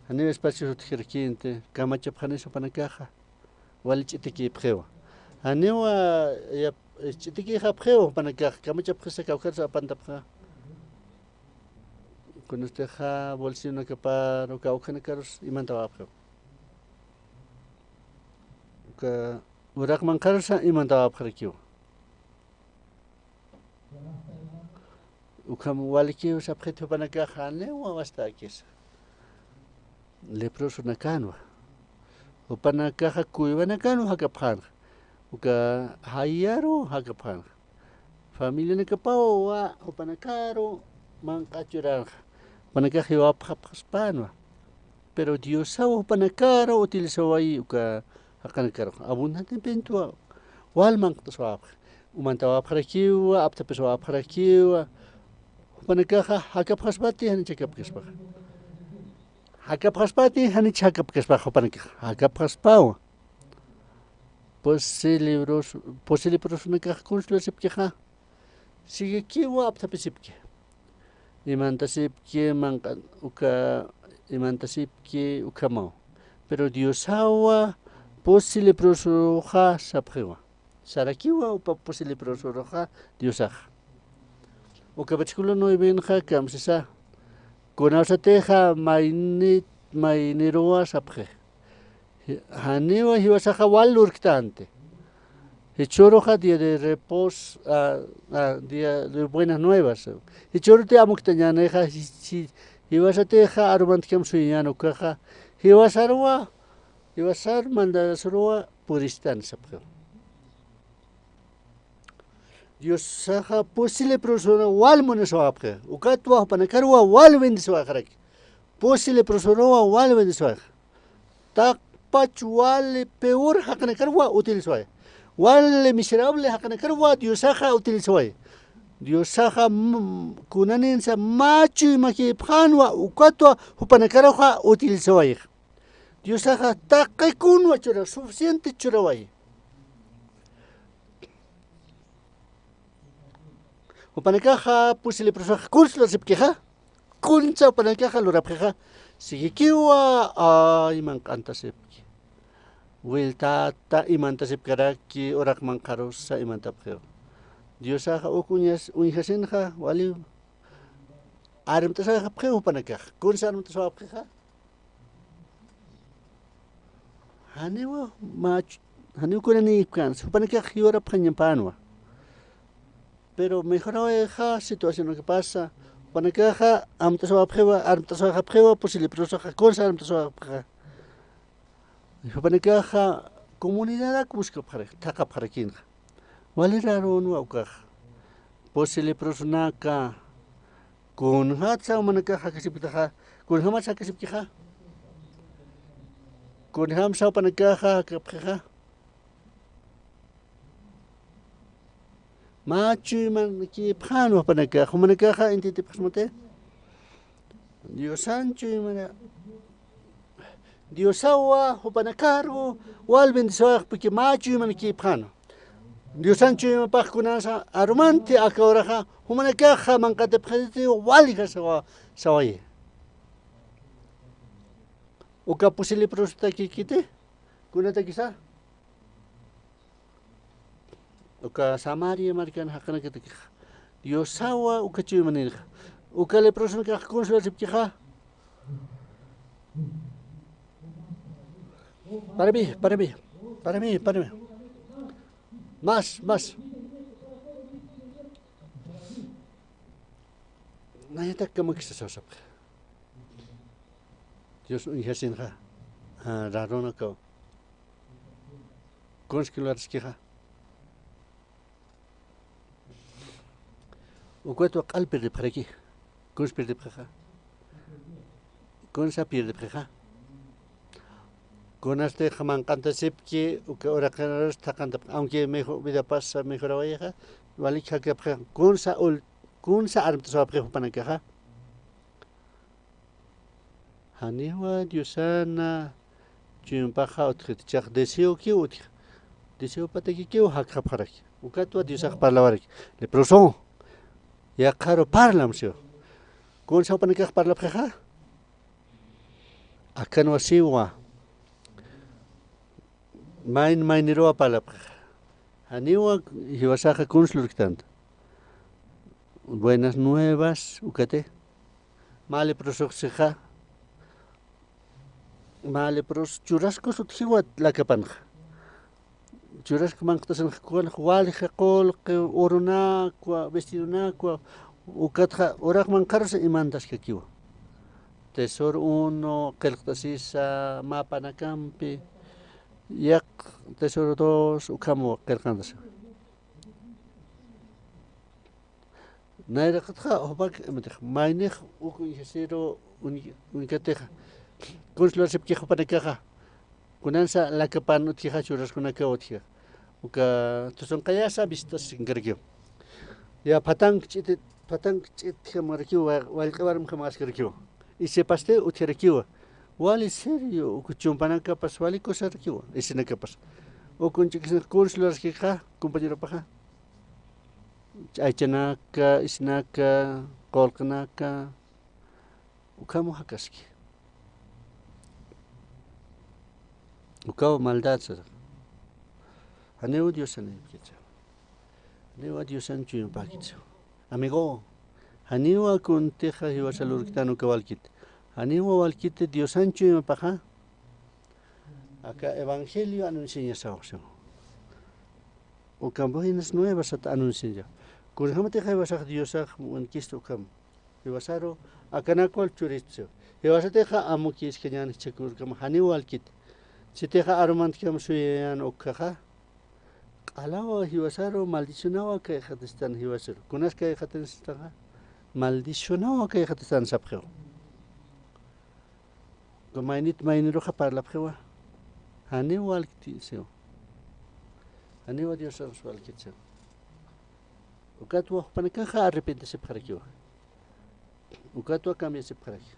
janiw espacios utjirakïnti, kamachapxanis jupanakaxa, wali ch'itikïpxiwa. Janiwa, yap-, ch'itikïxapxiwa jupanakax, kamachapxisa kawkharus apantapxä. Kunastixa bolsillonakaparu, kawkhanakarus imantawapxiwa. Uka uraq manqharusa imantawapxarakiwa. Ukham walikiw sapxit jupanakaxa janiwa wastakisa. Leprosonakanwa. Jupanakaxa kuywanakanwa jakapxänxa. Uka jayaru jakapxänxa. Familianakapawa jupanakaru manq'a churänxa. Jupanakax jiwapxapxaspänwa. Pero Diosaw jupanakaru utilizawayi uka jaqinakaru. Abundantementwa wal manq't'aswapxi. Umantawapxarakiwa, apthapiswapxarakiwa. Jupanakaxa jakapxaspati, janich jakapkaspaxa. Jakapxaspati, janich jakapkaspaxa jupanakaxa. Jakapxaspawa. Pusi leproso, pusi leprosonakax kuns lurasipkixa. Siguikiwa apthapisipki. Imantasipki manq'an uka, imantasipki ukhamaw. Pero Diosawa pusi leprosoxa sapxiwa. Sarakiwa upa pusi leprosoruxa Diosaxa. Uka versículo nuevenxa kamsisa. Kunawsatixa mayni-, mayniruwa sapxi. Ji-, janiwa jiwasaxa wal lurktänti. Jichhüruxa día de repos, ah, ah, día de buenas nuevas. Jichhüruti amuktañänixa, ji-, ji-, jiwasatixa arumantkam suyañän ukaxa. Jiwasaruwa, jiwasar mandasruwa puristan sapxiw. Diosaxa pusi leprosoruwa wal munaswapxi. Ukatwa jupanakaruwa wal bendiswaxaraki. Pusi leprosoruwa wal bendiswaxa. Taqpach wali peor jaqinakaruwa utilizaway. Wali miserable jaqinakaruwa Diosaxa utilizaway. Diosaxa m-, kunaninsa mä chuymakïpxänwa ukatwa jupanakaruxa utilizaway. Diosaxa taqi kunwa chura, suficiente churawayi. Jupanakaxa pusi leprosax kunsa lurasipkixa, kunsa jupanakaxa lurapxixa, sigikiwa, ay, manq'antasipki. Wiltata imantasipkaraki, uraq manqharusa imantapxiwa. Diosaxa uk uñas-, uñjasinxa, wali armt'asawayxapxiwa jupanakaxa. Kunsa armt'asawapxixa. Janiwa mach-, janiw kunanïpkänsa, jupanakax jiwarapxañapänwa. Pero mejorawayxa situación uka pasa, jupanakaxa amt'asawapxiwa, armt'asawayxapxiwa, pusi leprosaxa kunsa armt'asawayxapxixa. Jupanakaxa comunidad ak buskapxarak, thaqapxarakinxa. Wali rarunwa ukaxa. Pusi leprosonaka, kunjatsa jumanakax jakasipktaxa, kunjamatsa jakasipkixa. Kunjamsa jupanakaxa jakapxixa. Mä chuymanakïpxänwa jupanakaxa, jumanakaxa intintipxsmati. Diosan chuymana, Diosawa jupanakaru wal bendisawayxpiki mä chuymanakïpxänwa. Diosan chuymapax kunansa arumanti aka uraxa, jumanakaxa manq'atipxiti wali jasawa, sawayi. Uka pusi leprosotakïkiti, kunatakisa. Uka Samaria markan jaqinakatakixa. Diosawa uka chuymanïnxa. Uka leprosonakax kunsa lurasipkixa. Para mí, para mí, para mí, para mí. Más, más. Nayatak kamakisa sawsapxa. Dios uñjasinxa, ah, rarunakaw. Kunsa luraraskixa. Ukatwa q'al pirdipxaraki. Kunsa pirdipxixa. Kunsa pirdipxixa. Kunasti manq'antasipki, uka uraqinarus thaqantapxi. Aunque mejor, vida pasa mejorawayixa, walik jakapxi. Kunsa ul-, kunsa armt'asawapxi jupanakaxa. Janiwa Diosana chuymapaxa utjiti, chax deseokiw utji. Deseopatakikiw jakxapxaraki. Ukatwa Diosax parlawaraki. Leproso, yaqharu parlam siwa. Kunsa jupanakax parlapxixa. Akanwa siwa. Mayn mayniruwa parlapxixa. Janiwa jiwasaxa kunsa lurktanta. Buenas nuevas, ukati. Mä leprosox sixa. Mä lepros churaskus utjiwa lakapanxa. Churask manq'tasinxa kunxa walja qullqi, urunakwa, vestidonakwa, ukatxa uraq manqharusa imantaskakiwa. Tesoro uno, qillqtasisa, mä panakampi, yaq tesoro dos, ukham qillqantasiwa. Nayraqatxa jupak, imatix, maynix uk uñjasiru uñ-, uñkatixa. Kunsa lurasipkix jupanakaxa. Kunansa lakapan utjixa, churaskunakaw utjixa. Uka tusunqayasa visitasinkaraki. Ya phatank ch'iti, phatank ch'itjamarakiwa, wa-, wallq'i warmjamaskarakiwa. Isipasti utjarakiwa. Wali serio, uka chumpanakapas wali kusarakiwa, isinakapas. Uka uñch'ukisnix kunsa luraskixa, compañeropaxa. Ch'aychanaka, isinaka, qullqinaka, ukham jakaski. Ukaw maldad sasa. Janiw Diosan ipkitsa. Janiw Diosan chuymapäkitsa. Amigo, janiwa kuntixa jiwasa lurktan uka walkit. Janiwa walkit Diosan chuymapaxa. Aka evangelio anunciañasaw siwa. Ukham buenas nuevas sat anunciaña. Kunjamatixa jiwasax Diosax wankista ukham. Jiwasaru akanakwa churistsa. Jiwasatixa amukïskañän jichhakurkama janiw walkit. Sitixa arumantkam suyañän ukhaxa. Q'alawa jiwasaru maldicionawa kayxatistan jiwasaru. Kunas kayxatistan? Maldicionawa kayxatistan sapxiw. Uka maynit mayniruxa parlapxiwa. Janiw walkti siw. Janiwa Diosarus walkit siw. Ukatwa jupanakaxa arrepentisipxarakiwa. Ukatwa cambiasipxaraki.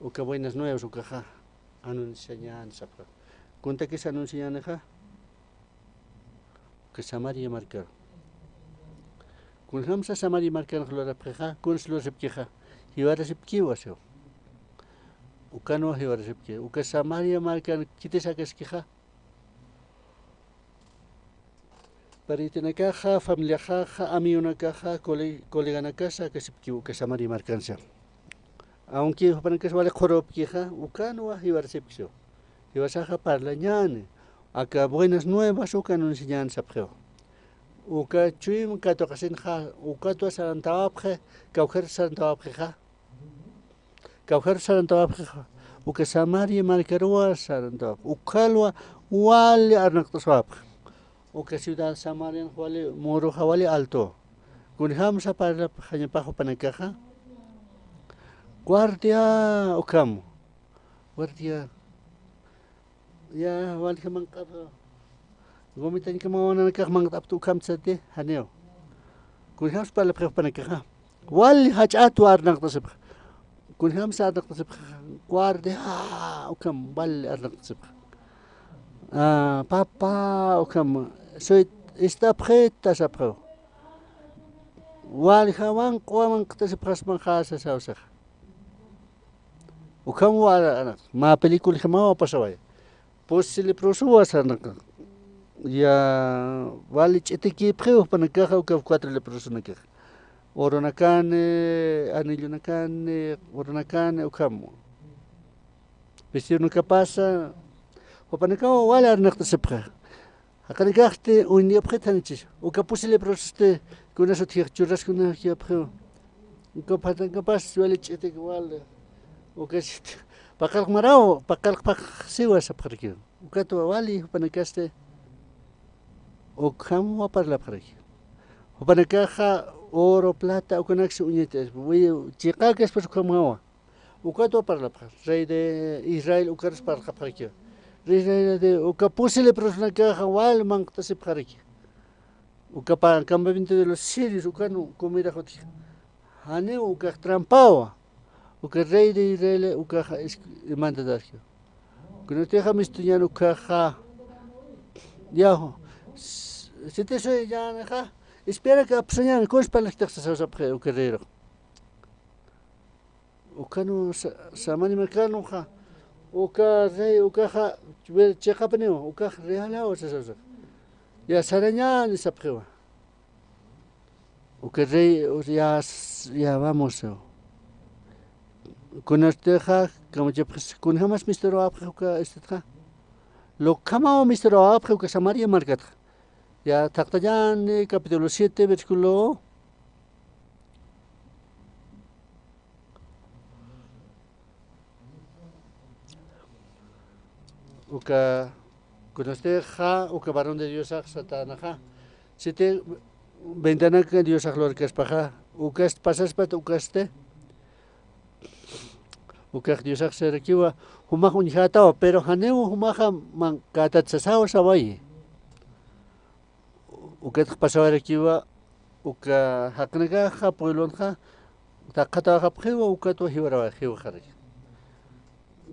Uka buenas nuevas ukaxa. anunciañän sapxi. Kuntakis anunciañänixa, uka Samaria markaru. Kunjamsa Samaria markanxa lurapxixa, kuns lurasipkixa, jiwarasipkiwa siw. Ukanwa jiwarasipki. Uka Samaria markan khitis akaskixa, parientenakaxa, familiaxaxa, amiyunakaxa, cole-, coleganakasa akasipkiw uka Samaria markansa. Aunque jupanakas wali qhurupkixa, ukanwa jiwarasipkiw. Jiwasaxa parlañäni, aka buenas nuevas uka anunciañäni sapxiw. Uka chuyma katuqasinxa, ukatwa sarantawapxi, kawkharus sarantawapxixa. Kawkharus sarantawapxixa, uka Samaria markaruwa sarantawapxi, ukhalwa wali arnaqt'aswapxi. Uka ciudad Samarianxa wali, muruxa wali alto. Kunjamsa parlapxañapax jupanakaxa. Guardia, ukham. Guardia. Ya, wali manq'apxi. Gomitañkama wawananakax manq'apxi ukham sati, janiw. Kunjamsa parlapxi jupanakaxa. Wali jach'atwa arnaqt'asipxi. Kunjamsa arnaqt'asipxi. Guardia, ukham, wali arnaqt'asipxi. Ah, papá, ukham, soy, ist'apxita sapxiw. Wali jawan q'uwa manq'tasipxasmaxa sasawsaxa. Ukham wali arnaqt'asipxi. Mä películajamaw pasaway. Pusi leprosowa sarnaqax. Ya, wali ch'itikipxiw jupanakaxa uka cuatro leprosonakax. Oronakani, anillonakani, oronakani, ukham. Vestidonakapasa, jupanakaw wali arnaqt'asipxi. Jaqinakaxti uñdiyapxit janichis. Uka pusi leprososti, kunas utjix churraskunakiyapxiw. Uka phatankapas wali ch'itik wali. Uka ch'it-, paqallq maraw, paqallq paqsiwa sapxarakiw. Ukatwa wali jupanakasti ukham waparlapxaraki. Jupanakaxa oro, plata, ukanaksa uñatas, wi-, chiqakaspas ukhamawa. Ukatwa parlapxar, rey de Israel ukarus parlapxarakiwa. Rey, rey de, uka pusi leprosanakaxa wal manq'tasipxaraki. Uka pa campamento de los sirios, ukan comida jutji. Janiw ukax trampawa. Uka rey de Israel ukaxa es-, mandadarki. Kunatixa mistuñan ukaxa. Yaho. S-, sitisu yanixa. Espera que apsañan, kuns parlaktix sasawsapxi uka reyru. Ukanu sa-, Samani markanuxa. Uka rey, ukaxa, wer-, chiqapaniw, ukax realaw sasawsax. Ya sarañan sapxiwa. Uka rey, ya, ya vamos. Kunatixa, kamachapxis, kunjamas misturawapxi uka, este, lo kamaw misturawapxi uka Samaria markatxa. Ya, thaqtañani, capítulo siete, versículo. Uka, kunatixa, uka varón de Diosax satanaxa. Siti ventanak Diosax lurkaspaxa, ukasti pasaspat ukasti. Ukax Diosax sarakiwa, jumax uñjatawa, pero janiw jumaxa manq'katat sasaw sawayi. Ukatx pasawarakiwa, uka jaqinakaxa pueblonxa, taqatawaxapxiwa, ukatwa jiwarawa, jiwaxaraki.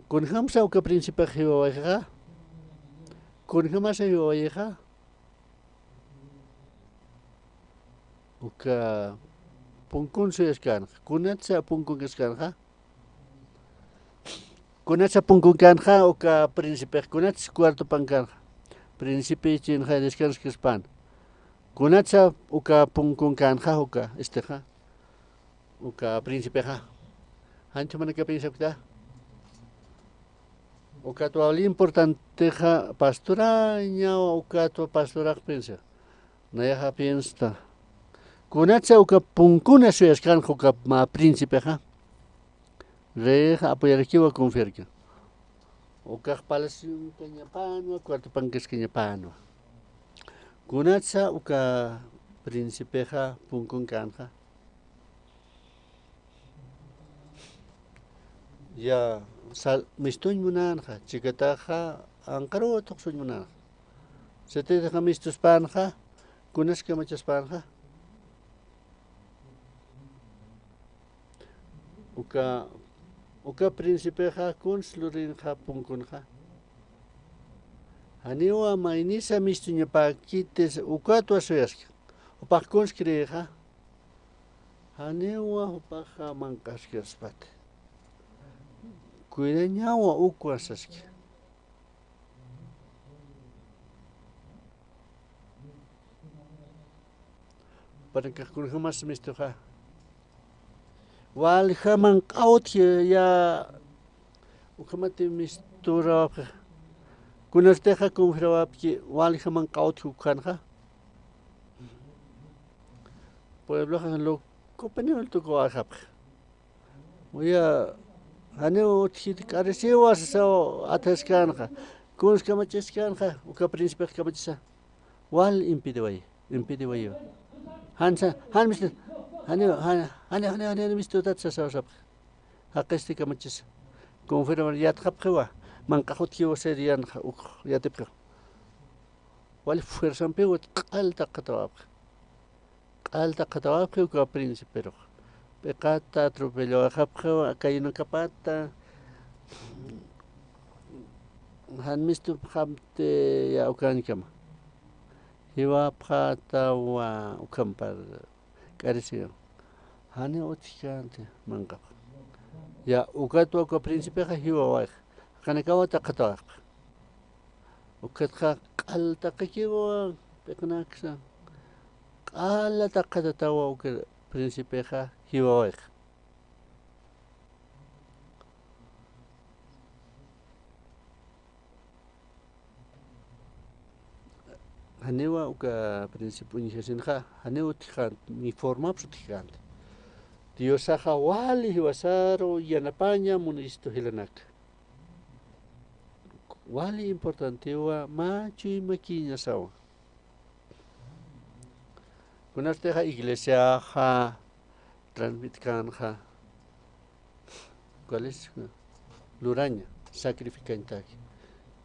Kunjamsa uka principex jiwawayxa, kunjamasa jiwawayixa, uka punkun suyaskanxa, kunatsa punkun kaskanxa, kunatsa punkun kanxa, uka principex, kunatsa cuartopan kanxa, principe chinxa descanskaspan. Kunatsa uka punkun kanxa, uka, estixa, uka principexa. Janchhumanaka piensakta. Ukatwa wali importantexa pastorañawa, ukatwa pastorax piensa. Nayaxa piensta. Kunatsa uka punkuna suyaskanxa uka mä principexa. Reyxa apoyarakiwa, confiarki. Ukax palacionkañapanwa, cuartopankaskañapanwa. Kunatsa uka principexa punkun kanxa. Ya, sal-, mistuñ munanxa, chikataxa, anqaruw tuqsuñ munanxa. Sititixa mistuspanxa, kunas kamachaspanxa. Uka Uka principexa kuns lurinxa punkunxa. Janiwa maynisa mistuñapäkiti ukatwa suyaski. Jupax kuns creexa. Janiwa jupaxa manq'askaspati. Cuidañawa ukwa saski. Jupanakax kunjamas mistuxa. Walja manq'a utji ya ukhamati misturawapxi. Kunartixa confirawapki walja manq'a utji ukhanxa. Puebloxa locopiniw tukuwayxapxi. Uya, janiw utjiti k'arisiwa sasaw athaskänxa. Kuns kamachiskänxa, uka principex kamachisa. Wal impediway, impediwayiwa. Jansa, jan mistu, janiw, jan, jani, jani, jani, jani mistutat sasaw sapxi. Jaqisti kamachisa. Conforme yatxapxiwa, manq'ax utjiwa serianxa, uk, yatipxiwa. Wal fuerzampiw q'al taqatawapxi. Q'al taqatawapxi uka principerux. P'iqata atropellawayxapxiwa, kayunakapata. Jan mistupxamti ya ukankama. Jiwapxatawa ukhampar k'arisiwa. Jani utjkänti manq'apxa. Ya ukatwa uka principexa jiwawayxa. Jaqinakawa taqatawayxapxi. Ukatxa q'al taqakiwa p'iqnaksa. Q'ala taqatatawa uka principexa jiwawayxa. Janiwa uka principe uñjasinxa, janiw utjkänti, ni formapsa utjkänti. Diosaxa wali jiwasaru yanapaña munistu jilanaka. Wali importantiwa mä chuymakiñasawa. Kunartixa iglesiaxa transmitkänxa, ¿cuál es? Luraña, sacrificañtaki,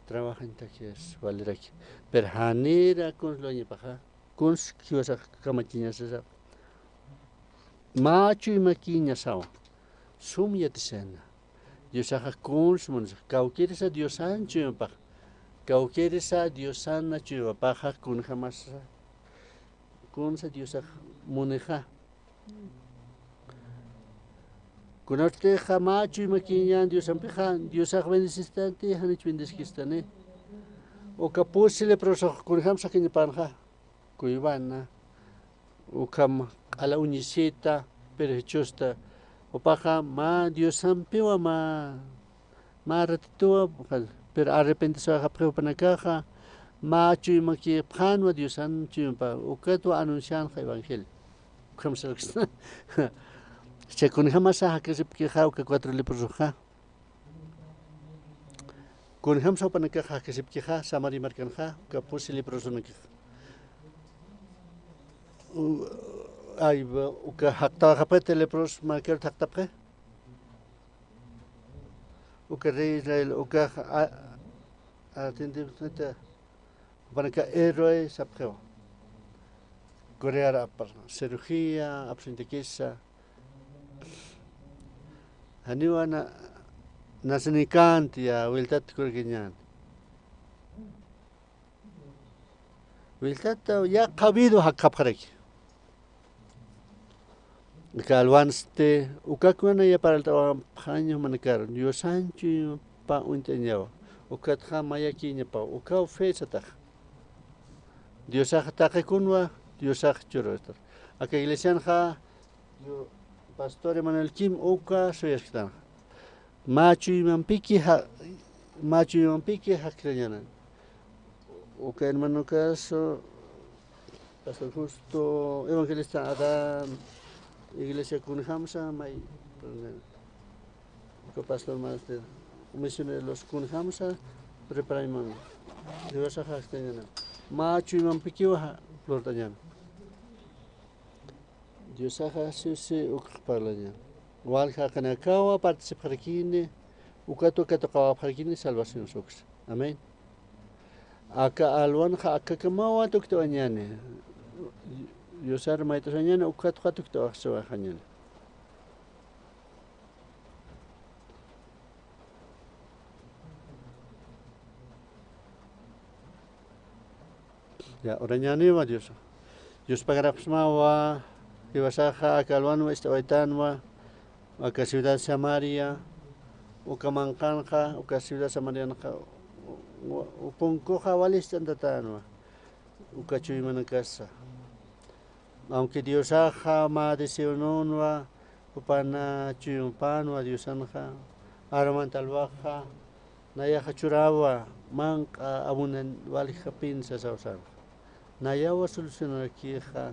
trabajañtaki es valiraki. Pero janira kuns luwañapaxa, kuns jiwasax kamachiñasasa. Mä chuymakiñasawa. Sum yatisana. Diosaxa kuns munisa. Kawkirisa Diosan chuymapax. Kawkirisa Diosan chuymapaxa kunjamasa. Kunsa Diosax munixa. Kunartixa mä chuymakiñan Diosampixa, Diosax bendecistanti, janich bendeskistani. Uka pusi leprosox kunjam sakiñapanxa. Cuevana, ukham q'ala uñisita, pero jichhusta, jupaxa mä Diosampiwa mä, mä ratituwa, pero arrepentisiwayxapxi jupanakaxa, mä chuymakipxänwa Diosan chuymapa, ukatwa anuncianxa evangelio. Ukham sarkista. Chay kunjamasa jakasipkixa uka cuatro leprosoxa. Kunjamsa jupanakax jakasipkixa, Samaria markanxa, uka pusi leprosonakax. U-, ay, uka jaqtawayxapxiti lepros markar jaqtapxi. Uka rey Israel, uka a-, atendimita, jupanakax héroe sapxiwa. Corea apar, cirugía, apsuñtakisa. Janiwa na, nasanikänti ya, wiltat kurkiñän. Wiltat ya qhawidu jakxapxaraki. Aka alwansti, uka kuna ya parlt'awapxaña jumanakar, Diosan chuymapax uñt'añawa. Ukatxa mayakiñapaw, ukaw fe satax. Diosax taqikunwa, Diosax churastar. Aka iglesianxa, yo, pastor Emanuel Kim uka suyasktan. Mä chuymampiki ja-, mä chuymampiki jaktañanan. Uka hermano caso, pastor Justo, evangelista Adán, iglesia kunjamsa, may, uka pastor master, misioneros kunjamsa, preparañaman. Diosax jaktañanan. Mä chuymampikiwa ja-, lurtañanan. Diosaxa sí, sí, ukx parlaña. Walja jaqinakawa participxarakini, ukatwa katuqawapxarakini salvación uksa. Amén. Aka alwanxa akakamawa tukt'awañani. Diosar mayt'asañani, ukatwa tukt'awayxañani. Ya, urañäniwa Dios. Dios pagarapxsmawa, jiwasaxa aka alwanwa ist'awaytanwa, aka ciudad Samaria, uka manqanxa, uka ciudad Samarianxa, u-, u-, punkuxa wali ist'antatänwa, uka chuymanakasa. Aunque Diosaxa mä deseonunwa, jupana chuympänwa Diosanxa, armanta alwaxa, nayaxa churawa, manq'a abunan waljapin sasawasanxa. Nayawa solucionarakixa,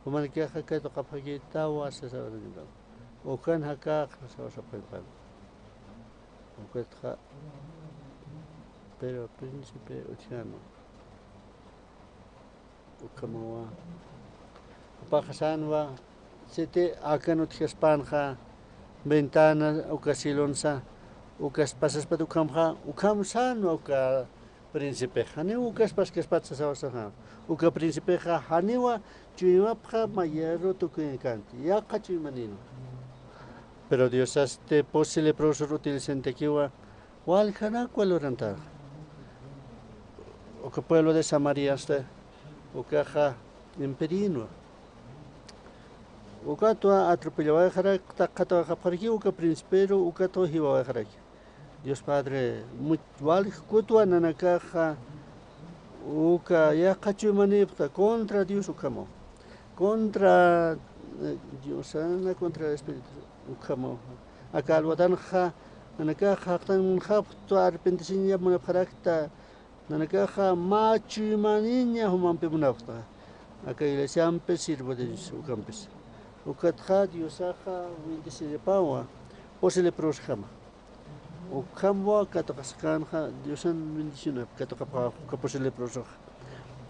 jumanakixa katuqapxakitawa sasawasanxa. Ukan jakax sasawasapxapan. Ukatxa, pero príncipe utjano. Ukhamawa. Jupaxa sänwa, siti akan utjaspänxa, ventana, uka silonsa, ukas pasaspat ukhamxa, ukham sänwa uka príncipexa. Janiw ukas paskaspat sasawasaxa. Uka príncipexa, janiwa chuymapxa mayaru tukuyañkanti. Yaqha chuymaninwa. Pero Diosasti pusi leprosor utilisantakiwa, waljanakwa lurantaxa. Uka pueblo de Samariasta, ukaxa impedinwa. Ukatwa atropellawayxarak, taqatawayxapxaraki, uka principero, ukatwa jiwawayxaraki. Dios Padre, mu-, waljkutwa nanakaxa, uka yaqha chuymanipxta, contra Dios ukhamaw. Contra, eh, Diosana, contra Espíritu ukhamaw. Aka alwatanxa, nanakaxa jaqtan munxapxta, arrepentisiña munapxarakta, nanakaxa mä chuymaniña jumampi munapxta. Aka iglesiampi siervo de Dios ukampis. Ukatxa Diosaxa bendeciripawa, pusi leprosjama. Ukhamwa katuqaskänxa, Diosan bendicionap katuqapxä uka pusi leprosoxa.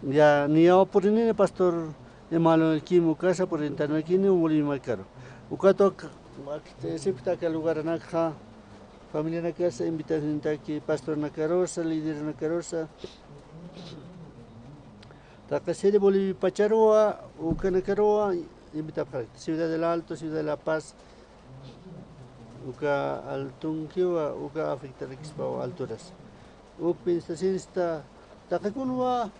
Ya, niyaw purinini pastor Emanuel Kim ukasa purintanakini Bolivia markaru. Ukatwa k-, waktisipkta aka lugaranakxa, familianakasa invitaciontaki, pastornakarusa, liderunakarusa. Taqisiri Bolivia pacharuwa, ukanakaruwa, invitapxarakta. Ciudad del Alto, Ciudad de La Paz, uka altunkiwa, uka afectarakispawa alturas. Uk pinstasinsta, taqikunwa,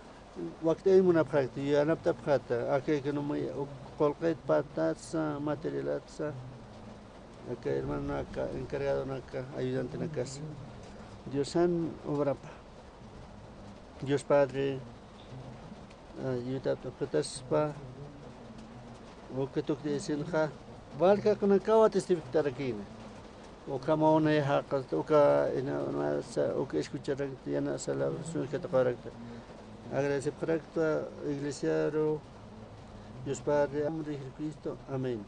wakt'ay munapxarakta, yanaptapxata, aka economía, uk qullqit patatsa, materialatsa, aka hermanonaka, encargadonaka, ayudantenakasa. Diosan obrapa. Dios Padre, ah, yutapt'apxataspa, uka tuktisinxa, waljakunakawa testifictarakini. Ukhamaw nay jaqasta, uka ina, unasa, uka escucharakta, yanasa alabación katuqarakta. Agradecipxarakta, iglesiaru, Dios Padre, nombre de Jesucristo. Amén.